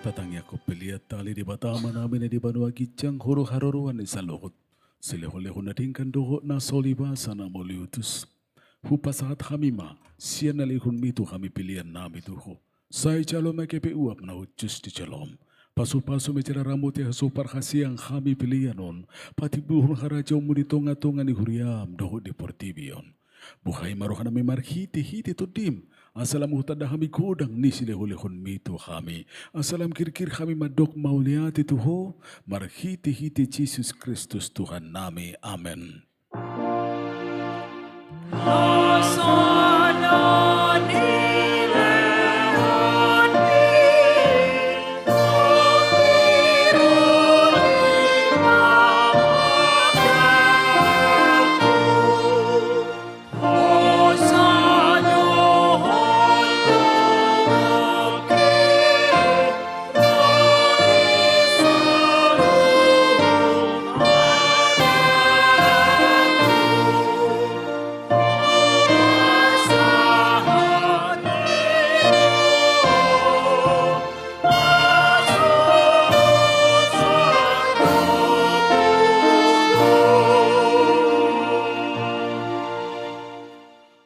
Tatangiangkon pelean ta. Ale Debata Amanami na di banua ginjang, Ho do haroroan ni saluhut silehonlehon na denggan dohot na so ulibasa na mauliutus. Hupasahat hami ma sian na nilehonmi tu hami pelean nami tu Ho. Sai jalo ma kepe uap na hushus di jolom. Pasupasu ma jala ramoti hasohotan hasian hami pelean on, patimbulhon harajaonmu di tongatonga ni huriam dohot di portibi on. Buhai ma rohanami marhitehite Tondim, asa lam hutanda hami godang ni silehonlehonmi tu hami, asa lam girgir hami mandok mauliate tu Ho, marhitehite Jesus Kristus Tuhannami. Amen.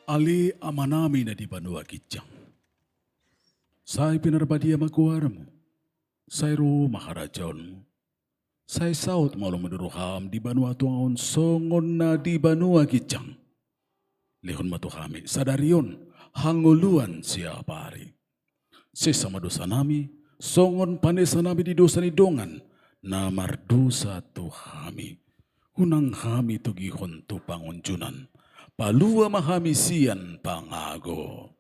Ale Amanami na di banua ginjang, sai pinarbadia ma goarmu, sai ro ma harajaonmu, sai saut ma lomo ni roham di banua tonga on songon na di banua ginjang. Lehon ma tu hami sadari on hangoluan siapari. Sesa ma dosanami songon panesanami di dosa ni dongan na mardosa tu hami. Unang hami togihon tu pangunjunan, palua ma hami sian pangago.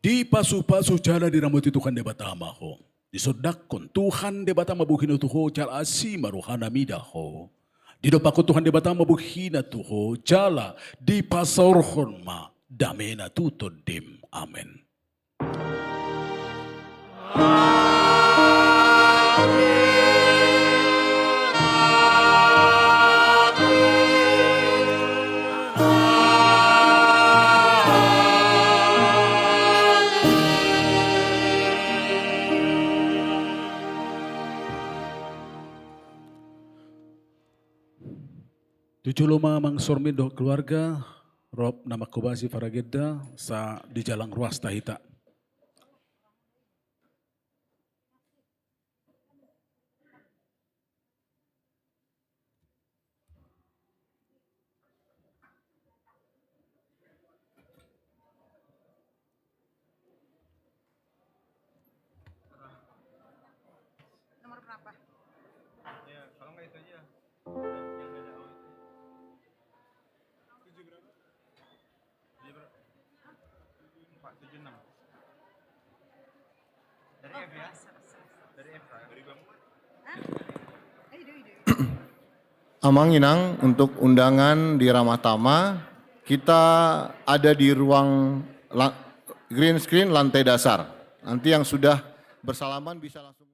Dipasupasu jala diramoti Tuhan Debata ma ho. Disondangkon Tuhan Debata ma bohina tu ho jala asi ma rohana mida ho. Didompakkon Tuhan Debata ma bohina tu ho jala dipasaorhon ma damena tu tondim. Amen. Jolo ma Amang Sormin dohot keluarga, rap na manghobasi paragenda, sai dijalang ruas hita. Nomor berapa? Ya, kalau nggak itu aja. Yang ada O itu. Tujuh berapa? Tujuh berapa? Empat tujuh enam. Dari F ya? Dari F ya? Dari Bang. Hah? Eh, doi, doi. Amang Inang, untuk undangan di Ramatama, kita ada di ruang la-, green screen lantai dasar. Nanti yang sudah bersalaman bisa langsung.